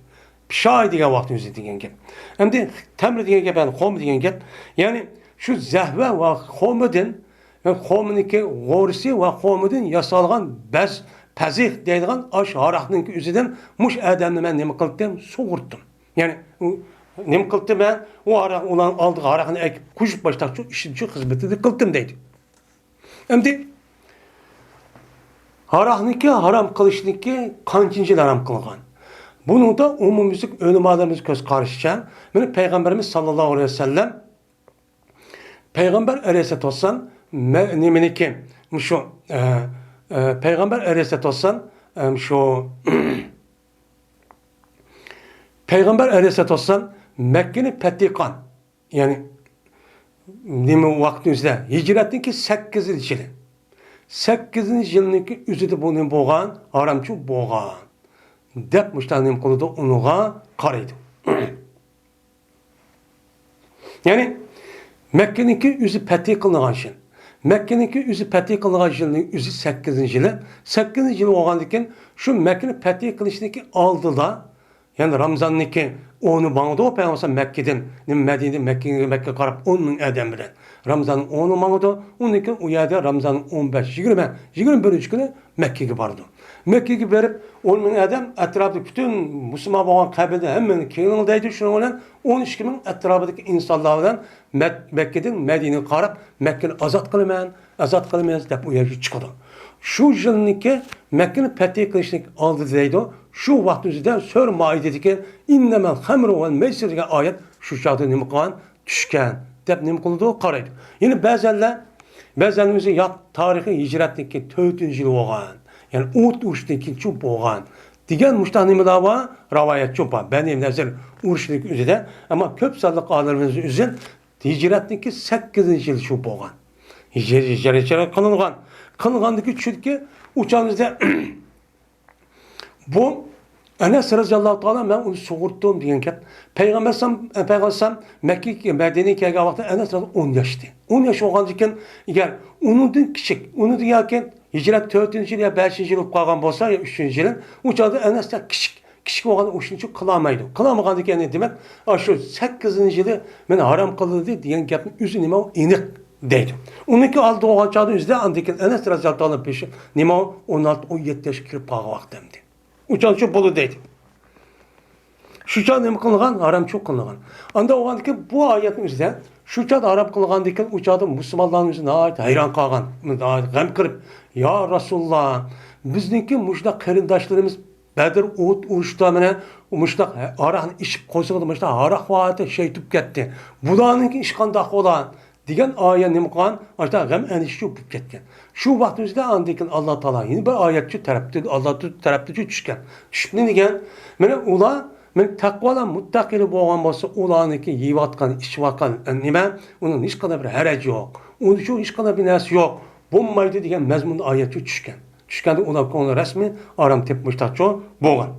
پىشاي دېگەن ۋاقتى ئۆزى دېگەن گەپ. ئەمدى تەمرە دېگەن گەپ، يەنى خورما دېگەن گەپ. يەنى شۇ زەھۋە ۋە خورمىدىن ۋە خورمىنىڭكى غورىسى ۋە خورمىدىن ياسالغان بەز، پەزىخ دەيدىغان ئاش ھاراقنىڭكى ئۆزىدىن مۇشۇ ئادەمنى مەن نېمە قىلدىم؟ سۇغۇرتتۇم. يەنى ئۇ نېمە قىلدىم مەن؟ ئۇ ھاراق، ئۇلارنىڭ ئالدىغا ھاراقنى ئەكىپ قويۇپ باشلاقچۇ ئىشىمچۇ خىزمىتىنى قىلدىم دەيدۇ. ئەمدى ھاراقنىڭكى ھارام قىلىشنىڭكى قانچىنچى يىل ھارام قىلغان؟ بۇنىڭدا ئومۇميۈزلۈك ئۆلىمالىرىمىز كۆز قارىشىچە، مانا پەيغەمبىرىمىز ساللاللاھۇ ئەلەيھى ۋەسەللەم پەيغەمبەر ئەلەيھىسسالاتۇ ۋەسسالام مە-، نېمىنىكى، مۇشۇ، ئە، ئە، پەيغەمبەر ئەلەيھىسسالاتۇ ۋەسسالام، ئە، مۇشۇ پەيغەمبەر ئەلەيھىسسالاتۇ ۋەسسالام مەككىنى پەتھى قىلغان، يەنى نېمە ۋاقىتنىڭ ئۆزىدە، ھىجرەتنىڭكى سەككىزىنچى يىلى. سەككىزىنچى يىلنىڭكى ئۆزىدە بۇ نېمە بولغان؟ ھارامچۇ بولغان، دەپ مۇشۇنداق نېمە قىلىدۇ، ئۇنىڭغا قارايدۇ. يەنى مەككىنىڭكى ئۆزى پەتھى قىلىنغان يىل. مەككىنىڭكى ئۆزى پەتھى قىلىنغان يىلنىڭ ئۆزى سەككىزىنچى يىلى. سەككىزىنچى يىل بولغاندىكىن، شۇ مەككىنى پەتھى قىلىشنىڭكى ئالدىدا، يەنى رامزاننىڭكى ئونى ماڭىدۇ، پەيغەمبەر مەككىدىن، نېمە، مەدىنە، مەككىگە، مەككىگە قاراپ ئون مىڭ ئادەم بىلەن. رامزاننىڭ ئونى ماڭىدۇ، ئۇندىن كېيىن ئۇ يەردە رامزاننىڭ ئون بەش، يىگىرمە، يىگىرمە بىرىنچى كۈنى مەككىگە بارىدۇ. مەككىگە بېرىپ، ئون مىڭ ئادەم ئەتراپىدا پۈتۈن مۇسۇلمان بولغان قەبىلىدىن ھەممىنى كېلىڭ دەيدۇ. شۇنىڭ بىلەن ئون ئىككى مىڭ ئەتراپىدىكى ئىنسانلار بىلەن مەك-، مەككىدىن مەدىنىگە قاراپ، مەككىنى ئازاد قىلىمەن، ئازاد قىلىمىز دەپ ئۇ يەرگە چىقىدۇ. شۇ يىلنىڭكى مەككىنى پەتھى قىلىشنىڭ ئالدىدا دەيدۇ، شۇ ۋاقىت ئۆزىدە سۈرە مائىدىدىكى «ئىننەمەل خەمرۇ ۋەل مەيسىر» دېگەن ئايەت شۇ چاغدا نېمە قىلغان؟ چۈشكەن دەپ نېمە قىلىدۇ؟ قارايدۇ. يەنە بەزەنلەر، بەزەنلەر ئۆزى يات تارىخى ھىجرەتنىڭكى تۆتىنچى يىلى بولغان، يەنى ئوت ئۇرۇشتىن كېيىنچۇ بولغان دېگەن مۇشۇنداق نېمىلەر بار، رىۋايەتچۇ بار. بەنى نەزىر ئۇرۇشىنىڭ ئۆزىدە. ئەمما كۆپ سانلىق ئالىملىرىمىز ئۆزى ھىجرەتنىڭكى سەككىزىنچى يىلى شۇ بولغان. ھىجرىي، ھىجرىي قىلىنغان. قىلىنغاندىكى چۈنكى ئۇ چاغدا بۇ ئەنەس رەزىياللاھۇ تائالا، مەن ئۇنى سۇغۇرتتۇم دېگەن گەپ. پەيغەمبەر سام-، پەيغەمبەر سام مەككە، مەدىنىگە كەلگەن ۋاقىتتا ئەنەس رەزىياللاھۇ ئون ياشتى. ئون ياش بولغاندىكىن، ئەگەر ئۇنىڭدىن كىچىك، ئۇنىڭدىن ياكى ھىجرەت تۆتىنچى يىل يا بەشىنچى يىل بولۇپ قالغان بولسا، يا ئۈچىنچى يىل، ئۇ چاغدا ئەنەس كىچىك، كىچىك بولغان ئۇشۇنچە قىلالمايدۇ. قىلالمىغاندىكىن، يەنى دېمەك، ئاشۇ سەككىزىنچى يىلى مەن ھارام قىلدى دېگەن گەپنىڭ ئۆزى نېمە ئېنىق دەيدۇ. ئۇنىڭكى ئالدىدا بولغان چاغدا ئۆزىدە ئاندىن كېيىن ئەنەس رەزىياللاھۇ تائالا بېشى نېمە ئون ئالتە، ئون يەتتە ياشقا كىرىپ قالغان ۋاقتى ئەمدى. ئۇ چاغدا شۇ بولىدۇ دەيدۇ. شۇ چاغدا نېمە قىلغان؟ ھارامچۇ قىلغان. ئاندا بولغاندىكىن بۇ ئايەتنىڭ ئۆزىدە شۇ چاغدا ھارام قىلغاندىكىن ئۇ چاغدا مۇسۇلمانلارنىڭ ئۆزى ناھايىتى ھەيران قالغان، ناھايىتى غەم قىلىپ، يا رەسۇلاللا، بىزنىڭكى مۇشۇنداق قېرىنداشلىرىمىز بەدر ئوت ئۇرۇشتا مانا مۇشۇنداق ھاراقنى ئىچىپ قوزغىدى، مۇشۇنداق ھاراق بار ئىدى، شېھىت بولۇپ كەتتى. بۇلارنىڭكى ئىشى قانداق بولا؟ دېگەن ئايەت نېمە قىلغان؟ ئاشۇنداق غەم ئەندىشىچۇ بولۇپ كەتكەن. شۇ ۋاقتىمىزدا ئاندىن كېيىن ئاللا تائالا يەنە بىر ئايەتچۇ تەرەپتە، ئاللا تەرەپتىچۇ چۈشكەن. چۈشۈپ نېمە دېگەن؟ مانا ئۇلار، مانا تەقۋالار، مۇتتەقىلەر بولغان بولسا، ئۇلارنىڭكى يەۋاتقان، ئىچىۋاتقان نېمە، ئۇنىڭ ھېچقانداق بىر ھەرەجى يوق. ئۇنىڭ ئۈچۈن ھېچقانداق بىر نەرسە يوق، بولمايدۇ دېگەن مەزمۇندا ئايەتچۇ چۈشكەن. چۈشكەندە ئۇلار كۆڭلى رەسمىي ئارام تېپىپ مۇشتاقچۇ بولغان.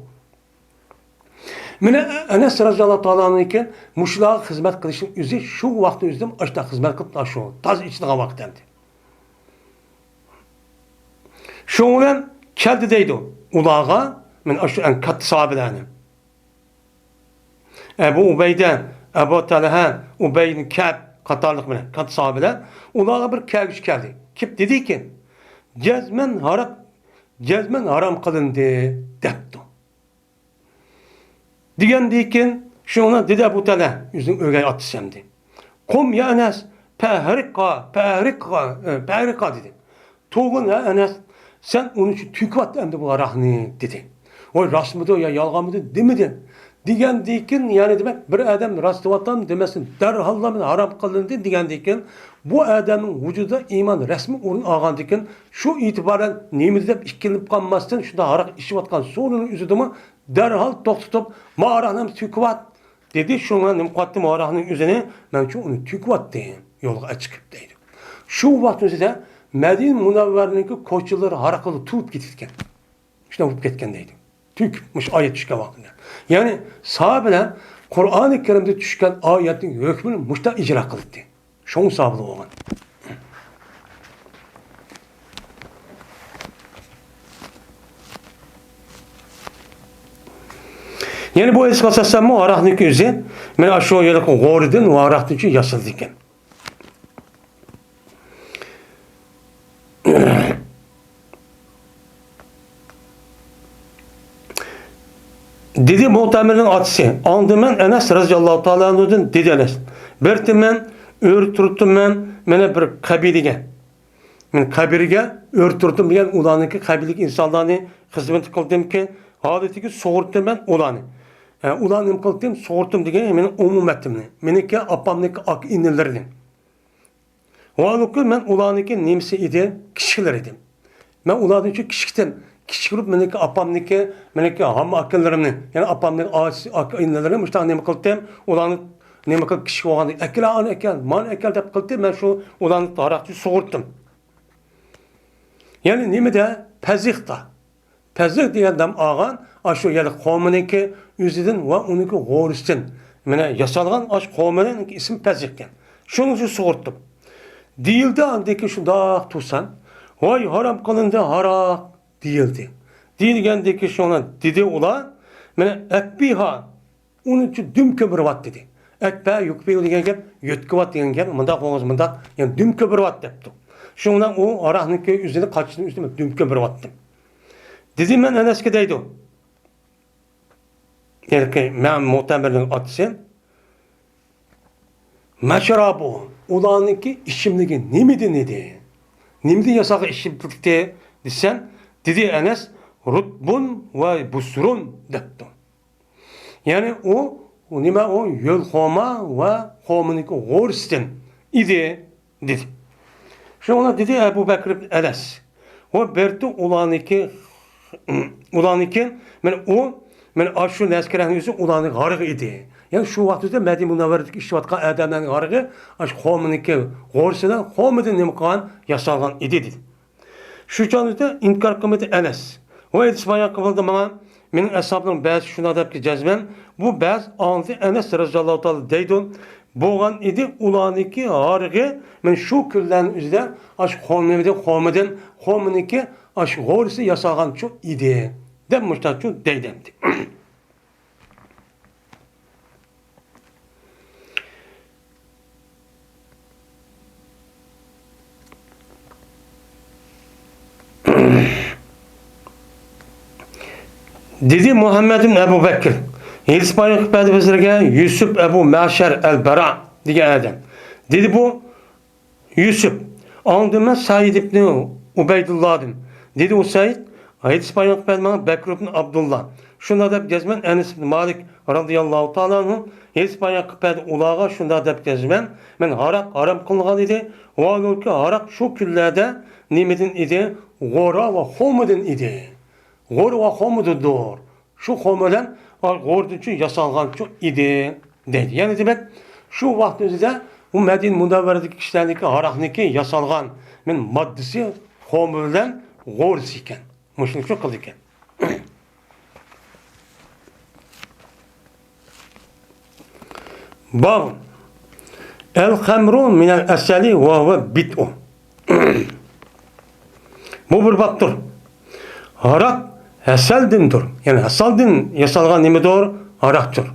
مانا ئەنەس رەزىياللاھۇ تائالا ئەنھۇ مۇشۇلارغا خىزمەت قىلىشنىڭ ئۆزى شۇ ۋاقىتنىڭ ئۆزىدە ئاشۇنداق خىزمەت قىلىپ، شۇ تازا ئىچىدىغان ۋاقىت ئەمدى. شۇنىڭ بىلەن كەلدى دەيدۇ ئۇلارغا، مانا ئاشۇ ئەڭ كاتتا ساھابىلەرنى. ئەبۇ ئۇبەيدە، ئەبۇ تەلھە، ئۇبەي ئىبن كەئب قاتارلىق بىلەن كاتتا ساھابىلەر ئۇلارغا بىر كەلگۈچى كەلدى. كېلىپ دېدىكى، جەزمەن ھاراق، جەزمەن ھارام قىلىندى، دەپتۇ. دېگەندىن كېيىن شۇڭا دېدى ئەبۇ تەلھە ئۆزىنىڭ ئۆگەي ئاتىسى ئەمدى. قۇم يا ئەنەس، پەھرىققا، پەھرىققا، ئە، پەھرىققا دېدى. تۇرغىن ھە ئەنەس، سەن ئۇنى شۇ تۆكۈۋەت ئەمدى بۇ ھاراقنى دېدى. ۋاي راستمىدۇ يا يالغانمىدۇ دېمىدى. دېگەندىكىن، يەنى دېمەك، بىر ئادەم راستلىۋاتام دېمەستىن، دەرھاللا مېنى ھارام قىلىندى دېگەندىكىن، بۇ ئادەمنىڭ ۋۇجۇدىدا ئىمان رەسمىي ئورۇن ئالغاندىكىن، شۇ ئېتىبارەن نېمىدە دەپ ئىككىلىنىپ قالماستىن، شۇنداق ھاراق ئىچىۋاتقان سورۇننىڭ ئۆزىدىمۇ دەرھال توختىتىپ، ما ھاراقنى تۆكۈۋەت دېدى. شۇڭا نېمە قىلاتتىم، ھاراقنىڭ ئۆزىنى مەنچۇ ئۇنى تۆكۈۋەتتىم يولغا ئەچىقىپ دەيدۇ. شۇ ۋاقىت ئۆزىدە مەدىنە مۇنەۋۋەرنىڭكى كوچىلىرى ھاراققا تولۇپ كېتىدىكەن. شۇنداق بولۇپ كەتكەن دەيدۇ. تۆكۈپ، مۇشۇ ئايەت چۈشكەن ۋاقتىدا. يەنى ساھابىلەر قۇرئانى كەرىمدە چۈشكەن ئايەتنىڭ ھۆكمىنى مۇشۇنداق ئىجرا قىلدى. شۇڭا ساھابىلەر بولغان. يەنى بۇ ھەدىسكە ئاساسەنمۇ ھاراقنىڭكى ئۆزى مانا شۇ يەرلىك غورىدىن ۋە ھاراقتىن ياسىلىدىكەن. دېدى مۇئتەمىرنىڭ ئاتىسى. ئاڭدىمەن ئەنەس رەزىياللاھۇ تائالا ئەنھۇدىن، دېدى ئەنەس. بەرتىمەن، ئۆرە تۇرۇپتىمەن، مانا بىر قەبىلىگە. مەن قەبىلىگە ئۆرە تۇرۇپتىم دېگەن ئۇلارنىڭكى قەبىلىلىك ئىنسانلارنى خىزمەت قىلدىمكى، ھالىتىگە سۇغۇرتتىم مەن ئۇلارنى. ئە، ئۇلارنى نېمە قىلدىم؟ سۇغۇرتتىم دېگەن مېنىڭ ئومۇمەتتىمنى. مېنىڭكى ئاپامنىڭكى ئاكا ئىنىلىرىنى. ۋالۇكى مەن ئۇلارنىڭكى نېمىسى ئىدى؟ كىچىكلىرى ئىدىم. مەن ئۇلاردىن شۇ كىچىكتىن، كىچىك بولۇپ مېنىڭكى ئاپامنىڭكى، مېنىڭكى ھامما ئاكىلىرىمنى، يەنى ئاپامنىڭ ئاچىسى، ئاكا ئىنىلىرىنى مۇشۇنداق نېمە قىلدىم؟ ئۇلارنى نېمە قىلىپ كىچىك بولغاندا، «ئەكېل، ئانى ئەكەل، مانى ئەكەل» دەپ قىلدىم. مەن شۇ ئۇلارنى ھاراقچى سۇغۇرتتۇم. يەنى نېمىدە؟ پەزىختا. پەزىخ دېگەن نام ئالغان، ئاشۇ يەنى قومىنىڭكى ئۆزىدىن ۋە ئۇنىڭكى غورىسىدىن مانا ياسالغان ئاش قومىنىڭكى ئىسمى پەزىخ ئىكەن. شۇنىڭ ئۈچۈن سۇغۇرتتۇم. دېيىلدى ئاندىن كېيىن شۇنداق تۇرسام، ۋاي ھارام قىلىندى ھاراق دېيىلدى. دېيىلگەندىن كېيىن شۇنى دېدى ئۇلار، مانا ئەكبىھا، ئۇنى دۈم كۆمۈرۈۋات دېدى. ئەكبە، يۇكبىھۇ دېگەن گەپ، يۆتكىۋات دېگەن گەپ، مۇنداق بولغۇز مۇنداق، يەنى دۈم كۆمۈرۈۋات دەپتۇ. شۇنىڭ بىلەن ئۇ ھاراقنىڭكى ئۆزىنى قاچىسىنى ئۈستىدىن دۈم كۆمۈرۈۋەتتىم. دېدى مەن ئەنەسكە دەيدۇ. يەنى مەن مۇئتەمىرنىڭ ئاتىسى. مەشرابۇ، ئۇلارنىڭكى ئىچىملىكى نېمىدىن ئىدى؟ نېمىدىن ياسالغان ئىچىملىكتى دېسەم، دېدى ئەنەس، رۇتبۇن ۋە بۇسرۇن دەپتۇ. يەنى ئۇ، ئۇ نېمە ئۇ؟ يۆل خورما ۋە خورمىنىڭكى غورىسىدىن ئىدى، دېدى. شۇڭا دېدى ئەبۇ بەكرى ئەنەس. ۋە بەرتى ئۇلارنىڭكى، ئۇلارنىڭكى، مانا ئۇ، مانا ئاشۇ نەسكىرەنىڭ ئۆزى ئۇلارنىڭ ھارىقى ئىدى. يەنى شۇ ۋاقىتتا مەدىنە مۇنەۋۋەرىدىكى ئىچىۋاتقان ئادەملەرنىڭ ھارىقى ئاشۇ خورمىنىڭكى غورىسىدىن، خورمىدىن نېمە قىلغان؟ ياسالغان ئىدى، دېدى. شۇ چاغدا ئىنكار قىلمىدى ئەنەس. ۋە ئېيتىش بايان قىلدى ماڭا، مېنىڭ ئەسھابلىرىم بەزى شۇنداق دەپكى جەزمەن، بۇ بەزى ئاڭلىدى ئەنەس رەزىياللاھۇ تائالا دەيدۇ، بولغان ئىدى ئۇلارنىڭكى ھارىقى، مەن شۇ كۈنلەرنىڭ ئۆزىدە ئاشۇ خورمىدىن، خورمىدىن، خورمىنىڭكى ئاشۇ غورىسى ياسالغانچۇ ئىدى، دەپ مۇشتاقچۇ دەيدۇ ئەمدى. دېدى مۇھەممەد ئىبن ئەبۇ بەكر، ھېدىس بايان قىلىپ بەردى بىزلەرگە يۈسۈپ ئەبۇ مەشەر ئەل بەرا دېگەن ئادەم. دېدى بۇ، يۈسۈپ، ئاڭلىدىم مەن سەئىد ئىبنى ئۇبەيدۇللادىن. دېدى ئۇ سەئىد، ھەدىس بايان قىلىپ بەردى ماڭا بەكر ئىبن ئابدۇللا. شۇنداق دەپ گەزمەن ئەنەس ئىبن مالىك رازىياللاھۇ تائالا ئەنھۇ ھەدىس بايان قىلىپ بەردى ئۇلارغا شۇنداق دەپ گەزمەن، مەن ھاراق ھارام قىلىنغان ئىدى. ۋاھالۇكى ھاراق شۇ كۈنلەردە نېمىدىن ئىدى؟ غورا ۋە خورمىدىن ئىدى. غورا ۋە خورمىدىندۇر. شۇ خورما بىلەن غورىدىنچۇ ياسالغانچۇ ئىدى، دەيدۇ. يەنى دېمەك، شۇ ۋاقىتنىڭ ئۆزىدە بۇ مەدىنە مۇنەۋۋەرىدىكى كىشىلەرنىڭكى ھاراقنىڭكى ياسالغان مەن ماددىسى خورما بىلەن غورىسى ئىكەن. مۇشۇنى شۇ قىلىدىكەن. باب. ئەل خەمرۇ مىنەل ئەسەلى ۋە ھۇۋە بىدئۇ. بۇ بىر بابتۇر. ھاراق ھەسەلدىندۇر. يەنى ھەسەلدىن ياسالغان نېمىدۇر؟ ھاراقتۇر.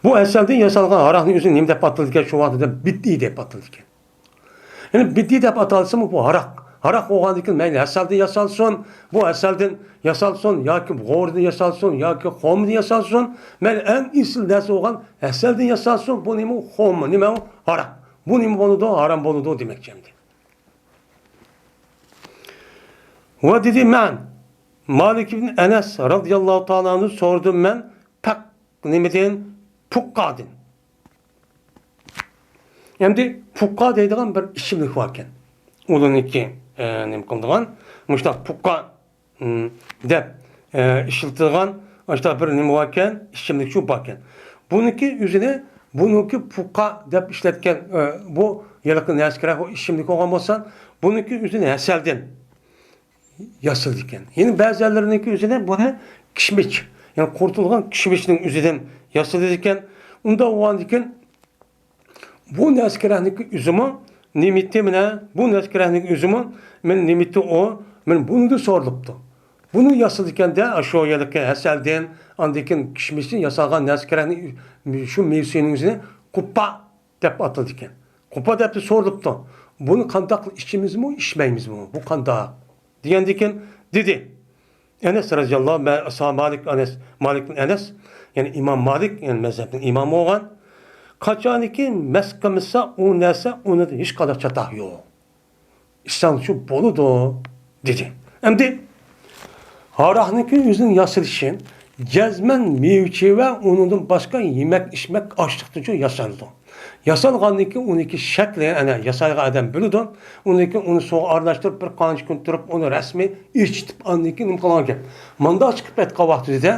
بۇ ھەسەلدىن ياسالغان ھاراقنى ئۆزى نېمە دەپ ئاتىلىدىكەن؟ شۇ ۋاقىتتا بىدئىي دەپ ئاتىلىدىكەن. يەنى بىدئىي دەپ ئاتالسىمۇ بۇ ھاراق. ھاراق بولغاندىن كېيىن مەيلى ھەسەلدىن ياسالسۇن، بۇ ھەسەلدىن ياسالسۇن ياكى غورىدىن ياسالسۇن ياكى خورمىدىن ياسالسۇن، مەيلى ئەڭ ئېسىل نەرسە بولغان ھەسەلدىن ياسالسۇن، بۇ نېمە؟ خورما. نېمە ئۇ؟ ھاراق. بۇ نېمە بولىدۇ؟ ھارام بولىدۇ دېمەكچى ئەمدى. ۋە دېدى، مەن مالىك ئىبن ئەنەس رازىياللاھۇ تائالا ئەنھۇ سورىدىم مەن پەق نېمىدىن؟ پۇققادىن. ئەمدى پۇققا دەيدىغان بىر ئىچىملىك باركەن. ئۇلارنىڭكى، ئە، نېمە قىلىدىغان، مۇشۇنداق پۇققا، ئىم، دەپ، ئە، ئىشلىتىدىغان مۇشۇنداق بىر نېمە باركەن، ئىچىملىك شۇ باركەن. بۇنىڭكى ئۆزىنى، بۇنىڭكى پۇققا دەپ ئىشلەتكەن، ئە، بۇ ھېلىقى نەسكىرەك ئىچىملىك بولغان بولسا، بۇنىڭكى ئۆزىنى ھەسەلدىن ياسىلىدىكەن. يەنە بەزىلەرنىڭكى ئۆزىنى بۇنى كىشمىش، يەنى قۇرۇتۇلغان كىشمىشنىڭ ئۆزىدىن ياسىلىدىكەن. ئۇنداق بولغاندىكىن بۇ نەسكىرەكنىڭكى ئۆزىمۇ نېمىتى مەنە، بۇ نەسكىرەكنىڭكى ئۆزىمۇ مەن نېمىتى ئۇ، مەن بۇنىڭدىن سورىلىپتۇ. بۇنى ياسىلىدىكەندە، شۇ يەرلىكى ھەسەلدىن، ئاندىن كېيىن كىشمىشتىن ياسالغان نەسكىرەكنى، شۇ مېۋە سۈيىنىڭ ئۆزىنى قۇپپا دەپ ئاتىلىدىكەن. قۇپا دەپ سورىلىپتۇ. بۇنى قانداق ئىچىمىزمۇ، ئىچمەيمىزمۇ؟ بۇ قانداق؟ دېگەندىكىن دېدى. ئەنەس رازىياللاھۇ، مە-، ئەسھاب مالىك، ئەنەس، مالىك بىن ئەنەس، يەنى ئىمام مالىك، يەنى مەزھەپنىڭ ئىمامى بولغان. قاچانكى مەس قىلمىسا، ئۇ نەرسە، ئۇنىڭدا ھېچقانداق چاتاق يوق. ئىچسەڭچۇ بولىدۇ، دېدى. ئەمدى ھاراقنىڭكى ئۆزىنىڭ ياسىلىشى جەزمەن مېۋە-چېۋە، ئۇنىڭدىن باشقا يېمەك-ئىچمەك، ئاشلىقتىنچۇ ياسىلىدۇ. ياسالغاندىن كېيىن ئۇنىڭكى شەكلى، ئەنە، ياسايدىغان ئادەم بىلىدۇ. ئۇنىڭكى ئۇنى سۇغا ئارىلاشتۇرۇپ، بىر قانچە كۈن تۇرۇپ، ئۇنى رەسمىي ئېچىتىپ، ئاندىن كېيىن نېمە قىلغان گەپ. مۇنداق چىقىپ كەتكەن ۋاقتىدا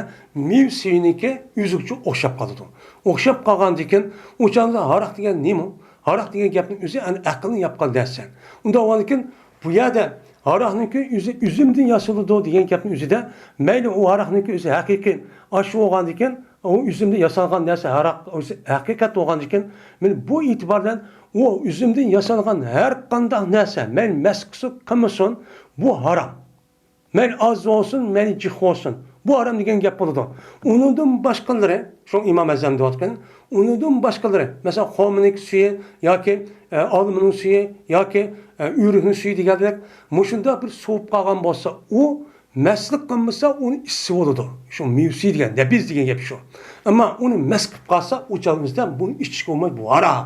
مېۋە سۈيىنىڭكى ئۆزىگىچە ئوخشاپ قالىدۇ. ئوخشاپ قالغاندىن كېيىن ئۇ چاغدا ھاراق دېگەن نېمە؟ ھاراق دېگەن گەپنىڭ ئۆزى ئەنە ئەقىلنى ياپقان نەرسە. ئۇنداق بولغاندىكىن بۇ يەردە ھاراقنىڭكى ئۆزى ئۈزۈمدىن ياسىلىدۇ دېگەن گەپنىڭ ئۆزىدە، مەيلى ئۇ ھاراقنىڭكى ئۆزى ھەقىقىي ئاشۇ بولغاندىكىن، ئۇ ئۈزۈمدىن ياسالغان نەرسە ھاراق ئۆزى ھەقىقەت بولغاندىكىن، مەيلى بۇ ئېتىبار بىلەن ئۇ ئۈزۈمدىن ياسالغان ھەر قانداق نەرسە، مەيلى مەس قىلسۇن، قىلمىسۇن، بۇ ھارام. مەيلى ئاز بولسۇن، مەيلى جىق بولسۇن. بۇ ھارام دېگەن گەپ بولىدۇ. ئۇنىڭدىن باشقىلىرى، شۇ ئىمام ئەزەم دەۋاتقان، ئۇنىڭدىن باشقىلىرى، مەسىلەن، خورمىنىڭ سۈيى ياكى، ئە، ئالمىنىڭ سۈيى ياكى، ئە، ئۆرۈكنىڭ سۈيى دېگەندەك، مۇشۇنداق بىر سوۋۇپ قالغان بولسا، ئۇ مەسلىك قىلمىسا، ئۇنى ئىچسە بولىدۇ. شۇ مېۋە سۈيى دېگەن، نەبىز دېگەن گەپ شۇ. ئەمما ئۇنى مەس قىلىپ قالسا، ئۇ چاغىمىزدا بۇنى ئىچىشكە بولمايدۇ، بۇ ھارام.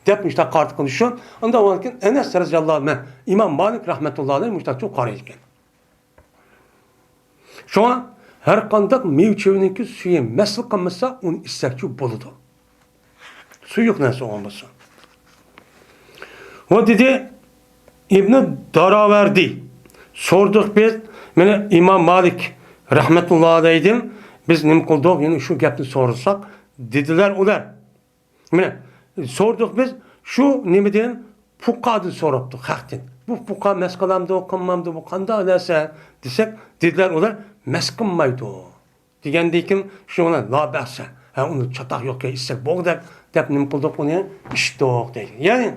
دەپ مۇشۇنداق قارىتىپ قىلىشۇ. ئۇنداق بولغاندىكىن ئەنەس رەزىياللاھۇ ئەنھۇ، ئىمام مالىك رەھمەتۇللاھى ئەلەيھ مۇشۇنداق قارايدىكەن. شۇڭا ھەر قانداق مېۋە-چېۋىنىڭكى سۈيى مەسلىك قىلمىسا، ئۇنى ئىچسەكچۇ بولىدۇ. سۇيۇق نەرسە بولغان بولسا. ۋە دېدى ئىبنى داراۋەردى. سورىدۇق بىز، مانا ئىمام مالىك رەھمەتۇللاھى ئەلەيھىدىن بىز نېمە قىلدۇق؟ يەنە شۇ گەپنى سورىساق، دېدىلەر ئۇلار. مانا، سورىدۇق بىز، شۇ نېمىدىن؟ پۇقادىن سوراپتۇق، خەقتىن. بۇ پۇقا مەس قىلامدۇ، قىلمامدۇ، بۇ قانداق نەرسە؟ دېسەك، دېدىلەر ئۇلار، مەس قىلمايدۇ. دېگەندىن كېيىن، شۇنىڭ بىلەن لا بەسە. ھە، ئۇنى چاتاق يوقكەن، ئىچسەك بولغۇدەك، دەپ نېمە قىلدۇق ئۇنى؟ ئىچتۇق، دەيدۇ. يەنى،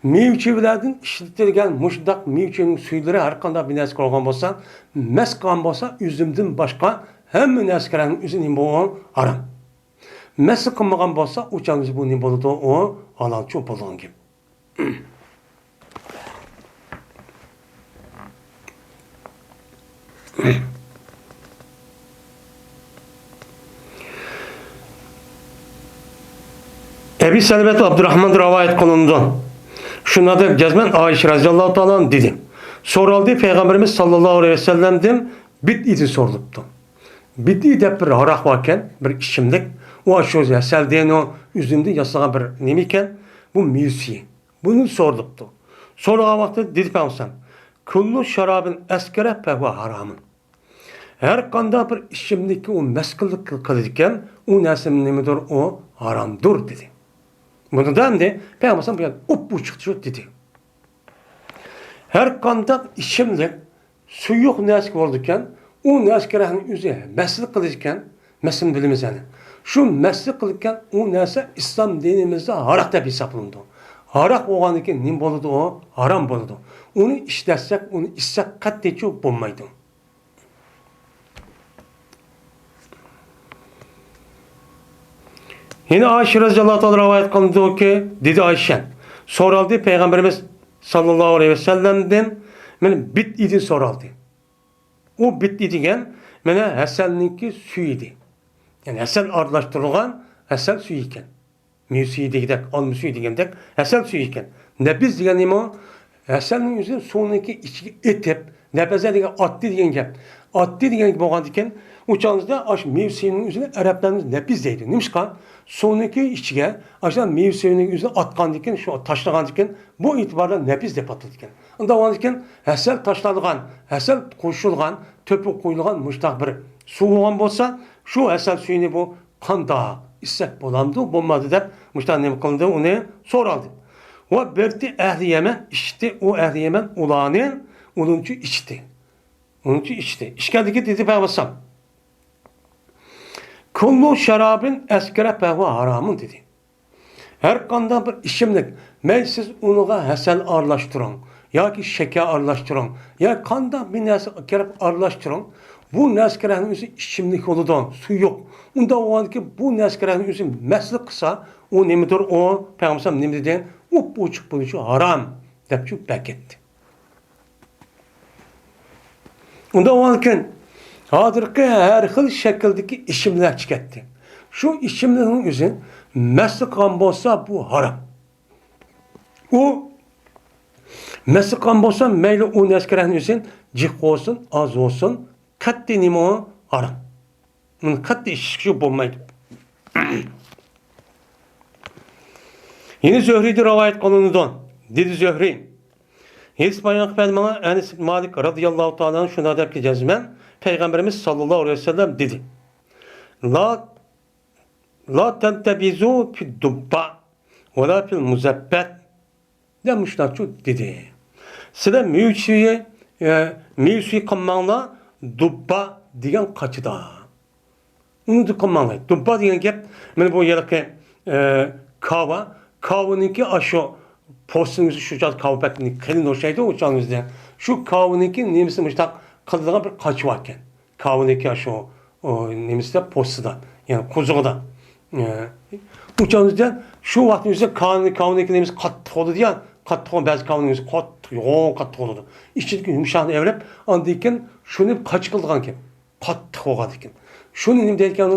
مېۋە-چېۋىلەردىن ئىشلىتىلگەن مۇشۇنداق مېۋە-چېۋىنىڭ سۈيلىرى ھەر قانداق بىر نەرسە قىلغان بولسا، مەس قىلغان بولسا، ئۈزۈمدىن باشقا ھەممە نەرسىلەرنىڭ ئۆزى نېمە بولغان؟ ھارام. مەسە قىلمىغان بولسا، ئۇ چاغدا بۇ نېمە بولىدۇ؟ ئۇ ھالالچۇ بولغان گەپ. ئەبى سەلەمەت ئابدۇراھمان رىۋايەت قىلىنىدۇ. شۇنداق دەپ جەزمەن ئائىشە رەزىياللاھۇ تائالا ئەنھا دېدى. سورالدى پەيغەمبىرىمىز ساللاللاھۇ ئەلەيھى ۋەسەللەمدىن بىدئىدىن سورىلىپتۇ. بىدئى دەپ بىر ھاراق باركەن، بىر ئىچىملىك. ئۇ شۇ ھەسەلدىنۇ ئۈزۈمدىن ياسالغان بىر نېمە ئىكەن؟ بۇ مېۋە سۈيى. بۇنى سورىلىپتۇ. سورىغان ۋاقتىدا دېدى پەيغەمبەر، كۇللۇ شارابىن ئەسكەرە فەھۇۋە ھارامۇن. ھەر قانداق بىر ئىچىملىككە ئۇ مەس قىلىدىكەن، ئۇ نەرسە نېمىدۇر؟ ئۇ ھارامدۇر، دېدى. بۇنىدا ئەمدى پەيغەمبەر بۇ يەردە ئوپئوچۇق شۇ دېدى. ھەر قانداق ئىچىملىك سۇيۇق نەرسە بولىدىكەن، ئۇ نەرسىگە رەھنە ئۆزى مەسلىك قىلىدىكەن، مەسىلىنى بىلىمىز يەنى. شۇ مەسلىك قىلىدىكەن، ئۇ نەرسە ئىسلام دىنىمىزدا ھاراق دەپ ھېسابلىنىدۇ. ھاراق بولغاندىكىن نېمە بولىدۇ ئۇ؟ ھارام بولىدۇ. ئۇنى ئىشلەتسەك، ئۇنى ئىچسەك قەتئىيچۇ بولمايدۇ. يەنە ئائىشە رەزىياللاھۇ تائالا رىۋايەت قىلىنىدۇكى، دېدى ئائىشە، سورالدى پەيغەمبىرىمىز ساللاللاھۇ ئەلەيھى ۋەسەللەمدىن مانا بىدئىدىن سورالدى. ئۇ بىدئى دېگەن مانا ھەسەلنىڭكى سۈيى ئىدى. يەنى ھەسەل ئارىلاشتۇرۇلغان ھەسەل سۈيى ئىكەن. مېۋە سۈيى دېگۈدەك، ئالما سۈيى دېگەندەك، ھەسەل سۈيى ئىكەن. نەبىز دېگەن نېمە ئۇ؟ ھەسەلنىڭ ئۆزىنى سۇنىڭكى ئىچىگە ئېتىپ، نەبەزە دېگەن ئاتتى دېگەن گەپ. ئاتتى دېگەن بولغاندىكىن، ئۇ چاغدا ئاشۇ مېۋە سۈيىنىڭ ئۆزىنى ئەرەبلەر نەبىز دەيدۇ. نېمىشقا؟ سۇنىڭكى ئىچىگە ئاشۇ مېۋە سۈيىنىڭ ئۆزىنى ئاتقاندىكىن، شۇ تاشلىغاندىكىن، بۇ ئېتىباردا نەبىز دەپ ئاتىلىدىكەن. ئۇنداق بولغاندىكىن، ھەسەل تاشلانغان، ھەسەل قوشۇلغان، تۆپۈپ قويۇلغان مۇشتاق بىر سۇ بولغان بولسا، شۇ ھەسەل سۈيىنى بۇ قانداق ئىچسەك بولامدۇ، بولمامدۇ دەپ مۇشۇنداق نېمە قىلدى، ئۇنى سورالدى. ۋە بەردى ئەھلى يەمەن ئىچتى، ئۇ ئەھلى يەمەن ئۇلارنى ئۇنىڭچۇ ئىچتى. ئۇنىڭچۇ ئىچتى. ئىچكەندىكىن دېدى پەيغەمبەر ئەلەيھىسسالام، كۇللۇ شارابىن ئەسكەرە فەھۇۋە ھارامۇن دېدى. ھەر قانداق بىر ئىچىملىك، مەيلى سىز ئۇنىڭغا ھەسەل ئارىلاشتۇرۇڭ ياكى شېكەر ئارىلاشتۇرۇڭ ياكى قانداق بىر نەرسە كىرىپ ئارىلاشتۇرۇڭ، بۇ نەسكىرەنىڭ ئۆزى ئىچىملىك بولىدۇ، سۇ يوق. ئۇنداق بولغاندىكىن بۇ نەسكىرەنىڭ ئۆزى مەستلىك قىلسا، ئۇ نېمىدۇر ئۇ؟ پەيغەمبەر نېمە دېدى؟ ئۇپ ئوچۇق بولۇشى ھارام دەپچۇ بەكەتتى. ئۇنداق بولغاندىكىن، ھازىرقى ھەر خىل شەكىلدىكى ئىچىملىكلەر چىقتى. شۇ ئىچىملىكنىڭ ئۆزى مەستلىك قىلغان بولسا، بۇ ھارام. ئۇ مەستلىك قىلغان بولسا، مەيلى ئۇ نەسكىرەنىڭ ئۆزى جىق بولسۇن، ئاز بولسۇن، قەتئىي نېمە ئۇ؟ ھارام. ئۇنى قەتئىي ئىچىشكە بولمايدۇ. يەنە زۆھرىدىن رىۋايەت قىلىنىدۇ. دېدى زۆھرى، ھەدىس بايان قىلىپ ماڭا ئەنەس ئىبن مالىك رەزىياللاھۇ تائالا ئەنھۇ شۇنداق دەپتۇ جەزمەن، پەيغەمبىرىمىز ساللاللاھۇ ئەلەيھى ۋەسەللەم دېدى، لا، لا تەنتەبىزۇ فىد دۇببا ۋەلا فىل مۇزەببەت. دەپ مۇشۇنداقچۇ دېدى. سىلەر مېۋە سۈيى، ئە، مېۋە سۈيى قىلماڭلار، دۇببا دېگەن قاچىدا. ئۇنى قىلماڭلار. دۇببا دېگەن گەپ، مانا بۇ ھېلىقى، ئە، كاۋا. كاۋىنىڭكى ئاشۇ پوستىنىڭ ئۆزى شۇ چاغدا كاۋا بەك قېلىن ئوخشايدۇ، ئۇ چاغنىڭ ئۆزىدە. شۇ كاۋىنىڭكى نېمىسى مۇشۇنداق قىلىدىغان بىر قاچا باركەن. كاۋىنىڭكى ئاشۇ، ئۇ، نېمىسىدە، پوستىدا، يەنى قوزۇقىدا. ئە، ئۇ چاغنىڭ ئۆزىدە شۇ ۋاقىتنىڭ ئۆزىدە كاۋىنىڭ، كاۋىنىڭكى نېمىسى قاتتىق بولىدۇ يا، قاتتىق بول-، بەزى كاۋىنىڭ ئۆزى قاتتىق، يوغان قاتتىق بولىدۇ. ئىچىدىكى يۇمشاقنى ئەۋرەپ، ئاندىن كېيىن شۇنى قاچا قىلىدىغان گەپ. قاتتىق بولغاندىكىن. شۇنى نېمە دەيدىكەن،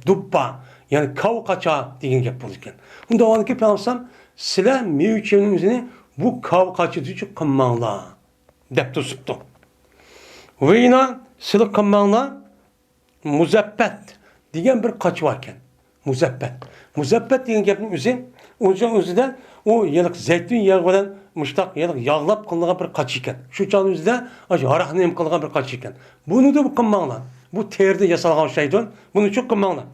دۇببا، يەنى كاۋا قاچا دېگەن گەپ بولىدىكەن. ئۇنداق بولغاندىكىن پەيغەمبەر سىلەر مېۋە چېۋىنىڭ ئۆزىنى بۇ كاۋا قاچىدىچۇ قىلماڭلار دەپ تۇرسۇپتۇ. ۋىنا سىلى قىلماڭلار، مۇزەببەت دېگەن بىر قاچا باركەن. مۇزەببەت. مۇزەببەت دېگەن گەپنىڭ ئۆزى، ئۇنىڭ ئۆزىدە ئۇ ھېلىقى زەيتۇن يېغى بىلەن مۇشتاق ھېلىقى ياغلاپ قىلىنغان بىر قاچا ئىكەن. شۇ چاغنىڭ ئۆزىدە ئاشۇ ھاراقنى نېمە قىلغان بىر قاچا ئىكەن. بۇنى دە قىلماڭلار. بۇ تېرىدىن ياسالغان ئوخشايدۇ. بۇنى چۇ قىلماڭلار.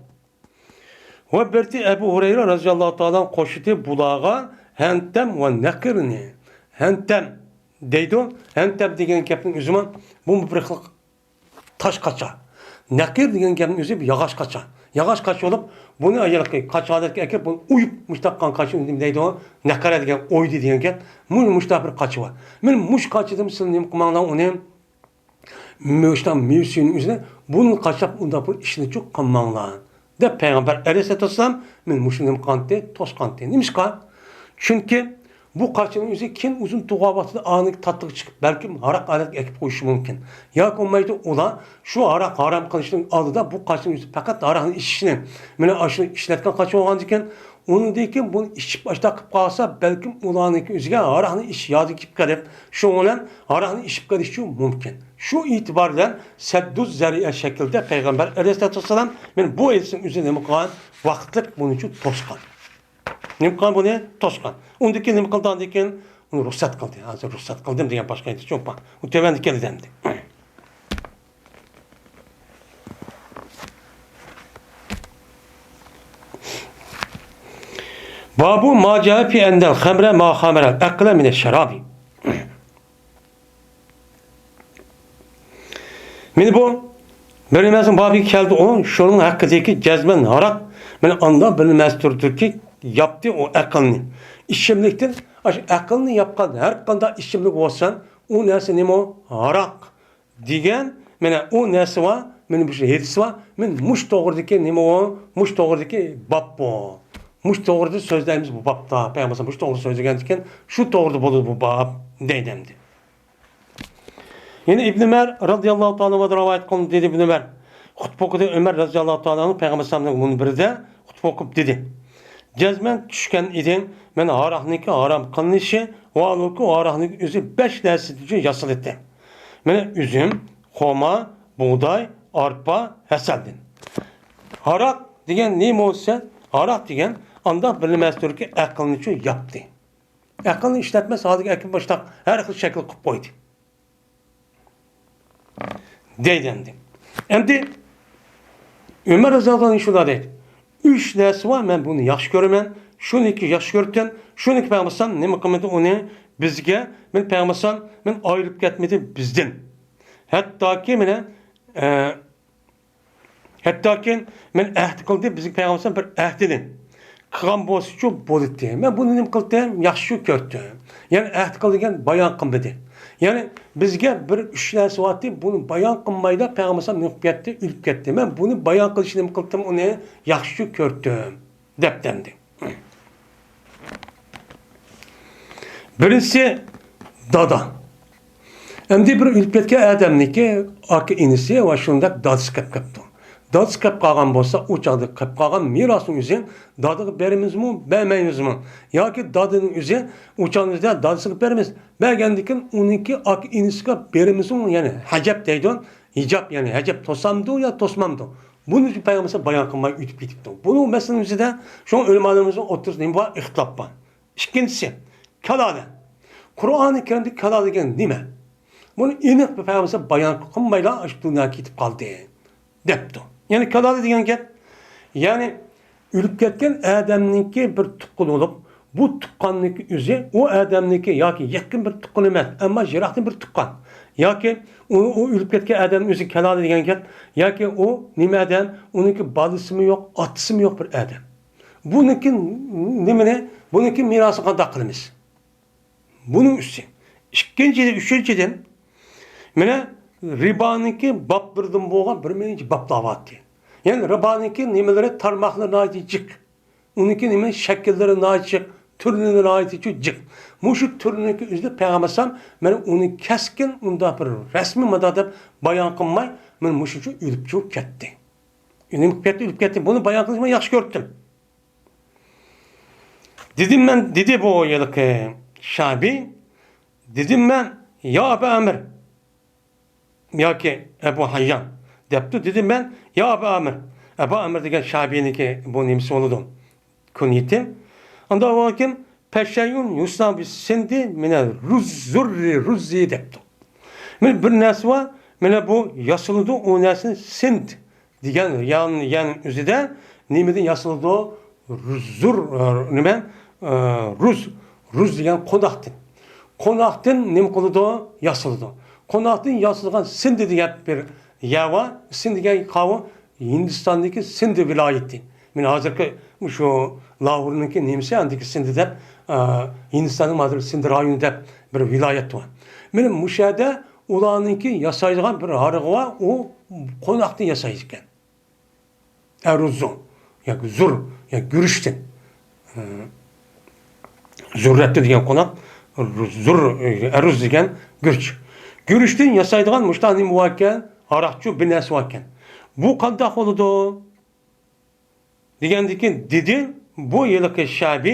ۋە بىردى ئەبۇ ھۇرەيرە رەزىياللاھۇ تائالا قوشتى بۇلارغا ھەنتەم ۋە نەقىرنى. ھەنتەم دەيدۇ. ھەنتەم دېگەن گەپنىڭ ئۆزىمۇ بۇ بىر خىل تاش قاچا. نەقىر دېگەن گەپنىڭ ئۆزى بىر ياغاچ قاچا. ياغاچ قاچا بولۇپ، بۇنى ھېلىقى قاچا ھالەتكە ئەكىرىپ، بۇنى ئويۇپ، مۇشتاق قىلغان قاچىنى نېمە دەيدۇ؟ نەقەرە دېگەن، ئويدى دېگەن گەپ. مۇ-، مۇشتاق بىر قاچا بار. مانا مۇشۇ قاچىدىن سىلەر نېمە قىلماڭلار ئۇنى؟ مۇشتاق مېۋە سۈيىنىڭ ئۆزىنى بۇنى قاچاپ ئۇنداق بىر ئىشنى چۇ قىلماڭلار. دەپ پەيغەمبەر ئەلەيھىسسالاتۇ ۋەسسالام مېنى مۇشۇ نېمە قىلغانتى، توسقانتى. نېمىشقا؟ چۈنكى بۇ قاچىنىڭ ئۆزى كېيىن ئۇزۇن تۇرغان ۋاقتىدا ئانىڭ تاتلىقى چىقىپ، بەلكىم ھاراق ھالەتكە ئەكىپ قويۇشى مۇمكىن. ياكى بولمايدۇ، ئۇلار شۇ ھاراق ھارام قىلىشنىڭ ئالدىدا بۇ قاچىنىڭ ئۆزى پەقەت ھاراقنى ئىچىشنى، مانا ئاشۇنى ئىشلەتكەن قاچا بولغاندىكىن، ئۇنىڭدىن كېيىن بۇنى ئىچىپ ئاشۇنداق قىلىپ قالسا، بەلكىم ئۇلارنىڭكى ئۆزىگە ھاراقنى ئىچىش يادىگە كېلىپ قېلىپ، شۇنىڭ بىلەن ھاراقنى ئىچىپ قېلىشى مۇمكىن. شۇ ئېتىبار بىلەن سەددۇز زەرىئە شەكلىدە پەيغەمبەر ئەلەيھىسسالاتۇ ۋەسسالام مېنى بۇ ھەدىسنىڭ ئۆزى نېمە قىلغان؟ ۋاقىتلىق بۇنى چۇ توسقان. نېمە قىلغان بۇنى؟ توسقان. ئۇندىن كېيىن نېمە قىلدى ئاندىن كېيىن؟ ئۇنى رۇخسەت قىلدى. ھازىر رۇخسەت قىلدىم دېگەن باشقا ئېيتىش يوق. ئۇ تۆۋەندە كېلىدۇ ئەمدى. بابۇ ما جاء في أن الخمر ما خمر العقل من الشراب. مانا بۇ بىر نېمىسىنىڭ بابىغا كەلدى ئۇ، شۇنىڭ ھەققىدىكى جەزمەن ھاراق، مانا ئاندا بىر نېمىسى تۇردۇكى ياپتى ئۇ ئەقىلنى. ئىچىملىكتىن، ئاشۇ ئەقىلنى ياپقان ھەر قانداق ئىچىملىك بولسا، ئۇ نەرسە نېمە ئۇ؟ ھاراق دېگەن، مانا ئۇ نەرسە بار، مانا مۇشۇ ھەدىس بار، مانا مۇشۇ توغرىدىكى نېمە ئۇ؟ مۇشۇ توغرىدىكى باب بۇ. مۇشۇ توغرىدا سۆزلەيمىز بۇ بابتا. پەيغەمبەر مۇشۇ توغرىدا سۆزلىگەندىكىن، شۇ توغرىدا بولىدۇ بۇ باب، دەيدۇ ئەمدى. يەنە ئىبن ئۆمەر رازىياللاھۇ تائالا ئانھۇدىن رىۋايەت قىلىندى، دېدى ئىبن ئۆمەر. خۇتبە ئوقۇدى. ئۆمەر رازىياللاھۇ تائالا ئانھۇ پەيغەمبەر ئەلەيھىسسالامنىڭ مۇنبىرىدە خۇتبە ئوقۇپ دېدى: جەزمەن چۈشكەن ئىدىڭ، مەن ھاراقنىڭكى ھارام قىلىنىشى ۋە ھالبۇكى ھاراقنىڭكى ئۆزى بەش نەرسىدىن ياسىلىدۇ. مانا ئۈزۈم، خورما، بۇغداي، ئارپا، ھەسەلدىن. ھاراق دېگەن نېمە بولسا، ھاراق دېگەن ئانداق بىر نېمە ئەقىلنى شۇ ياپتى. ئەقىلنى ئىشلەتمەس ھالىگە ئەكىپ باشلاپ ھەر خىل شەكىل قىلىپ قويدى. دەيدۇ ئەمدى. ئەمدى ئۆمەر رازىياللاھۇ ئەنھۇ شۇنداق دەيدۇ: ئۈچ نەرسە بار، مەن بۇنى ياخشى كۆرىمەن، شۇنىكى ياخشى كۆرۈپتىم، شۇنىكى پەيغەمبەر نېمە قىلمىدى ئۇنى بىزگە، مەن پەيغەمبەر مەن ئايرىلىپ كەتمىدى بىزدىن. ھەتتاكى مانا، ئە، ھەتتاكى مەن ئەھدى قىلدى، بىزگە پەيغەمبەر بىر ئەھدىنى قىلغان بولسىچۇ بولىدۇ. مەن بۇنى نېمە قىلدىم؟ ياخشى كۆردۈم. يەنى ئەھدى قىلدى دېگەن بايان قىلمىدى. يەنى بىزگە بىر ئۈچ نەرسە بارتى، بۇنى بايان قىلمايلا پەيغەمبەر نېمە قىلىپ كەتتى؟ ئۆلۈپ كەتتى. مەن بۇنى بايان قىلىشنى نېمە قىلدىم؟ ئۇنى ياخشى كۆردۈم، دەپتىمدى. بىرىنچىسى، دادا. ئەمدى بىر ئۆلۈپ كەتكەن ئادەمنىڭكى ئاكا ئىنىسى ۋە شۇنداق دادىسى قېلىپ قاپتۇ. دادىسى قېلىپ قالغان بولسا، ئۇ چاغدا قېلىپ قالغان مىراسنىڭ ئۆزى دادىغا بېرىمىزمۇ، بەرمەيمىزمۇ؟ ياكى دادىنىڭ ئۆزى ئۇ چاغدا دادىسىغا بېرىمىز، بەرگەندىن كېيىن ئۇنىڭكى ئاكا ئىنىسىغا بېرىمىزمۇ؟ يەنى ھەجەپ دەيدۇ، ھىجاب، يەنى ھەجەپ توسامدۇ يا توسمامدۇ؟ بۇنى پەيغەمبەر بايان قىلماي ئۆتۈپ كېتىپتۇ. بۇنىڭ مەسىلىسىدە شۇڭا ئۆلىمالىرىمىزنىڭ ئوتتۇرىسىدا نېمە بار؟ ئىختىلاپ بار. ئىككىنچىسى، كالالە. قۇرئانى كەرىمدىكى كالالە دېگەن نېمە؟ بۇنى ئېنىق بىر پەيغەمبەر بايان قىلمايلا شۇ دۇنياغا كېتىپ قالدى، دەپتۇ. يەنى كالالە دېگەن گەپ، يەنى ئۆلۈپ كەتكەن ئادەمنىڭكى بىر تۇغقىنى بولۇپ، بۇ تۇغقاننىڭكى ئۆزى ئۇ ئادەمنىڭكى ياكى يېقىن بىر تۇغقىنى ئەمەس، ئەمما يىراقتىن بىر تۇغقان. ياكى ئۇ، ئۇ ئۆلۈپ كەتكەن ئادەمنىڭ ئۆزى كالالە دېگەن گەپ، ياكى ئۇ نېمە ئادەم، ئۇنىڭكى بالىسىمۇ يوق، ئاتىسىمۇ يوق بىر ئادەم. بۇنىڭكى نېمىنى، بۇنىڭكى مىراسىنى قانداق قىلىمىز؟ بۇنىڭ ئۈستى. ئىككىنچىدىن، ئۈچىنچىدىن، مانا رىبانىڭكى بابلىرىدىن بولغان بىر مىنچە بابلار بارتى. يەنى رىبانىڭكى نېمىلىرى، تارماقلىرى ناھايىتى جىق. ئۇنىڭكى نېمە شەكىللىرى ناھايىتى جىق، تۈرلىرى ناھايىتى جىق. مۇشۇ تۈرنىڭكى ئۆزىدە پەيغەمبەر ئەلەيھىسسالام مانا ئۇنى كەسكىن ئۇنداق بىر رەسمىي مادا دەپ بايان قىلماي، مانا مۇشۇنچە ئۆلۈپ چىقىپ كەتتى. ئۆلۈپ كەتتى، ئۆلۈپ كەتتى. بۇنى بايان قىلىشنى ياخشى كۆردۈم. دېدىم مەن، دېدى بۇ ھېلىقى شەئبى، دېدىم مەن، يا ئەبا ئامىر ياكى ئەبۇ ھەييان دەپتۇ. دېدىم مەن، يا ئەبا ئامىر. ئەبۇ ئامىر دېگەن شەئبىنىڭكى بۇ نېمىسى بولىدۇ؟ كۇنيىتى. ئاندىن ئۇ كىم؟ پەشەيئۇن يۇسنابى سىندى مىنە رۇز-، زۇررى رۇززى دەپتۇ. مانا بىر نەرسە بار، مانا بۇ ياسىلىدۇ، ئۇ نەرسىنى سىند دېگەن يەن-، يەنى ئۆزىدە نېمىدىن ياسىلىدۇ؟ زۇر، ئە، نېمە؟ ئە، رۇز، رۇز دېگەن قوناقتىن. قوناقتىن نېمە قىلىدۇ؟ ياسىلىدۇ. قوناقتىن ياسىلغان سىندى دېگەن بىر يەر بار. سىندى دېگەن قاۋۇ ھىندىستاندىكى سىندى ۋىلايىتى. مانا ھازىرقى مۇشۇ لاھورنىڭكى نېمىسى ئاندىكى سىندى دەپ، ئە، ھىندىستاننىڭ ھازىر سىندى رايونى دەپ بىر ۋىلايەت بار. مانا مۇشۇ يەردە ئۇلارنىڭكى ياسايدىغان بىر ھارىقى بار، ئۇ قوناقتىن ياسايدىكەن. ئەرۇزۇ، ياكى زۇر، ياكى گۈرۈچتىن. زۇررەتتە دېگەن قوناق، زۇر، ئەرۇز دېگەن گۈرۈچ. گۈرۈچتىن ياسايدىغان مۇشۇنداق نېمە باركەن؟ ھاراقچۇ بىر نەرسە باركەن. بۇ قانداق بولىدۇ؟ دېگەندىكىن دېدى، بۇ ھېلىقى شەئبى،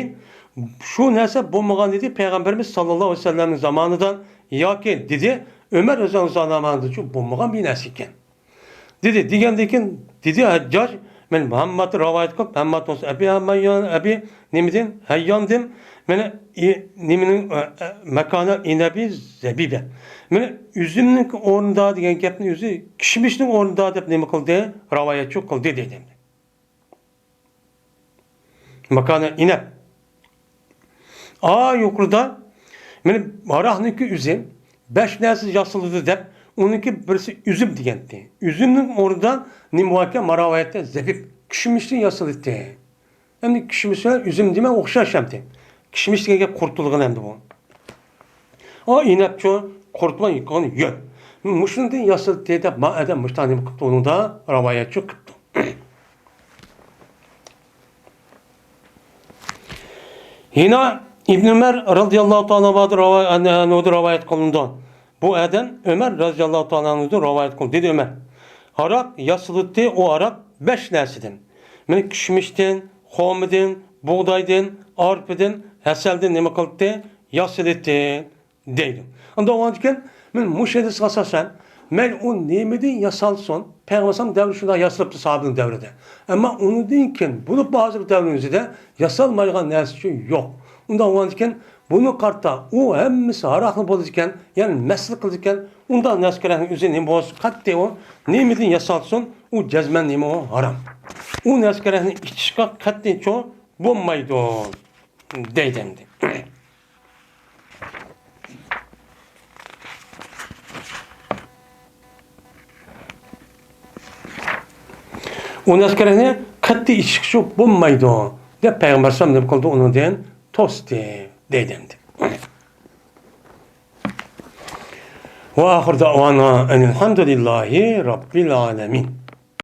شۇ نەرسە بولمىغان ئىدى پەيغەمبىرىمىز ساللاللاھۇ ئەلەيھى ۋەسەللەمنىڭ زامانىدا ياكى دېدى، ئۆمەر رەزىياللاھۇ ئەنھۇ زامانىدىچۇ بولمىغان بىر نەرسە ئىكەن. دېدى، دېگەندىكىن دېدى ھەججاج، مەن ھەمماتتىن رىۋايەت قىلىپ، ھەممات بولسا ئەبى ھەممەييان، ئەبى نېمىدىن؟ ھەيياندىن، مانا ئى-، نېمىنىڭ، ئە، ئە، مەكانە ئىنەبى زەبىبە. مانا ئۈزۈمنىڭ ئورنىدا دېگەن گەپنى ئۆزى كىشمىشنىڭ ئورنىدا دەپ نېمە قىلدى؟ رىۋايەتچۇ قىلدى دېدى. ماكانە ئىنەپ. ئا يۇقىرىدا مانا ھاراقنىڭكى ئۆزى بەش نەرسە ياسىلىدۇ دەپ، ئۇنىڭكى بىرسى ئۈزۈم دېگەنتى. ئۈزۈمنىڭ ئورنىدا نېمە باركەن؟ مانا رىۋايەتتە زەبىب، كىشمىشتىن ياسىلىدى. ئەمدى كىشمىش بىلەن ئۈزۈم دېمەك ئوخشاش ئەمدى. كىشمىش دېگەن گەپ قۇرۇتۇلغان ئەمدى بۇ. ئا، ئىنەپچۇ، قۇرۇتما يىقىلغان يۆن. مۇشۇندىن ياسىلىدى دەپ، ما ئادەم مۇشۇنداق نېمە قىپتۇ، ئۇنىڭدا رىۋايەتچۇ قىپتۇ. يەنە ئىبن ئۆمەر رازىياللاھۇ تائالا ئەنھۇدىن رىۋايەت قىلىنىدۇ. بۇ ھەدىسنى ئۆمەر رەزىياللاھۇ تائالا ئەنھۇدىن رىۋايەت قىلدى. دېدى ئۆمەر، ھاراق ياسىلىتتى ئۇ ھاراق بەش نەرسىدىن. مانا كىشمىشتىن، خورمىدىن، بۇغدايدىن، ئارپىدىن، ھەسەلدىن نېمە قىلىتتى؟ ياسىلىتتى دەيدۇ. ئۇنداق بولغاندىكىن، مانا مۇشۇ ھەدىسكە ئاساسەن، مەيلى ئۇ نېمىدىن ياسالسۇن، پەيغەمبەر ئەلەيھىسسالام دەۋرىدە شۇنداق ياسىلىپتۇ، ساھابىنىڭ دەۋرىدە. ئەمما ئۇنىڭدىن كېيىن، بولۇپمۇ ھازىرقى دەۋرىمىزدە ياسالمايدىغان نەرسە يوق. ئۇنداق بولغاندىكىن، بۇنى قارىتا، ئۇ ھەممىسى ھاراقلا بولىدىكەن، يەنى مەستلىك قىلىدىكەن، ئۇنداق نەسكەرەكنىڭ ئۆزى نېمە بولسا، قەتئىي ئۇ نېمىدىن ياسالسۇن، ئۇ جەزمەن نېمە ئۇ؟ ھارام. ئۇ نەسكەرەكنى ئىچىشكە قەتئىيچۇ بولمايدۇ، دەيدۇ ئەمدى. ئۇ نەسكەرەكنى قەتئىي ئىچىشكە بولمايدۇ، دەپ پەيغەمبەر ئەلەيھىسسالام نېمە قىلدى؟ ئۇنىڭدىن توستى، دەيدۇ ئەمدى. وآخر دعوانا أن الحمد لله رب العالمين.